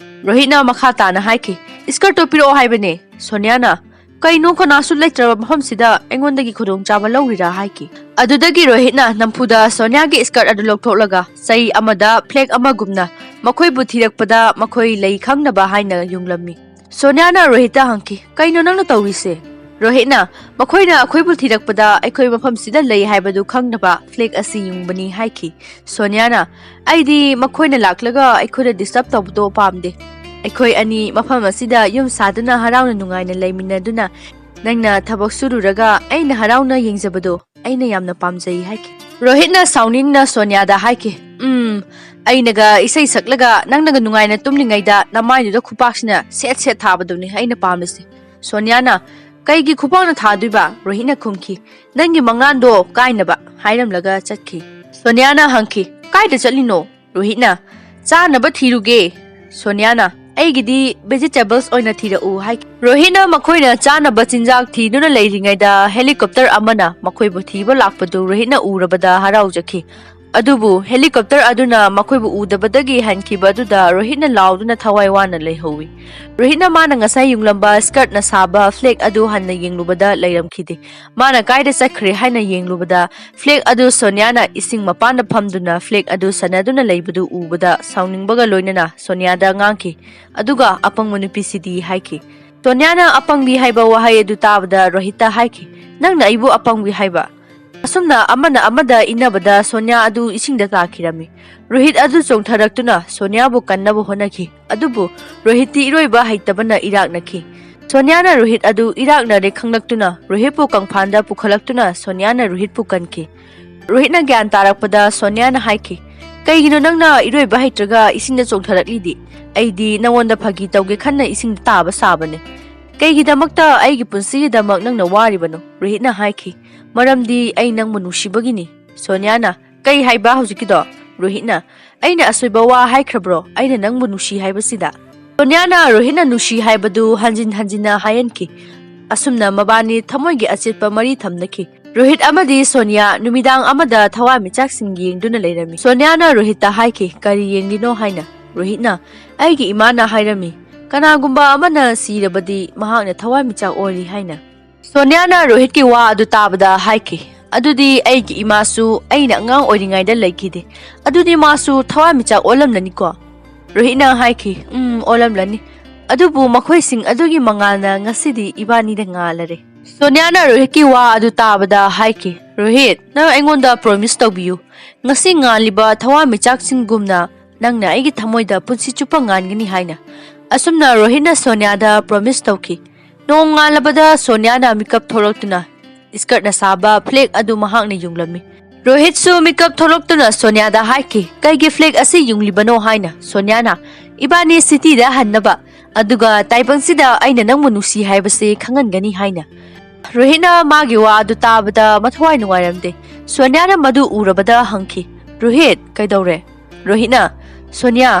ꯔꯣꯍꯤꯠꯅ ꯃꯈꯥ ꯇꯥꯅ ꯍꯥꯏꯈꯤ, "Skirtꯇꯨ ꯄꯤꯔꯛꯑꯣ ꯍꯥꯏꯕꯅꯦ꯫" ꯁꯣꯅꯤꯌꯥꯅ, "ꯀꯩꯅꯣ, ꯀꯅꯥꯁꯨ ꯂꯩꯇ꯭ꯔꯕ ꯃꯐꯝꯁꯤꯗ ꯑꯩꯉꯣꯟꯗꯒꯤ ꯈꯨꯗꯣꯡꯆꯥꯕ ꯂꯧꯔꯤꯔꯥ?" ꯍꯥꯏꯈꯤ꯫ ꯑꯗꯨꯗꯒꯤ ꯔꯣꯍꯤꯠꯅ ꯅꯝꯐꯨꯗ ꯁꯣꯅꯤꯌꯥꯒꯤ skirt ꯑꯗꯨ ꯂꯧꯊꯣꯛꯂꯒ ꯆꯩ ꯑꯃꯗ flag ꯑꯃꯒꯨꯝꯅ ꯃꯈꯣꯏꯕꯨ ꯊꯤꯔꯛꯄꯗ ꯃꯈꯣꯏ ꯂꯩ ꯈꯪꯅꯕ ꯍꯥꯏꯅ ꯌꯨꯡꯂꯝꯃꯤ꯫ ꯁꯣꯅꯤꯌꯥꯅ ꯔꯣꯍꯤꯠꯇ ꯍꯪꯈꯤ, "ꯀꯩꯅꯣ ꯅꯪꯅ ꯇꯧꯔꯤꯁꯦ?" ꯔꯣꯍꯤꯠꯅ, "ꯃꯈꯣꯏꯅ ꯑꯩꯈꯣꯏꯕꯨ ꯊꯤꯔꯛꯄꯗ ꯑꯩꯈꯣꯏ ꯃꯐꯝꯁꯤꯗ ꯂꯩ ꯍꯥꯏꯕꯗꯨ ꯈꯪꯅꯕ flag ꯑꯁꯤ ꯌꯨꯡꯕꯅꯤ" ꯍꯥꯏꯈꯤ꯫ ꯁꯣꯅꯤꯌꯥꯅ, "ꯑꯩꯗꯤ ꯃꯈꯣꯏꯅ ꯂꯥꯛꯂꯒ ꯑꯩꯈꯣꯏꯗ disturb ꯇꯧꯕꯗꯣ ꯄꯥꯝꯗꯦ꯫ ꯑꯩꯈꯣꯏ ꯑꯅꯤ ꯃꯐꯝ ꯑꯁꯤꯗ ꯌꯨꯝ ꯁꯥꯗꯨꯅ ꯍꯔꯥꯎꯅ ꯅꯨꯡꯉꯥꯏꯅ ꯂꯩꯃꯤꯟꯅꯗꯨꯅ ꯅꯪꯅ ꯊꯕꯛ ꯁꯨꯔꯨꯔꯒ ꯑꯩꯅ ꯍꯔꯥꯎꯅ ꯌꯦꯡꯖꯕꯗꯣ ꯑꯩꯅ ꯌꯥꯝꯅ ꯄꯥꯝꯖꯩ" ꯍꯥꯏꯈꯤ꯫ ꯔꯣꯍꯤꯠꯅ ꯁꯥꯎꯅꯤꯡꯅ ꯁꯣꯅꯤꯌꯥꯗ ꯍꯥꯏꯈꯤ, "ꯎꯝ, ꯑꯩꯅꯒ ꯏꯁꯩ ꯁꯛꯂꯒ ꯅꯪꯅꯒ ꯅꯨꯡꯉꯥꯏꯅ ꯇꯨꯝꯂꯤꯉꯩꯗ ꯅꯃꯥꯏꯗꯨꯗ ꯈꯨꯄꯥꯛꯁꯤꯅ ꯁꯦꯠ ꯁꯦꯠ ꯊꯥꯕꯗꯨꯅꯤ ꯑꯩꯅ ꯄꯥꯝꯃꯤꯁꯦ꯫" ꯁꯣꯅꯤꯌꯥꯅ, "ꯀꯩꯒꯤ ꯈꯨꯄꯥꯛꯅ ꯊꯥꯗꯣꯏꯕ?" ꯔꯣꯍꯤꯠꯅ ꯈꯨꯝꯈꯤ꯫ "ꯅꯪꯒꯤ ꯃꯪꯂꯥꯟꯗꯣ ꯀꯥꯏꯅꯕ" ꯍꯥꯏꯔꯝꯂꯒ ꯆꯠꯈꯤ꯫ ꯁꯣꯅꯤꯌꯥꯅ ꯍꯪꯈꯤ, "ꯀꯥꯏꯗ ꯆꯠꯂꯤꯅꯣ?" ꯔꯣꯍꯤꯠꯅ, "ꯆꯥꯅꯕ ꯊꯤꯔꯨꯒꯦ꯫" ꯁꯣꯅꯤꯌꯥꯅ, "ꯑꯩꯒꯤꯗꯤ vegetables ꯑꯣꯏꯅ ꯊꯤꯔꯛꯎ" ꯍꯥꯏꯈꯤ꯫ ꯔꯣꯍꯤꯠꯅ ꯃꯈꯣꯏꯅ ꯆꯥꯅꯕ ꯆꯤꯟꯖꯥꯛ ꯊꯤꯗꯨꯅ ꯂꯩꯔꯤꯉꯩꯗ helicopter ꯑꯃꯅ ꯃꯈꯣꯏꯕꯨ ꯊꯤꯕ ꯂꯥꯛꯄꯗꯨ ꯔꯣꯍꯤꯠꯅ ꯎꯔꯕꯗ ꯍꯔꯥꯎꯖꯈꯤ꯫ ꯑꯗꯨꯕꯨ helicopter ꯑꯗꯨꯅ ꯃꯈꯣꯏꯕꯨ ꯎꯗꯕꯗꯒꯤ ꯍꯟꯈꯤꯕ ꯑꯗꯨꯗ ꯔꯣꯍꯤꯠꯅ ꯂꯥꯎꯗꯨꯅ ꯊꯋꯥꯏ ꯋꯥꯅ ꯂꯩꯍꯧꯏ꯫ ꯔꯣꯍꯤꯠꯅ ꯃꯥꯅ ꯉꯁꯥꯏ ꯌꯨꯡꯂꯝꯕ skirtꯅ ꯁꯥꯕ flag ꯑꯗꯨ ꯍꯟꯅ ꯌꯦꯡꯂꯨꯕꯗ ꯂꯩꯔꯝꯈꯤꯗꯦ꯫ ꯃꯥꯅ ꯀꯥꯏꯗ ꯆꯠꯈ꯭ꯔꯦ ꯍꯥꯏꯅ ꯌꯦꯡꯂꯨꯕꯗ flag ꯑꯗꯨ ꯁꯣꯅꯤꯌꯥꯅ ꯏꯁꯤꯡ ꯃꯄꯥꯟꯗ ꯐꯝꯗꯨꯅ flag ꯑꯗꯨ ꯁꯥꯟꯅꯗꯨꯅ ꯂꯩꯕꯗꯨ ꯎꯕꯗ ꯁꯥꯎꯅꯤꯡꯕꯒ ꯂꯣꯏꯅꯅ ꯁꯣꯅꯤꯌꯥꯗ ꯉꯥꯡꯈꯤ꯫ ꯑꯗꯨꯒ "ꯑꯄꯪꯕ ꯅꯨꯄꯤꯁꯤꯗꯤ" ꯍꯥꯏꯈꯤ꯫ ꯁꯣꯅꯤꯌꯥꯅ "ꯑꯄꯪꯕꯤ" ꯍꯥꯏꯕ ꯋꯥꯍꯩ ꯑꯗꯨ ꯇꯥꯕꯗ ꯔꯣꯍꯤꯠꯇ ꯍꯥꯏꯈꯤ, "ꯅꯪꯅ ꯑꯩꯕꯨ ꯑꯄꯪꯕꯤ ꯍꯥꯏꯕ?" ꯑꯁꯨꯝꯅ ꯑꯃꯅ ꯑꯃꯗ ꯏꯟꯅꯕꯗ ꯁꯣꯅꯤꯌꯥ ꯑꯗꯨ ꯏꯁꯤꯡꯗ ꯇꯥꯈꯤꯔꯝꯃꯤ꯫ ꯔꯣꯍꯤꯠ ꯑꯗꯨ ꯆꯣꯡꯊꯔꯛꯇꯨꯅ ꯁꯣꯅꯤꯌꯥꯕꯨ ꯀꯟꯅꯕ ꯍꯣꯠꯅꯈꯤ꯫ ꯑꯗꯨꯕꯨ ꯔꯣꯍꯤꯠꯇꯤ ꯏꯔꯣꯏꯕ ꯍꯩꯇꯕꯅ ꯏꯔꯥꯛꯅꯈꯤ꯫ ꯁꯣꯅꯤꯌꯥꯅ ꯔꯣꯍꯤꯠ ꯑꯗꯨ ꯏꯔꯥꯛꯅꯔꯦ ꯈꯪꯂꯛꯇꯨꯅ ꯔꯣꯍꯤꯠꯄꯨ ꯀꯪꯐꯥꯟꯗ ꯄꯨꯈꯠꯂꯛꯇꯨꯅ ꯁꯣꯅꯤꯌꯥꯅ ꯔꯣꯍꯤꯠꯄꯨ ꯀꯟꯈꯤ꯫ ꯔꯣꯍꯤꯠꯅ ꯒ꯭ꯌꯥꯟ ꯇꯥꯔꯛꯄꯗ ꯁꯣꯅꯤꯌꯥꯅ ꯍꯥꯏꯈꯤ, "ꯀꯩꯒꯤꯅꯣ ꯅꯪꯅ ꯏꯔꯣꯏꯕ ꯍꯩꯇ꯭ꯔꯒ ꯏꯁꯤꯡꯗ ꯆꯣꯡꯊꯔꯛꯂꯤꯗꯤ? ꯑꯩꯗꯤ ꯅꯉꯣꯟꯗ ꯐꯥꯒꯤ ꯇꯧꯒꯦ ꯈꯟꯅ ꯏꯁꯤꯡꯗ ꯇꯥꯕ ꯁꯥꯕꯅꯦ꯫ ꯀꯩꯒꯤꯗꯃꯛꯇ ꯑꯩꯒꯤ ꯄꯨꯟꯁꯤꯒꯤꯗꯃꯛ ꯅꯪꯅ ꯋꯥꯔꯤꯕꯅꯣ?" ꯔꯣꯍꯤꯠꯅ ꯍꯥꯏꯈꯤ, "ꯃꯔꯝꯗꯤ ꯑꯩ ꯅꯪꯕꯨ ꯅꯨꯡꯁꯤꯕꯒꯤꯅꯤ꯫" ꯁꯣꯅꯤꯌꯥꯅ, "ꯀꯩ ꯍꯥꯏꯕ ꯍꯧꯖꯤꯛꯀꯤꯗꯣ?" ꯔꯣꯍꯤꯠꯅ, "ꯑꯩꯅ ꯑꯁꯣꯏꯕ ꯋꯥ ꯍꯥꯏꯈ꯭ꯔꯕ꯭ꯔꯣ? ꯑꯩꯅ ꯅꯪꯕꯨ ꯅꯨꯡꯁꯤ ꯍꯥꯏꯕꯁꯤꯗ?" ꯁꯣꯅꯤꯌꯥꯅ ꯔꯣꯍꯤꯠꯅ ꯅꯨꯡꯁꯤ ꯍꯥꯏꯕꯗꯨ ꯍꯟꯖꯤꯟ ꯍꯟꯖꯤꯟꯅ ꯍꯥꯏꯍꯟꯈꯤ꯫ ꯑꯁꯨꯝꯅ ꯃꯕꯥꯅꯤ ꯊꯃꯣꯏꯒꯤ ꯑꯆꯦꯠꯄ ꯃꯔꯤ ꯊꯝꯅꯈꯤ꯫ ꯔꯣꯍꯤꯠ ꯑꯃꯗꯤ ꯁꯣꯅꯤꯌꯥ ꯅꯨꯃꯤꯗꯥꯡ ꯑꯃꯗ ꯊꯋꯥꯟꯃꯤꯆꯥꯛꯁꯤꯡ ꯌꯦꯡꯗꯨꯅ ꯂꯩꯔꯝꯃꯤ꯫ ꯁꯣꯅꯤꯌꯥꯅ ꯔꯣꯍꯤꯠꯇ ꯍꯥꯏꯈꯤ, "ꯀꯔꯤ ꯌꯦꯡꯂꯤꯅꯣ?" ꯍꯥꯏꯅ꯫ ꯔꯣꯍꯤꯠꯅ, "ꯑꯩꯒꯤ ꯏꯃꯥꯅ ꯍꯥꯏꯔꯝꯃꯤ, ꯀꯅꯥꯒꯨꯝꯕ ꯑꯃꯅ ꯁꯤꯔꯕꯗꯤ ꯃꯍꯥꯛꯅ ꯊꯋꯥꯟꯃꯤꯆꯥꯛ ꯑꯣꯜꯂꯤ" ꯍꯥꯏꯅ꯫ ꯁꯣꯅꯤꯌꯥꯅ ꯔꯣꯍꯤꯠꯀꯤ ꯋꯥ ꯑꯗꯨ ꯇꯥꯕꯗ ꯍꯥꯏꯈꯤ, "ꯑꯗꯨꯗꯤ ꯑꯩꯒꯤ ꯏꯃꯥꯁꯨ ꯑꯩꯅ ꯑꯉꯥꯡ ꯑꯣꯏꯔꯤꯉꯩꯗ ꯂꯩꯈꯤꯗꯦ꯫ ꯑꯗꯨꯗꯤ ꯃꯥꯁꯨ ꯊꯋꯥꯟꯃꯤꯆꯥꯛ ꯑꯣꯜꯂꯝꯂꯅꯤꯀꯣ?" ꯔꯣꯍꯤꯠꯅ ꯍꯥꯏꯈꯤ, "ꯎꯝ, ꯑꯣꯜꯂꯝꯂꯅꯤ꯫ ꯑꯗꯨꯕꯨ ꯃꯈꯣꯏꯁꯤꯡ ꯑꯗꯨꯒꯤ ꯃꯉꯥꯜꯅ ꯉꯁꯤꯗꯤ ꯏꯕꯥꯅꯤꯗ ꯉꯥꯜꯂꯔꯦ꯫" ꯁꯣꯅꯤꯌꯥꯅ ꯔꯣꯍꯤꯠꯀꯤ ꯋꯥ ꯑꯗꯨ ꯇꯥꯕꯗ ꯍꯥꯏꯈꯤ, "ꯔꯣꯍꯤꯠ, ꯅꯪ ꯑꯩꯉꯣꯟꯗ ꯄ꯭ꯔꯣꯃꯤꯁ ꯇꯧꯕꯤꯌꯨ꯫ ꯉꯁꯤ ꯉꯥꯜꯂꯤꯕ ꯊꯋꯥꯟꯃꯤꯆꯥꯛꯁꯤꯡꯒꯨꯝꯅ ꯅꯪꯅ ꯑꯩꯒꯤ ꯊꯃꯣꯏꯗ ꯄꯨꯟꯁꯤ ꯆꯨꯞꯄ ꯉꯥꯟꯒꯅꯤ" ꯍꯥꯏꯅ꯫ ꯑꯁꯨꯝꯅ ꯔꯣꯍꯤꯠꯅ ꯁꯣꯅꯤꯌꯥꯗ ꯄ꯭ꯔꯣꯃꯤꯁ ꯇꯧꯈꯤ꯫ ꯅꯣꯡ ꯉꯥꯜꯂꯕꯗ ꯁꯣꯅꯤꯌꯥꯅ ꯃꯤꯀꯞ ꯊꯣꯛꯂꯛꯇꯨꯅ ꯏꯁꯀꯔꯠꯅ ꯁꯥꯕ ꯐ꯭ꯂꯦꯛ ꯑꯗꯨ ꯃꯍꯥꯛꯅ ꯌꯨꯡꯂꯝꯃꯤ꯫ ꯔꯣꯍꯤꯠꯁꯨ ꯃꯤꯀꯞ ꯊꯣꯛꯂꯛꯇꯨꯅ ꯁꯣꯅꯤꯌꯥꯗ ꯍꯥꯏꯈꯤ, "ꯀꯩꯒꯤ ꯐ꯭ꯂꯦꯛ ꯑꯁꯤ ꯌꯨꯡꯂꯤꯕꯅꯣ?" ꯍꯥꯏꯅ꯫ ꯁꯣꯅꯤꯌꯥꯅ, "ꯏꯕꯥꯅꯤ ꯁꯤꯇꯤꯗ ꯍꯟꯅꯕ, ꯑꯗꯨꯒ ꯇꯥꯏꯕꯪꯁꯤꯗ ꯑꯩꯅ ꯅꯪꯕꯨ ꯅꯨꯡꯁꯤ ꯍꯥꯏꯕꯁꯤ ꯈꯪꯍꯟꯒꯅꯤ" ꯍꯥꯏꯅ꯫ ꯔꯣꯍꯤꯠꯅ ꯃꯥꯒꯤ ꯋꯥ ꯑꯗꯨ ꯇꯥꯕꯗ ꯃꯊꯋꯥꯏ ꯅꯨꯡꯉꯥꯏꯔꯝꯗꯦ꯫ ꯁꯣꯅꯤꯌꯥꯅ ꯃꯗꯨ ꯎꯔꯕꯗ ꯍꯪꯈꯤ, "ꯔꯣꯍꯤꯠ, ꯀꯩꯗꯧꯔꯦ?" ꯔꯣꯍꯤꯠꯅ, "ꯁꯣꯅꯤꯌꯥ,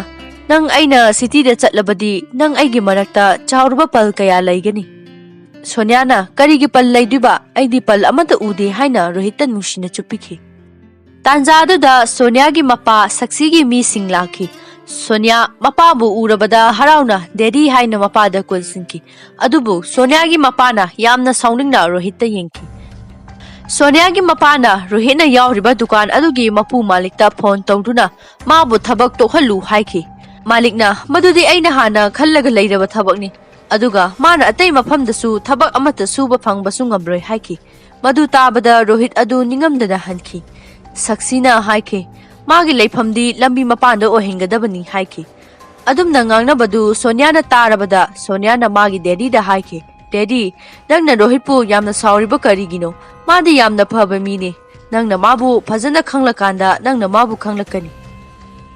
ꯅꯪ ꯑꯩꯅ ꯁꯤꯇꯤꯗ ꯆꯠꯂꯕꯗꯤ ꯅꯪ ꯑꯩꯒꯤ ꯃꯔꯛꯇ ꯆꯥꯎꯔꯕ ꯄꯜ ꯀꯌꯥ ꯂꯩꯒꯅꯤ꯫" ꯁꯣꯅꯤꯌꯥꯅ, "ꯀꯔꯤꯒꯤ ꯄꯜ ꯂꯩꯗꯣꯏꯕ? ꯑꯩꯗꯤ ꯄꯜ ꯑꯃꯠꯇ ꯎꯗꯦ" ꯍꯥꯏꯅ ꯔꯣꯍꯤꯠꯇ ꯅꯨꯡꯁꯤꯅ ꯆꯨꯞꯄꯤꯈꯤ꯫ ꯇꯥꯟꯖꯥ ꯑꯗꯨꯗ ꯁꯣꯅꯤꯌꯥꯒꯤ ꯃꯄꯥ ꯁꯛꯁꯤꯒꯤ ꯃꯤꯁꯤꯡ ꯂꯥꯛꯈꯤ꯫ ꯁꯣꯅꯤꯌꯥ ꯃꯄꯥꯕꯨ ꯎꯔꯕꯗ ꯍꯔꯥꯎꯅ "ꯗꯦꯗꯤ" ꯍꯥꯏꯅ ꯃꯄꯥꯗ ꯀꯣꯟꯁꯤꯟꯈꯤ꯫ ꯑꯗꯨꯕꯨ ꯁꯣꯅꯤꯌꯥꯒꯤ ꯃꯄꯥꯅ ꯌꯥꯝꯅ ꯁꯥꯎꯅꯤꯡꯅ ꯔꯣꯍꯤꯠꯇ ꯌꯦꯡꯈꯤ꯫ ꯁꯣꯅꯤꯌꯥꯒꯤ ꯃꯄꯥꯅ ꯔꯣꯍꯤꯠꯅ ꯌꯥꯎꯔꯤꯕ ꯗꯨꯀꯥꯟ ꯑꯗꯨꯒꯤ ꯃꯄꯨ ꯃꯥꯂꯤꯛꯇ ꯐꯣꯟ ꯇꯧꯗꯨꯅ ꯃꯥꯕꯨ ꯊꯕꯛ ꯇꯣꯛꯍꯜꯂꯨ ꯍꯥꯏꯈꯤ꯫ ꯃꯥꯂꯤꯛꯅ, "ꯃꯗꯨꯗꯤ ꯑꯩꯅ ꯍꯥꯟꯅ ꯈꯜꯂꯒ ꯂꯩꯔꯕ ꯊꯕꯛꯅꯤ꯫ ꯑꯗꯨꯒ ꯃꯥꯅ ꯑꯇꯩ ꯃꯐꯝꯗꯁꯨ ꯊꯕꯛ ꯑꯃꯠꯇ ꯁꯨꯕ ꯐꯪꯕꯁꯨ ꯉꯝꯂꯣꯏ" ꯍꯥꯏꯈꯤ꯫ ꯃꯗꯨ ꯇꯥꯕꯗ ꯔꯣꯍꯤꯠ ꯑꯗꯨ ꯅꯤꯡꯉꯝꯗꯅ ꯍꯟꯈꯤ꯫ ꯁꯛꯁꯤꯅ ꯍꯥꯏꯈꯤ, "ꯃꯥꯒꯤ ꯂꯩꯐꯝꯗꯤ ꯂꯝꯕꯤ ꯃꯄꯥꯟꯗ ꯑꯣꯏꯍꯟꯒꯗꯕꯅꯤ" ꯍꯥꯏꯈꯤ꯫ ꯑꯗꯨꯝꯅ ꯉꯥꯡꯅꯕꯗꯨ ꯁꯣꯅꯤꯌꯥꯅ ꯇꯥꯔꯕꯗ ꯁꯣꯅꯤꯌꯥꯅ ꯃꯥꯒꯤ ꯗꯦꯗꯤꯗ ꯍꯥꯏꯈꯤ, "ꯗꯦꯗꯤ, ꯅꯪꯅ ꯔꯣꯍꯤꯠꯄꯨ ꯌꯥꯝꯅ ꯁꯥꯎꯔꯤꯕ ꯀꯔꯤꯒꯤꯅꯣ? ꯃꯥꯗꯤ ꯌꯥꯝꯅ ꯐꯕ ꯃꯤꯅꯤ꯫ ꯅꯪꯅ ꯃꯥꯕꯨ ꯐꯖꯅ ꯈꯪꯂꯀꯥꯟꯗ ꯅꯪꯅ ꯃꯥꯕꯨ ꯈꯪꯂꯛꯀꯅꯤ꯫"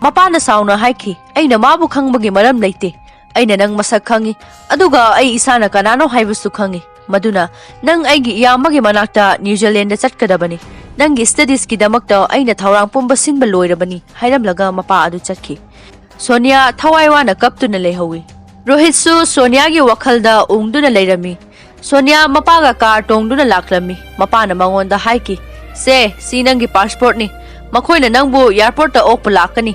ꯃꯄꯥꯅ ꯁꯥꯎꯅ ꯍꯥꯏꯈꯤ, "ꯑꯩꯅ ꯃꯥꯕꯨ ꯈꯪꯕꯒꯤ ꯃꯔꯝ ꯂꯩꯇꯦ꯫ ꯑꯩꯅ ꯅꯪ ꯃꯁꯛ ꯈꯪꯏ, ꯑꯗꯨꯒ ꯑꯩ ꯏꯁꯥꯅ ꯀꯅꯥꯅꯣ ꯍꯥꯏꯕꯁꯨ ꯈꯪꯏ꯫ ꯃꯗꯨꯅ ꯅꯪ ꯑꯩꯒꯤ ꯏꯌꯥꯝꯕꯒꯤ ꯃꯅꯥꯛꯇ ꯅ꯭ꯌꯨꯖꯤꯂꯦꯟꯗ ꯆꯠꯀꯗꯕꯅꯤ꯫ ꯅꯪꯒꯤ ꯁ꯭ꯇꯗꯤꯁꯀꯤꯗꯃꯛꯇ ꯑꯩꯅ ꯊꯧꯔꯥꯡ ꯄꯨꯝꯕ ꯁꯤꯟꯕ ꯂꯣꯏꯔꯕꯅꯤ" ꯍꯥꯏꯔꯝꯂꯒ ꯃꯄꯥ ꯑꯗꯨ ꯆꯠꯈꯤ꯫ ꯁꯣꯅꯤꯌꯥ ꯊꯋꯥꯏ ꯋꯥꯅ ꯀꯞꯇꯨꯅ ꯂꯩꯍꯧꯏ꯫ ꯔꯣꯍꯤꯠꯁꯨ ꯁꯣꯅꯤꯌꯥꯒꯤ ꯋꯥꯈꯜꯗ ꯎꯪꯗꯨꯅ ꯂꯩꯔꯝꯃꯤ꯫ ꯁꯣꯅꯤꯌꯥ ꯃꯄꯥꯒ ꯀꯥꯔ ꯇꯣꯡꯗꯨꯅ ꯂꯥꯛꯂꯝꯃꯤ꯫ ꯃꯄꯥꯅ ꯃꯉꯣꯟꯗ ꯍꯥꯏꯈꯤ, "ꯁꯦ, ꯁꯤ ꯅꯪꯒꯤ ꯄꯥꯁꯄꯣꯔꯠꯅꯤ꯫ ꯃꯈꯣꯏꯅ ꯅꯪꯕꯨ ꯑꯦꯌꯥꯔꯄꯣꯔꯠꯇ ꯑꯣꯛꯄ ꯂꯥꯛꯀꯅꯤ꯫"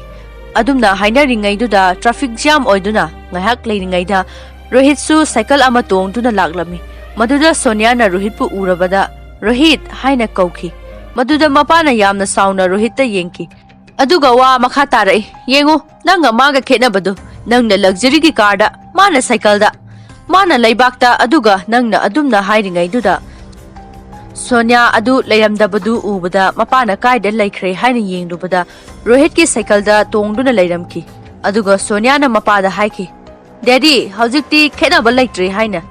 ꯑꯗꯨꯝꯅ ꯍꯥꯏꯅꯔꯤꯉꯩꯗꯨꯗ ꯇ꯭ꯔꯥꯐꯤꯛ ꯖꯥꯝ ꯑꯣꯏꯗꯨꯅ ꯉꯥꯏꯍꯥꯛ ꯂꯩꯔꯤꯉꯩꯗ ꯔꯣꯍꯤꯠꯁꯨ ꯁꯥꯏꯀꯜ ꯑꯃ ꯇꯣꯡꯗꯨꯅ ꯂꯥꯛꯂꯝꯃꯤ꯫ ꯃꯗꯨꯗ ꯁꯣꯅꯤꯌꯥꯅ ꯔꯣꯍꯤꯠꯄꯨ ꯎꯔꯕꯗ, "ꯔꯣꯍꯤꯠ" ꯍꯥꯏꯅ ꯀꯧꯈꯤ꯫ ꯃꯗꯨꯗ ꯃꯄꯥꯅ ꯌꯥꯝꯅ ꯁꯥꯎꯅ ꯔꯣꯍꯤꯠꯇ ꯌꯦꯡꯈꯤ꯫ ꯑꯗꯨꯒ ꯋꯥ ꯃꯈꯥ ꯇꯥꯔꯛꯏ, "ꯌꯦꯡꯉꯨ, ꯅꯪꯒ ꯃꯥꯒ ꯈꯦꯠꯅꯕꯗꯨ, ꯅꯪꯅ ꯂꯛꯖꯔꯤꯒꯤ ꯀꯥꯔꯗ, ꯃꯥꯅ ꯁꯥꯏꯀꯜꯗ, ꯃꯥꯅ ꯂꯩꯕꯥꯛꯇ, ꯑꯗꯨꯒ ꯅꯪꯅ ꯑꯗꯨꯝꯅ ꯍꯥꯏꯔꯤꯉꯩꯗꯨꯗ꯫" ꯁꯣꯅꯤꯌꯥ ꯑꯗꯨ ꯂꯩꯔꯝꯗꯕꯗꯨ ꯎꯕꯗ ꯃꯄꯥꯅ ꯀꯥꯏꯗ ꯂꯩꯈ꯭ꯔꯦ ꯍꯥꯏꯅ ꯌꯦꯡꯂꯨꯕꯗ ꯔꯣꯍꯤꯠꯀꯤ ꯁꯥꯏꯀꯜꯗ ꯇꯣꯡꯗꯨꯅ ꯂꯩꯔꯝꯈꯤ꯫ ꯑꯗꯨꯒ ꯁꯣꯅꯤꯌꯥꯅ ꯃꯄꯥꯗ ꯍꯥꯏꯈꯤ, "ꯗꯦꯗꯤ, ꯍꯧꯖꯤꯛꯇꯤ ꯈꯦꯠꯅꯕ ꯂꯩꯇ꯭ꯔꯦ" ꯍꯥꯏꯅ꯫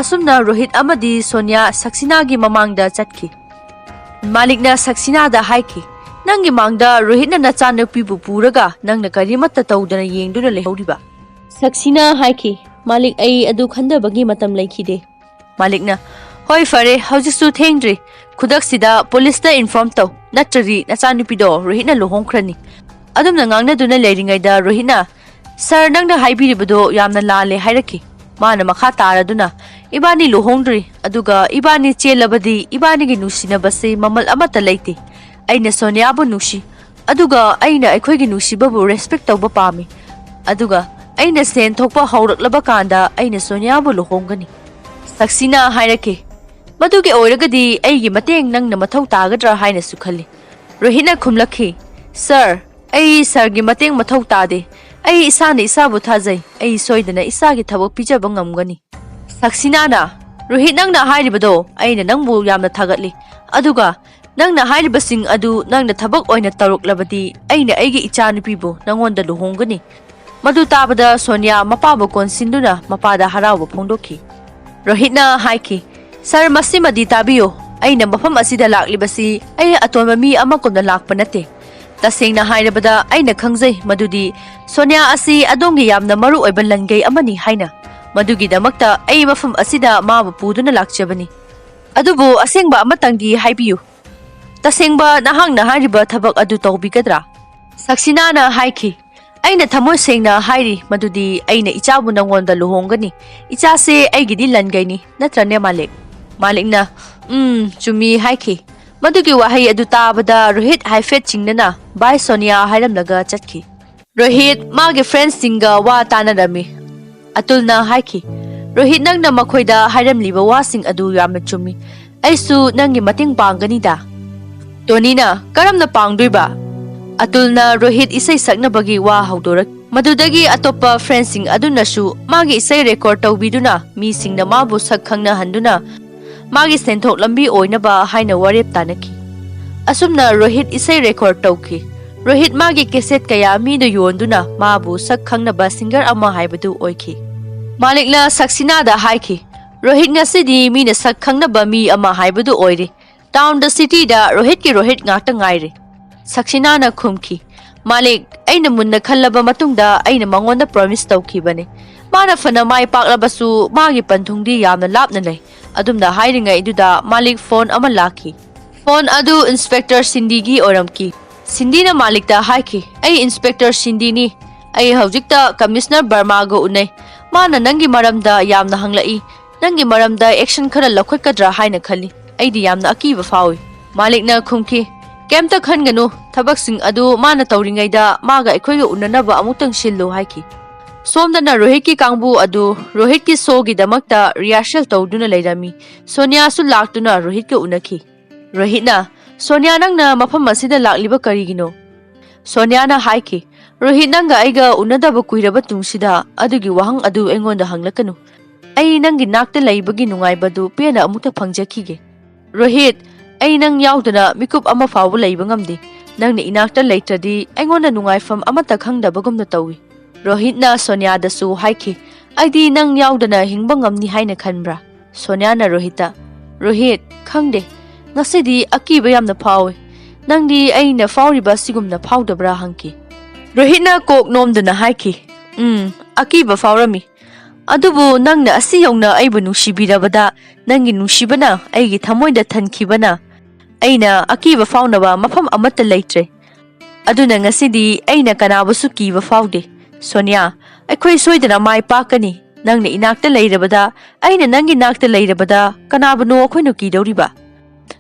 ꯑꯁꯨꯝꯅ ꯔꯣꯍꯤꯠ ꯑꯃꯗꯤ ꯁꯣꯅꯤꯌꯥ ꯁꯛꯁꯤꯅꯥꯒꯤ ꯃꯃꯥꯡꯗ ꯆꯠꯈꯤ꯫ ꯃꯥꯂꯤꯛꯅ ꯁꯛꯁꯤꯅꯥꯗ ꯍꯥꯏꯈꯤ, "ꯅꯪꯒꯤ ꯃꯥꯡꯗ ꯔꯣꯍꯤꯠꯅ ꯅꯆꯥꯅꯨꯄꯤꯕꯨ ꯄꯨꯔꯒ ꯅꯪꯅ ꯀꯔꯤꯃꯠꯇ ꯇꯧꯗꯅ ꯌꯦꯡꯗꯨꯅ ꯂꯩꯍꯧꯔꯤꯕ?" ꯁꯛꯁꯤꯅꯥ ꯍꯥꯏꯈꯤ, "ꯃꯥꯂꯤꯛ, ꯑꯩ ꯑꯗꯨ ꯈꯟꯊꯕꯒꯤ ꯃꯇꯝ ꯂꯩꯈꯤꯗꯦ꯫" ꯃꯥꯂꯤꯛꯅ, "ꯍꯣꯏ, ꯐꯔꯦ, ꯍꯧꯖꯤꯛꯁꯨ ꯊꯦꯡꯗ꯭ꯔꯤ꯫ ꯈꯨꯗꯛꯁꯤꯗ ꯄꯨꯂꯤꯁꯇ ꯏꯟꯐꯣꯔꯝ ꯇꯧ, ꯅꯠꯇ꯭ꯔꯗꯤ ꯅꯆꯥꯅꯨꯄꯤꯗꯣ ꯔꯣꯍꯤꯠꯅ ꯂꯨꯍꯣꯡꯈ꯭ꯔꯅꯤ꯫" ꯑꯗꯨꯝꯅ ꯉꯥꯡꯅꯗꯨꯅ ꯂꯩꯔꯤꯉꯩꯗ ꯔꯣꯍꯤꯠꯅ, "ꯁꯥꯔ, ꯅꯪꯅ ꯍꯥꯏꯕꯤꯔꯤꯕꯗꯣ ꯌꯥꯝꯅ ꯂꯥꯜꯂꯦ" ꯍꯥꯏꯔꯛꯈꯤ꯫ ꯃꯥꯅ ꯃꯈꯥ ꯇꯥꯔꯗꯨꯅ, "ꯏꯕꯥꯅꯤ ꯂꯨꯍꯣꯡꯗ꯭ꯔꯤ, ꯑꯗꯨꯒ ꯏꯕꯥꯅꯤ ꯆꯦꯜꯂꯕꯗꯤ ꯏꯕꯥꯅꯤꯒꯤ ꯅꯨꯡꯁꯤꯅꯕꯁꯤ ꯃꯃꯜ ꯑꯃꯠꯇ ꯂꯩꯇꯦ꯫ ꯑꯩꯅ ꯁꯣꯅꯤꯌꯥꯕꯨ ꯅꯨꯡꯁꯤ, ꯑꯗꯨꯒ ꯑꯩꯅ ꯑꯩꯈꯣꯏꯒꯤ ꯅꯨꯡꯁꯤꯕꯕꯨ ꯔꯦꯁꯄꯦꯛ ꯇꯧꯕ ꯄꯥꯝꯃꯤ꯫ ꯑꯗꯨꯒ ꯑꯩꯅ ꯁꯦꯟ ꯊꯣꯛꯄ ꯍꯧꯔꯛꯂꯕ ꯀꯥꯟꯗ ꯑꯩꯅ ꯁꯣꯅꯤꯌꯥꯕꯨ ꯂꯨꯍꯣꯡꯒꯅꯤ꯫" ꯁꯛꯁꯤꯅꯥ ꯍꯥꯏꯔꯛꯈꯤ, "ꯃꯗꯨꯒꯤ ꯑꯣꯏꯔꯒꯗꯤ ꯑꯩꯒꯤ ꯃꯇꯦꯡ ꯅꯪꯅ ꯃꯊꯧ ꯇꯥꯒꯗ꯭ꯔꯥ ꯍꯥꯏꯅꯁꯨ ꯈꯜꯂꯤ꯫" ꯔꯣꯍꯤꯠꯅ ꯈꯨꯝꯂꯛꯈꯤ, "ꯁꯥꯔ, ꯑꯩ ꯁꯥꯔꯒꯤ ꯃꯇꯦꯡ ꯃꯊꯧ ꯇꯥꯗꯦ꯫ ꯑꯩ ꯏꯁꯥꯅ ꯏꯁꯥꯕꯨ ꯊꯥꯖꯩ꯫ ꯑꯩ ꯁꯣꯏꯗꯅ ꯏꯁꯥꯒꯤ ꯊꯕꯛ ꯄꯤꯖꯕ ꯉꯝꯒꯅꯤ꯫" ꯁꯛꯁꯤꯅꯥꯅ, "ꯔꯣꯍꯤꯠ, ꯅꯪꯅ ꯍꯥꯏꯔꯤꯕꯗꯣ ꯑꯩꯅ ꯅꯪꯕꯨ ꯌꯥꯝꯅ ꯊꯥꯒꯠꯂꯤ꯫ ꯑꯗꯨꯒ ꯅꯪꯅ ꯍꯥꯏꯔꯤꯕꯁꯤꯡ ꯑꯗꯨ ꯅꯪꯅ ꯊꯕꯛ ꯑꯣꯏꯅ ꯇꯧꯔꯛꯂꯕꯗꯤ ꯑꯩꯅ ꯑꯩꯒꯤ ꯏꯆꯥꯅꯨꯄꯤꯕꯨ ꯅꯪꯉꯣꯟꯗ ꯂꯨꯍꯣꯡꯒꯅꯤ꯫" ꯃꯗꯨ ꯇꯥꯕꯗ ꯁꯣꯅꯤꯌꯥ ꯃꯄꯥꯕꯨ ꯀꯣꯟꯁꯤꯟꯗꯨꯅ ꯃꯄꯥꯗ ꯍꯔꯥꯎꯕ ꯐꯣꯡꯗꯣꯛꯈꯤ꯫ ꯔꯣꯍꯤꯠꯅ ꯍꯥꯏꯈꯤ, "ꯁꯥꯔ, ꯃꯁꯤꯃꯗꯤ ꯇꯥꯕꯤꯌꯨ꯫ ꯑꯩꯅ ꯃꯐꯝ ꯑꯁꯤꯗ ꯂꯥꯛꯂꯤꯕꯁꯤ ꯑꯩ ꯑꯇꯣꯟꯕ ꯃꯤ ꯑꯃꯒꯨꯝꯅ ꯂꯥꯛꯄ ꯅꯠꯇꯦ꯫ ꯇꯁꯦꯡꯅ ꯍꯥꯏꯔꯕꯗ ꯑꯩꯅ ꯈꯪꯖꯩ ꯃꯗꯨꯗꯤ ꯁꯣꯅꯤꯌꯥ ꯑꯁꯤ ꯑꯗꯣꯝꯒꯤ ꯌꯥꯝꯅ ꯃꯔꯨ ꯑꯣꯏꯕ ꯂꯟꯒꯩ ꯑꯃꯅꯤ ꯍꯥꯏꯅ꯫ ꯃꯗꯨꯒꯤꯗꯃꯛꯇ ꯑꯩ ꯃꯐꯝ ꯑꯁꯤꯗ ꯃꯥꯕꯨ ꯄꯨꯗꯨꯅ ꯂꯥꯛꯆꯕꯅꯤ꯫ ꯑꯗꯨꯕꯨ ꯑꯁꯦꯡꯕ ꯑꯃꯇꯪꯗꯤ ꯍꯥꯏꯕꯤꯌꯨ꯫ ꯇꯁꯦꯡꯕ ꯅꯍꯥꯛꯅ ꯍꯥꯏꯔꯤꯕ ꯊꯕꯛ ꯑꯗꯨ ꯇꯧꯕꯤꯒꯗ꯭ꯔꯥ?" ꯁꯛꯁꯤꯅꯥꯅ ꯍꯥꯏꯈꯤ, ꯑꯩꯅ ꯊꯃꯣꯏ ꯁꯦꯡꯅ ꯍꯥꯏꯔꯤ ꯃꯗꯨꯗꯤ ꯑꯩꯅ ꯏꯆꯥꯕꯨ ꯅꯪꯉꯣꯟꯗ ꯂꯨꯍꯣꯡꯒꯅꯤ꯫ ꯏꯆꯥꯁꯦ ꯑꯩꯒꯤꯗꯤ ꯂꯟꯒꯩꯅꯤ, ꯅꯠꯇ꯭ꯔꯅꯦ ꯃꯥꯂꯤꯛ?" ꯃꯥꯂꯤꯛꯅ, "ꯎꯝ, ꯆꯨꯝꯃꯤ" ꯍꯥꯏꯈꯤ꯫ ꯃꯗꯨꯒꯤ ꯋꯥꯍꯩ ꯑꯗꯨ ꯇꯥꯕꯗ ꯔꯣꯍꯤꯠ ꯍꯥꯏꯐꯦꯠ ꯆꯤꯡꯅꯅ "ꯕꯥꯏ ꯁꯣꯅꯤꯌꯥ" ꯍꯥꯏꯔꯝꯂꯒ ꯆꯠꯈꯤ꯫ ꯔꯣꯍꯤꯠ ꯃꯥꯒꯤ ꯐ꯭ꯔꯦꯟꯁꯁꯤꯡꯒ ꯋꯥ ꯇꯥꯅꯔꯝꯃꯤ꯫ ꯑꯇꯨꯜꯅ ꯍꯥꯏꯈꯤ, "ꯔꯣꯍꯤꯠ, ꯅꯪꯅ ꯃꯈꯣꯏꯗ ꯍꯥꯏꯔꯝꯂꯤꯕ ꯋꯥꯁꯤꯡ ꯑꯗꯨ ꯌꯥꯝꯅ ꯆꯨꯝꯃꯤ꯫ ꯑꯩꯁꯨ ꯅꯪꯒꯤ ꯃꯇꯦꯡ ꯄꯥꯡꯒꯅꯤꯗ꯫" ꯇꯣꯅꯤꯅ, "ꯀꯔꯝꯅ ꯄꯥꯡꯗꯣꯏꯕ?" ꯑꯇꯨꯜꯅ ꯔꯣꯍꯤꯠ ꯏꯁꯩ ꯁꯛꯅꯕꯒꯤ ꯋꯥ ꯍꯧꯗꯣꯔꯛ꯫ ꯃꯗꯨꯗꯒꯤ ꯑꯇꯣꯞꯄ ꯐ꯭ꯔꯦꯟꯁꯁꯤꯡ ꯑꯗꯨꯅꯁꯨ ꯃꯥꯒꯤ ꯏꯁꯩ ꯔꯦꯀꯣꯔꯗ ꯇꯧꯕꯤꯗꯨꯅ ꯃꯤꯁꯤꯡꯅ ꯃꯥꯕꯨ ꯁꯛ ꯈꯪꯅꯍꯟꯗꯨꯅ ꯃꯥꯒꯤ ꯁꯦꯟꯊꯣꯛ ꯂꯝꯕꯤ ꯑꯣꯏꯅꯕ ꯍꯥꯏꯅ ꯋꯥꯔꯦꯞ ꯇꯥꯅꯈꯤ꯫ ꯑꯁꯨꯝꯅ ꯔꯣꯍꯤꯠ ꯏꯁꯩ ꯔꯦꯀꯣꯔꯗ ꯇꯧꯈꯤ꯫ ꯔꯣꯍꯤꯠ ꯃꯥꯒꯤ ꯀꯦꯁꯦꯠ ꯀꯌꯥ ꯃꯤꯗ ꯌꯣꯟꯗꯨꯅ ꯃꯥꯕꯨ ꯁꯛ ꯈꯪꯅꯕ ꯁꯤꯡꯒꯔ ꯑꯃ ꯍꯥꯏꯕꯗꯨ ꯑꯣꯏꯈꯤ꯫ ꯃꯥꯂꯤꯛꯅ ꯁꯛꯁꯤꯅꯥꯗ ꯍꯥꯏꯈꯤ, "ꯔꯣꯍꯤꯠ ꯉꯁꯤꯗꯤ ꯃꯤꯅ ꯁꯛ ꯈꯪꯅꯕ ꯃꯤ ꯑꯃ ꯍꯥꯏꯕꯗꯨ ꯑꯣꯏꯔꯦ꯫ ꯇꯥꯎꯟꯗ, ꯁꯤꯇꯤꯗ ꯔꯣꯍꯤꯠꯀꯤ ꯔꯣꯍꯤꯠ ꯉꯥꯛꯇ ꯉꯥꯏꯔꯦ꯫" ꯁꯛꯁꯤꯅꯥꯅ ꯈꯨꯝꯈꯤ, "ꯃꯥꯂꯤꯛ, ꯑꯩꯅ ꯃꯨꯟꯅ ꯈꯜꯂꯕ ꯃꯇꯨꯡꯗ ꯑꯩꯅ ꯃꯉꯣꯟꯗ ꯄ꯭ꯔꯣꯃꯤꯁ ꯇꯧꯈꯤꯕꯅꯤ꯫ ꯃꯥꯅ ꯐꯅ ꯃꯥꯏ ꯄꯥꯛꯂꯕꯁꯨ ꯃꯥꯒꯤ ꯄꯟꯊꯨꯡꯗꯤ ꯌꯥꯝꯅ ꯂꯥꯞꯅ ꯂꯩ꯫" ꯑꯗꯨꯝꯅ ꯍꯥꯏꯔꯤꯉꯩꯗꯨꯗ ꯃꯥꯂꯤꯛ ꯐꯣꯟ ꯑꯃ ꯂꯥꯛꯈꯤ꯫ ꯐꯣꯟ ꯑꯗꯨ ꯏꯟꯁꯄꯦꯛꯇꯔ ꯁꯤꯟꯗꯤꯒꯤ ꯑꯣꯏꯔꯝꯈꯤ꯫ ꯁꯤꯟꯗꯤꯅ ꯃꯥꯂꯤꯛꯇ ꯍꯥꯏꯈꯤ, "ꯑꯩ ꯏꯟꯁꯄꯦꯛꯇꯔ ꯁꯤꯟꯗꯤꯅꯤ꯫ ꯑꯩ ꯍꯧꯖꯤꯛꯇ ꯀꯃꯤꯁꯅꯔ ꯕꯔꯃꯥꯒ ꯎꯅꯩ꯫ ꯃꯥꯅ ꯅꯪꯒꯤ ꯃꯔꯝꯗ ꯌꯥꯝꯅ ꯍꯪꯂꯛꯏ꯫ ꯅꯪꯒꯤ ꯃꯔꯝꯗ ꯑꯦꯛꯁꯟ ꯈꯔ ꯂꯧꯈꯠꯀꯗ꯭ꯔꯥ ꯍꯥꯏꯅ ꯈꯜꯂꯤ꯫ ꯑꯩꯗꯤ ꯌꯥꯝꯅ ꯑꯀꯤꯕ ꯐꯥꯎꯏ꯫" ꯃꯥꯂꯤꯛꯅ ꯈꯨꯝꯈꯤ, "ꯀꯩꯝꯇ ꯈꯟꯒꯅꯨ, ꯊꯕꯛꯁꯤꯡ ꯑꯗꯨ ꯃꯥꯅ ꯇꯧꯔꯤꯉꯩꯗ ꯃꯥꯒ ꯑꯩꯈꯣꯏꯒ ꯎꯅꯅꯕ ꯑꯃꯨꯛꯇꯪ ꯁꯤꯜꯂꯨ" ꯍꯥꯏꯈꯤ꯫ ꯁꯣꯝꯗꯅ ꯔꯣꯍꯤꯠꯀꯤ ꯀꯥꯡꯕꯨ ꯑꯗꯨ ꯔꯣꯍꯤꯠꯀꯤ ꯁꯣꯒꯤꯗꯃꯛꯇ ꯔꯤꯍꯔꯁꯦꯜ ꯇꯧꯗꯨꯅ ꯂꯩꯔꯝꯃꯤ꯫ ꯁꯣꯅꯤꯌꯥꯁꯨ ꯂꯥꯛꯇꯨꯅ ꯔꯣꯍꯤꯠꯀ ꯎꯅꯈꯤ꯫ ꯔꯣꯍꯤꯠꯅ, "ꯁꯣꯅꯤꯌꯥ, ꯅꯪꯅ ꯃꯐꯝ ꯑꯁꯤꯗ ꯂꯥꯛꯂꯤꯕ ꯀꯔꯤꯒꯤꯅꯣ?" ꯁꯣꯅꯤꯌꯥꯅ ꯍꯥꯏꯈꯤ, "ꯔꯣꯍꯤꯠ, ꯅꯪꯒ ꯑꯩꯒ ꯎꯅꯗꯕ ꯀꯨꯏꯔꯕ ꯇꯨꯡꯁꯤꯗ ꯑꯗꯨꯒꯤ ꯋꯥꯍꯪ ꯑꯗꯨ ꯑꯩꯉꯣꯟꯗ ꯍꯪꯂꯛꯀꯅꯨ꯫ ꯑꯩ ꯅꯪꯒꯤ ꯅꯥꯛꯇ ꯂꯩꯕꯒꯤ ꯅꯨꯡꯉꯥꯏꯕꯗꯨ ꯄꯦꯟꯅ ꯑꯃꯨꯛꯇ ꯐꯪꯖꯈꯤꯒꯦ꯫ ꯔꯣꯍꯤꯠ, ꯑꯩ ꯅꯪ ꯌꯥꯎꯗꯅ ꯃꯤꯀꯨꯞ ꯑꯃ ꯐꯥꯎꯕ ꯂꯩꯕ ꯉꯝꯗꯦ꯫ ꯅꯪꯅ ꯏꯅꯥꯛꯇ ꯂꯩꯇ꯭ꯔꯗꯤ ꯑꯩꯉꯣꯟꯗ ꯅꯨꯡꯉꯥꯏꯐꯝ ꯑꯃꯠꯇ ꯈꯪꯗꯕꯒꯨꯝꯅ ꯇꯧꯏ꯫" ꯔꯣꯍꯤꯠꯅ ꯁꯣꯅꯤꯌꯥꯗꯁꯨ ꯍꯥꯏꯈꯤ, "ꯑꯩꯗꯤ ꯅꯪ ꯌꯥꯎꯗꯅ ꯍꯤꯡꯕ ꯉꯝꯅꯤ ꯍꯥꯏꯅ ꯈꯟꯕ꯭ꯔꯥ?" ꯁꯣꯅꯤꯌꯥꯅ ꯔꯣꯍꯤꯠꯇ, "ꯔꯣꯍꯤꯠ, ꯈꯪꯗꯦ, ꯉꯁꯤꯗꯤ ꯑꯀꯤꯕ ꯌꯥꯝꯅ ꯐꯥꯎꯏ꯫ ꯅꯪꯗꯤ ꯑꯩꯅ ꯐꯥꯎꯔꯤꯕ ꯑꯁꯤꯒꯨꯝꯅ ꯐꯥꯎꯗꯕ꯭ꯔꯥ?" ꯍꯪꯈꯤ꯫ ꯔꯣꯍꯤꯠꯅ ꯀꯣꯛ ꯅꯣꯝꯗꯨꯅ ꯍꯥꯏꯈꯤ, "ꯎꯝ, ꯑꯀꯤꯕ ꯐꯥꯎꯔꯝꯃꯤ꯫ ꯑꯗꯨꯕꯨ ꯅꯪꯅ ꯑꯁꯤ ꯌꯧꯅ ꯑꯩꯕꯨ ꯅꯨꯡꯁꯤꯕꯤꯔꯕꯗ, ꯅꯪꯒꯤ ꯅꯨꯡꯁꯤꯕꯅ ꯑꯩꯒꯤ ꯊꯃꯣꯏꯗ ꯊꯟꯈꯤꯕꯅ ꯑꯩꯅ ꯑꯀꯤꯕ ꯐꯥꯎꯅꯕ ꯃꯐꯝ ꯑꯃꯠꯇ ꯂꯩꯇ꯭ꯔꯦ꯫ ꯑꯗꯨꯅ ꯉꯁꯤꯗꯤ ꯑꯩꯅ ꯀꯅꯥꯕꯨꯁꯨ ꯀꯤꯕ ꯐꯥꯎꯗꯦ꯫ ꯁꯣꯅꯤꯌꯥ, ꯑꯩꯈꯣꯏ ꯁꯣꯏꯗꯅ ꯃꯥꯏ ꯄꯥꯛꯀꯅꯤ꯫ ꯅꯪꯅ ꯏꯅꯥꯛꯇ ꯂꯩꯔꯕꯗ, ꯑꯩꯅ ꯅꯪꯒꯤ ꯅꯥꯛꯇ ꯂꯩꯔꯕꯗ, ꯀꯅꯥꯕꯨꯅꯣ ꯑꯩꯈꯣꯏꯅ ꯀꯤꯗꯧꯔꯤꯕ?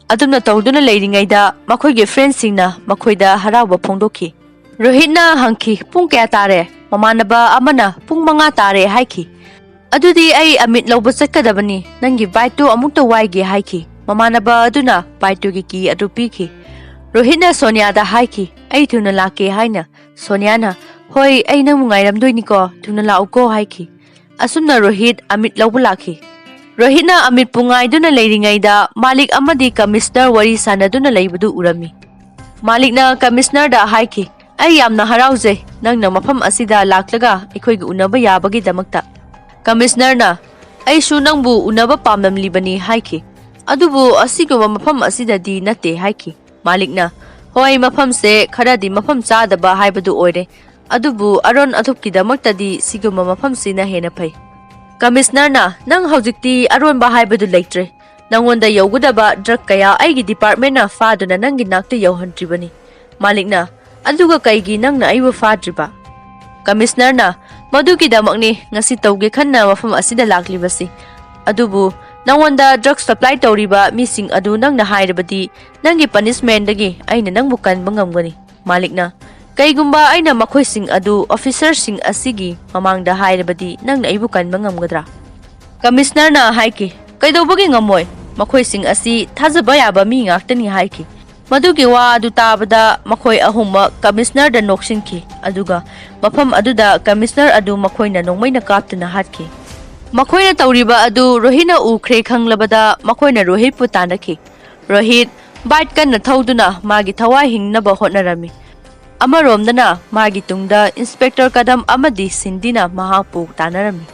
ꯑꯗꯨꯝꯅ ꯇꯧꯗꯨꯅ ꯂꯩꯔꯤꯉꯩꯗ ꯃꯈꯣꯏꯒꯤ ꯐ꯭ꯔꯦꯟꯁꯤꯡꯅ ꯃꯈꯣꯏꯗ ꯍꯔꯥꯎꯕ ꯐꯣꯡꯗꯣꯛꯈꯤ꯫ ꯔꯣꯍꯤꯠꯅ ꯍꯪꯈꯤ, "ꯄꯨꯡ ꯀꯌꯥ ꯇꯥꯔꯦ?" ꯃꯃꯥꯟꯅꯕ ꯑꯃꯅ, "ꯄꯨꯡ ꯃꯉꯥ ꯇꯥꯔꯦ" ꯍꯥꯏꯈꯤ꯫ "ꯑꯗꯨꯗꯤ ꯑꯩ ꯑꯃꯤꯠ ꯂꯧꯕ ꯆꯠꯀꯗꯕꯅꯤ, ꯅꯪꯒꯤ ꯕꯥꯏꯛꯇꯨ ꯑꯃꯨꯛꯇ ꯋꯥꯏꯒꯦ" ꯍꯥꯏꯈꯤ꯫ ꯃꯃꯥꯟꯅꯕ ꯑꯗꯨꯅ ꯕꯥꯏꯛꯇꯨꯒꯤ ꯀꯤ ꯑꯗꯨ ꯄꯤꯈꯤ꯫ ꯔꯣꯍꯤꯠꯅ ꯁꯣꯅꯤꯌꯥꯗ ꯍꯥꯏꯈꯤ, "ꯑꯩ ꯊꯨꯅ ꯂꯥꯛꯀꯦ" ꯍꯥꯏꯅ꯫ ꯁꯣꯅꯤꯌꯥꯅ, "ꯍꯣꯏ, ꯑꯩ ꯅꯪꯕꯨ ꯉꯥꯏꯔꯝꯗꯣꯏꯅꯤꯀꯣ, ꯊꯨꯅ ꯂꯥꯛꯎꯀꯣ" ꯍꯥꯏꯈꯤ꯫ ꯑꯁꯨꯝꯅ ꯔꯣꯍꯤꯠ ꯑꯃꯤꯠ ꯂꯧꯕ ꯂꯥꯛꯈꯤ꯫ ꯔꯣꯍꯤꯠꯅ ꯑꯃꯤꯠꯄꯨ ꯉꯥꯏꯗꯨꯅ ꯂꯩꯔꯤꯉꯩꯗ ꯃꯥꯂꯤꯛ ꯑꯃꯗꯤ ꯀꯃꯤꯁꯅꯔ ꯋꯥꯔꯤ ꯁꯥꯟꯅꯗꯨꯅ ꯂꯩꯕꯗꯨ ꯎꯔꯝꯃꯤ꯫ ꯃꯥꯂꯤꯛꯅ ꯀꯃꯤꯁꯅꯔꯗ ꯍꯥꯏꯈꯤ, "ꯑꯩ ꯌꯥꯝꯅ ꯍꯔꯥꯎꯖꯩ, ꯅꯪꯅ ꯃꯐꯝ ꯑꯁꯤꯗ ꯂꯥꯛꯂꯒ ꯑꯩꯈꯣꯏꯒ ꯎꯅꯕ ꯌꯥꯕꯒꯤꯗꯃꯛꯇ"꯫ ꯀꯃꯤꯁꯅꯔꯅ, "ꯑꯩꯁꯨ ꯅꯪꯕꯨ ꯎꯅꯕ ꯄꯥꯝꯂꯝꯂꯤꯕꯅꯤ" ꯍꯥꯏꯈꯤ꯫ "ꯑꯗꯨꯕꯨ ꯑꯁꯤꯒꯨꯝꯕ ꯃꯐꯝ ꯑꯁꯤꯗꯗꯤ ꯅꯠꯇꯦ" ꯍꯥꯏꯈꯤ꯫ ꯃꯥꯂꯤꯛꯅ, "ꯍꯣꯏ, ꯃꯐꯝꯁꯦ ꯈꯔꯗꯤ ꯃꯐꯝ ꯆꯥꯗꯕ ꯍꯥꯏꯕꯗꯨ ꯑꯣꯏꯔꯦ, ꯑꯗꯨꯕꯨ ꯑꯔꯣꯟ ꯑꯊꯨꯞꯀꯤꯗꯃꯛꯇꯗꯤ ꯁꯤꯒꯨꯝꯕ ꯃꯐꯝꯁꯤꯅ ꯍꯦꯟꯅ ꯐꯩ"꯫ ꯀꯃꯤꯁꯅꯔꯅ, "ꯅꯪ ꯍꯧꯖꯤꯛꯇꯤ ꯑꯔꯣꯟꯕ ꯍꯥꯏꯕꯗꯨ ꯂꯩꯇ꯭ꯔꯦ꯫ ꯅꯪꯉꯣꯟꯗ ꯌꯧꯒꯗꯕ ꯗ꯭ꯔꯒ ꯀꯌꯥ ꯑꯩꯒꯤ ꯗꯤꯄꯥꯔꯠꯃꯦꯟꯅ ꯐꯥꯗꯨꯅ ꯅꯪꯒꯤ ꯅꯥꯛꯇ ꯌꯧꯍꯟꯗ꯭ꯔꯤꯕꯅꯤ"꯫ ꯃꯥꯂꯤꯛꯅ, "ꯑꯗꯨꯒ ꯀꯩꯒꯤ ꯅꯪꯅ ꯑꯩꯕꯨ ꯐꯥꯗ꯭ꯔꯤꯕ?" ꯀꯃꯤꯁꯅꯔꯅ, "ꯃꯗꯨꯒꯤꯗꯃꯛꯅꯤ ꯉꯁꯤ ꯇꯧꯒꯦ ꯈꯟꯅ ꯃꯐꯝ ꯑꯁꯤꯗ ꯂꯥꯛꯂꯤꯕꯁꯤ꯫ ꯑꯗꯨꯕꯨ ꯅꯪꯉꯣꯟꯗ ꯗ꯭ꯔꯒ ꯁꯄ꯭ꯂꯥꯏ ꯇꯧꯔꯤꯕ ꯃꯤꯁꯤꯡ ꯑꯗꯨ ꯅꯪꯅ ꯍꯥꯏꯔꯕꯗꯤ ꯅꯪꯒꯤ ꯄꯅꯤꯁꯃꯦꯟꯗꯒꯤ ꯑꯩꯅ ꯅꯪꯕꯨ ꯀꯟꯕ ꯉꯝꯒꯅꯤ"꯫ ꯃꯥꯂꯤꯛꯅ, "ꯀꯩꯒꯨꯝꯕ ꯑꯩꯅ ꯃꯈꯣꯏꯁꯤꯡ ꯑꯗꯨ ꯑꯣꯐꯤꯁꯔꯁꯤꯡ ꯑꯁꯤꯒꯤ ꯃꯃꯥꯡꯗ ꯍꯥꯏꯔꯕꯗꯤ ꯅꯪꯅ ꯑꯩꯕꯨ ꯀꯟꯕ ꯉꯝꯒꯗ꯭ꯔꯥ?" ꯀꯃꯤꯁꯅꯔꯅ ꯍꯥꯏꯈꯤ, "ꯀꯩꯗꯧꯕꯒꯤ ꯉꯝꯃꯣꯏ? ꯃꯈꯣꯏꯁꯤꯡ ꯑꯁꯤ ꯊꯥꯖꯕ ꯌꯥꯕ ꯃꯤ ꯉꯥꯛꯇꯅꯤ" ꯍꯥꯏꯈꯤ꯫ ꯃꯗꯨꯒꯤ ꯋꯥ ꯑꯗꯨ ꯇꯥꯕꯗ ꯃꯈꯣꯏ ꯑꯍꯨꯝꯃꯛ ꯀꯃꯤꯁꯅꯔꯗ ꯅꯣꯛꯁꯤꯟꯈꯤ, ꯑꯗꯨꯒ ꯃꯐꯝ ꯑꯗꯨꯗ ꯀꯃꯤꯁꯅꯔ ꯑꯗꯨ ꯃꯈꯣꯏꯅ ꯅꯣꯡꯃꯩꯅ ꯀꯥꯞꯇꯨꯅ ꯍꯥꯠꯈꯤ꯫ ꯃꯈꯣꯏꯅ ꯇꯧꯔꯤꯕ ꯑꯗꯨ ꯔꯣꯍꯤꯠꯅ ꯎꯈ꯭ꯔꯦ ꯈꯪꯂꯕꯗ ꯃꯈꯣꯏꯅ ꯔꯣꯍꯤꯠꯄꯨ ꯇꯥꯟꯅꯈꯤ꯫ ꯔꯣꯍꯤꯠ ꯕꯥꯏꯛ ꯀꯟꯅ ꯊꯧꯗꯨꯅ ꯃꯥꯒꯤ ꯊꯋꯥꯏ ꯍꯤꯡꯅꯕ ꯍꯣꯠꯅꯔꯝꯃꯤ꯫ ꯑꯃꯔꯣꯝꯗꯅ ꯃꯥꯒꯤ ꯇꯨꯡꯗ ꯏꯟꯁꯄꯦꯛꯇꯔ ꯀꯗꯝ ꯑꯃꯗꯤ ꯁꯤꯟꯗꯤꯅ ꯃꯍꯥꯛꯄꯨ ꯇꯥꯟꯅꯔꯝꯃꯤ꯫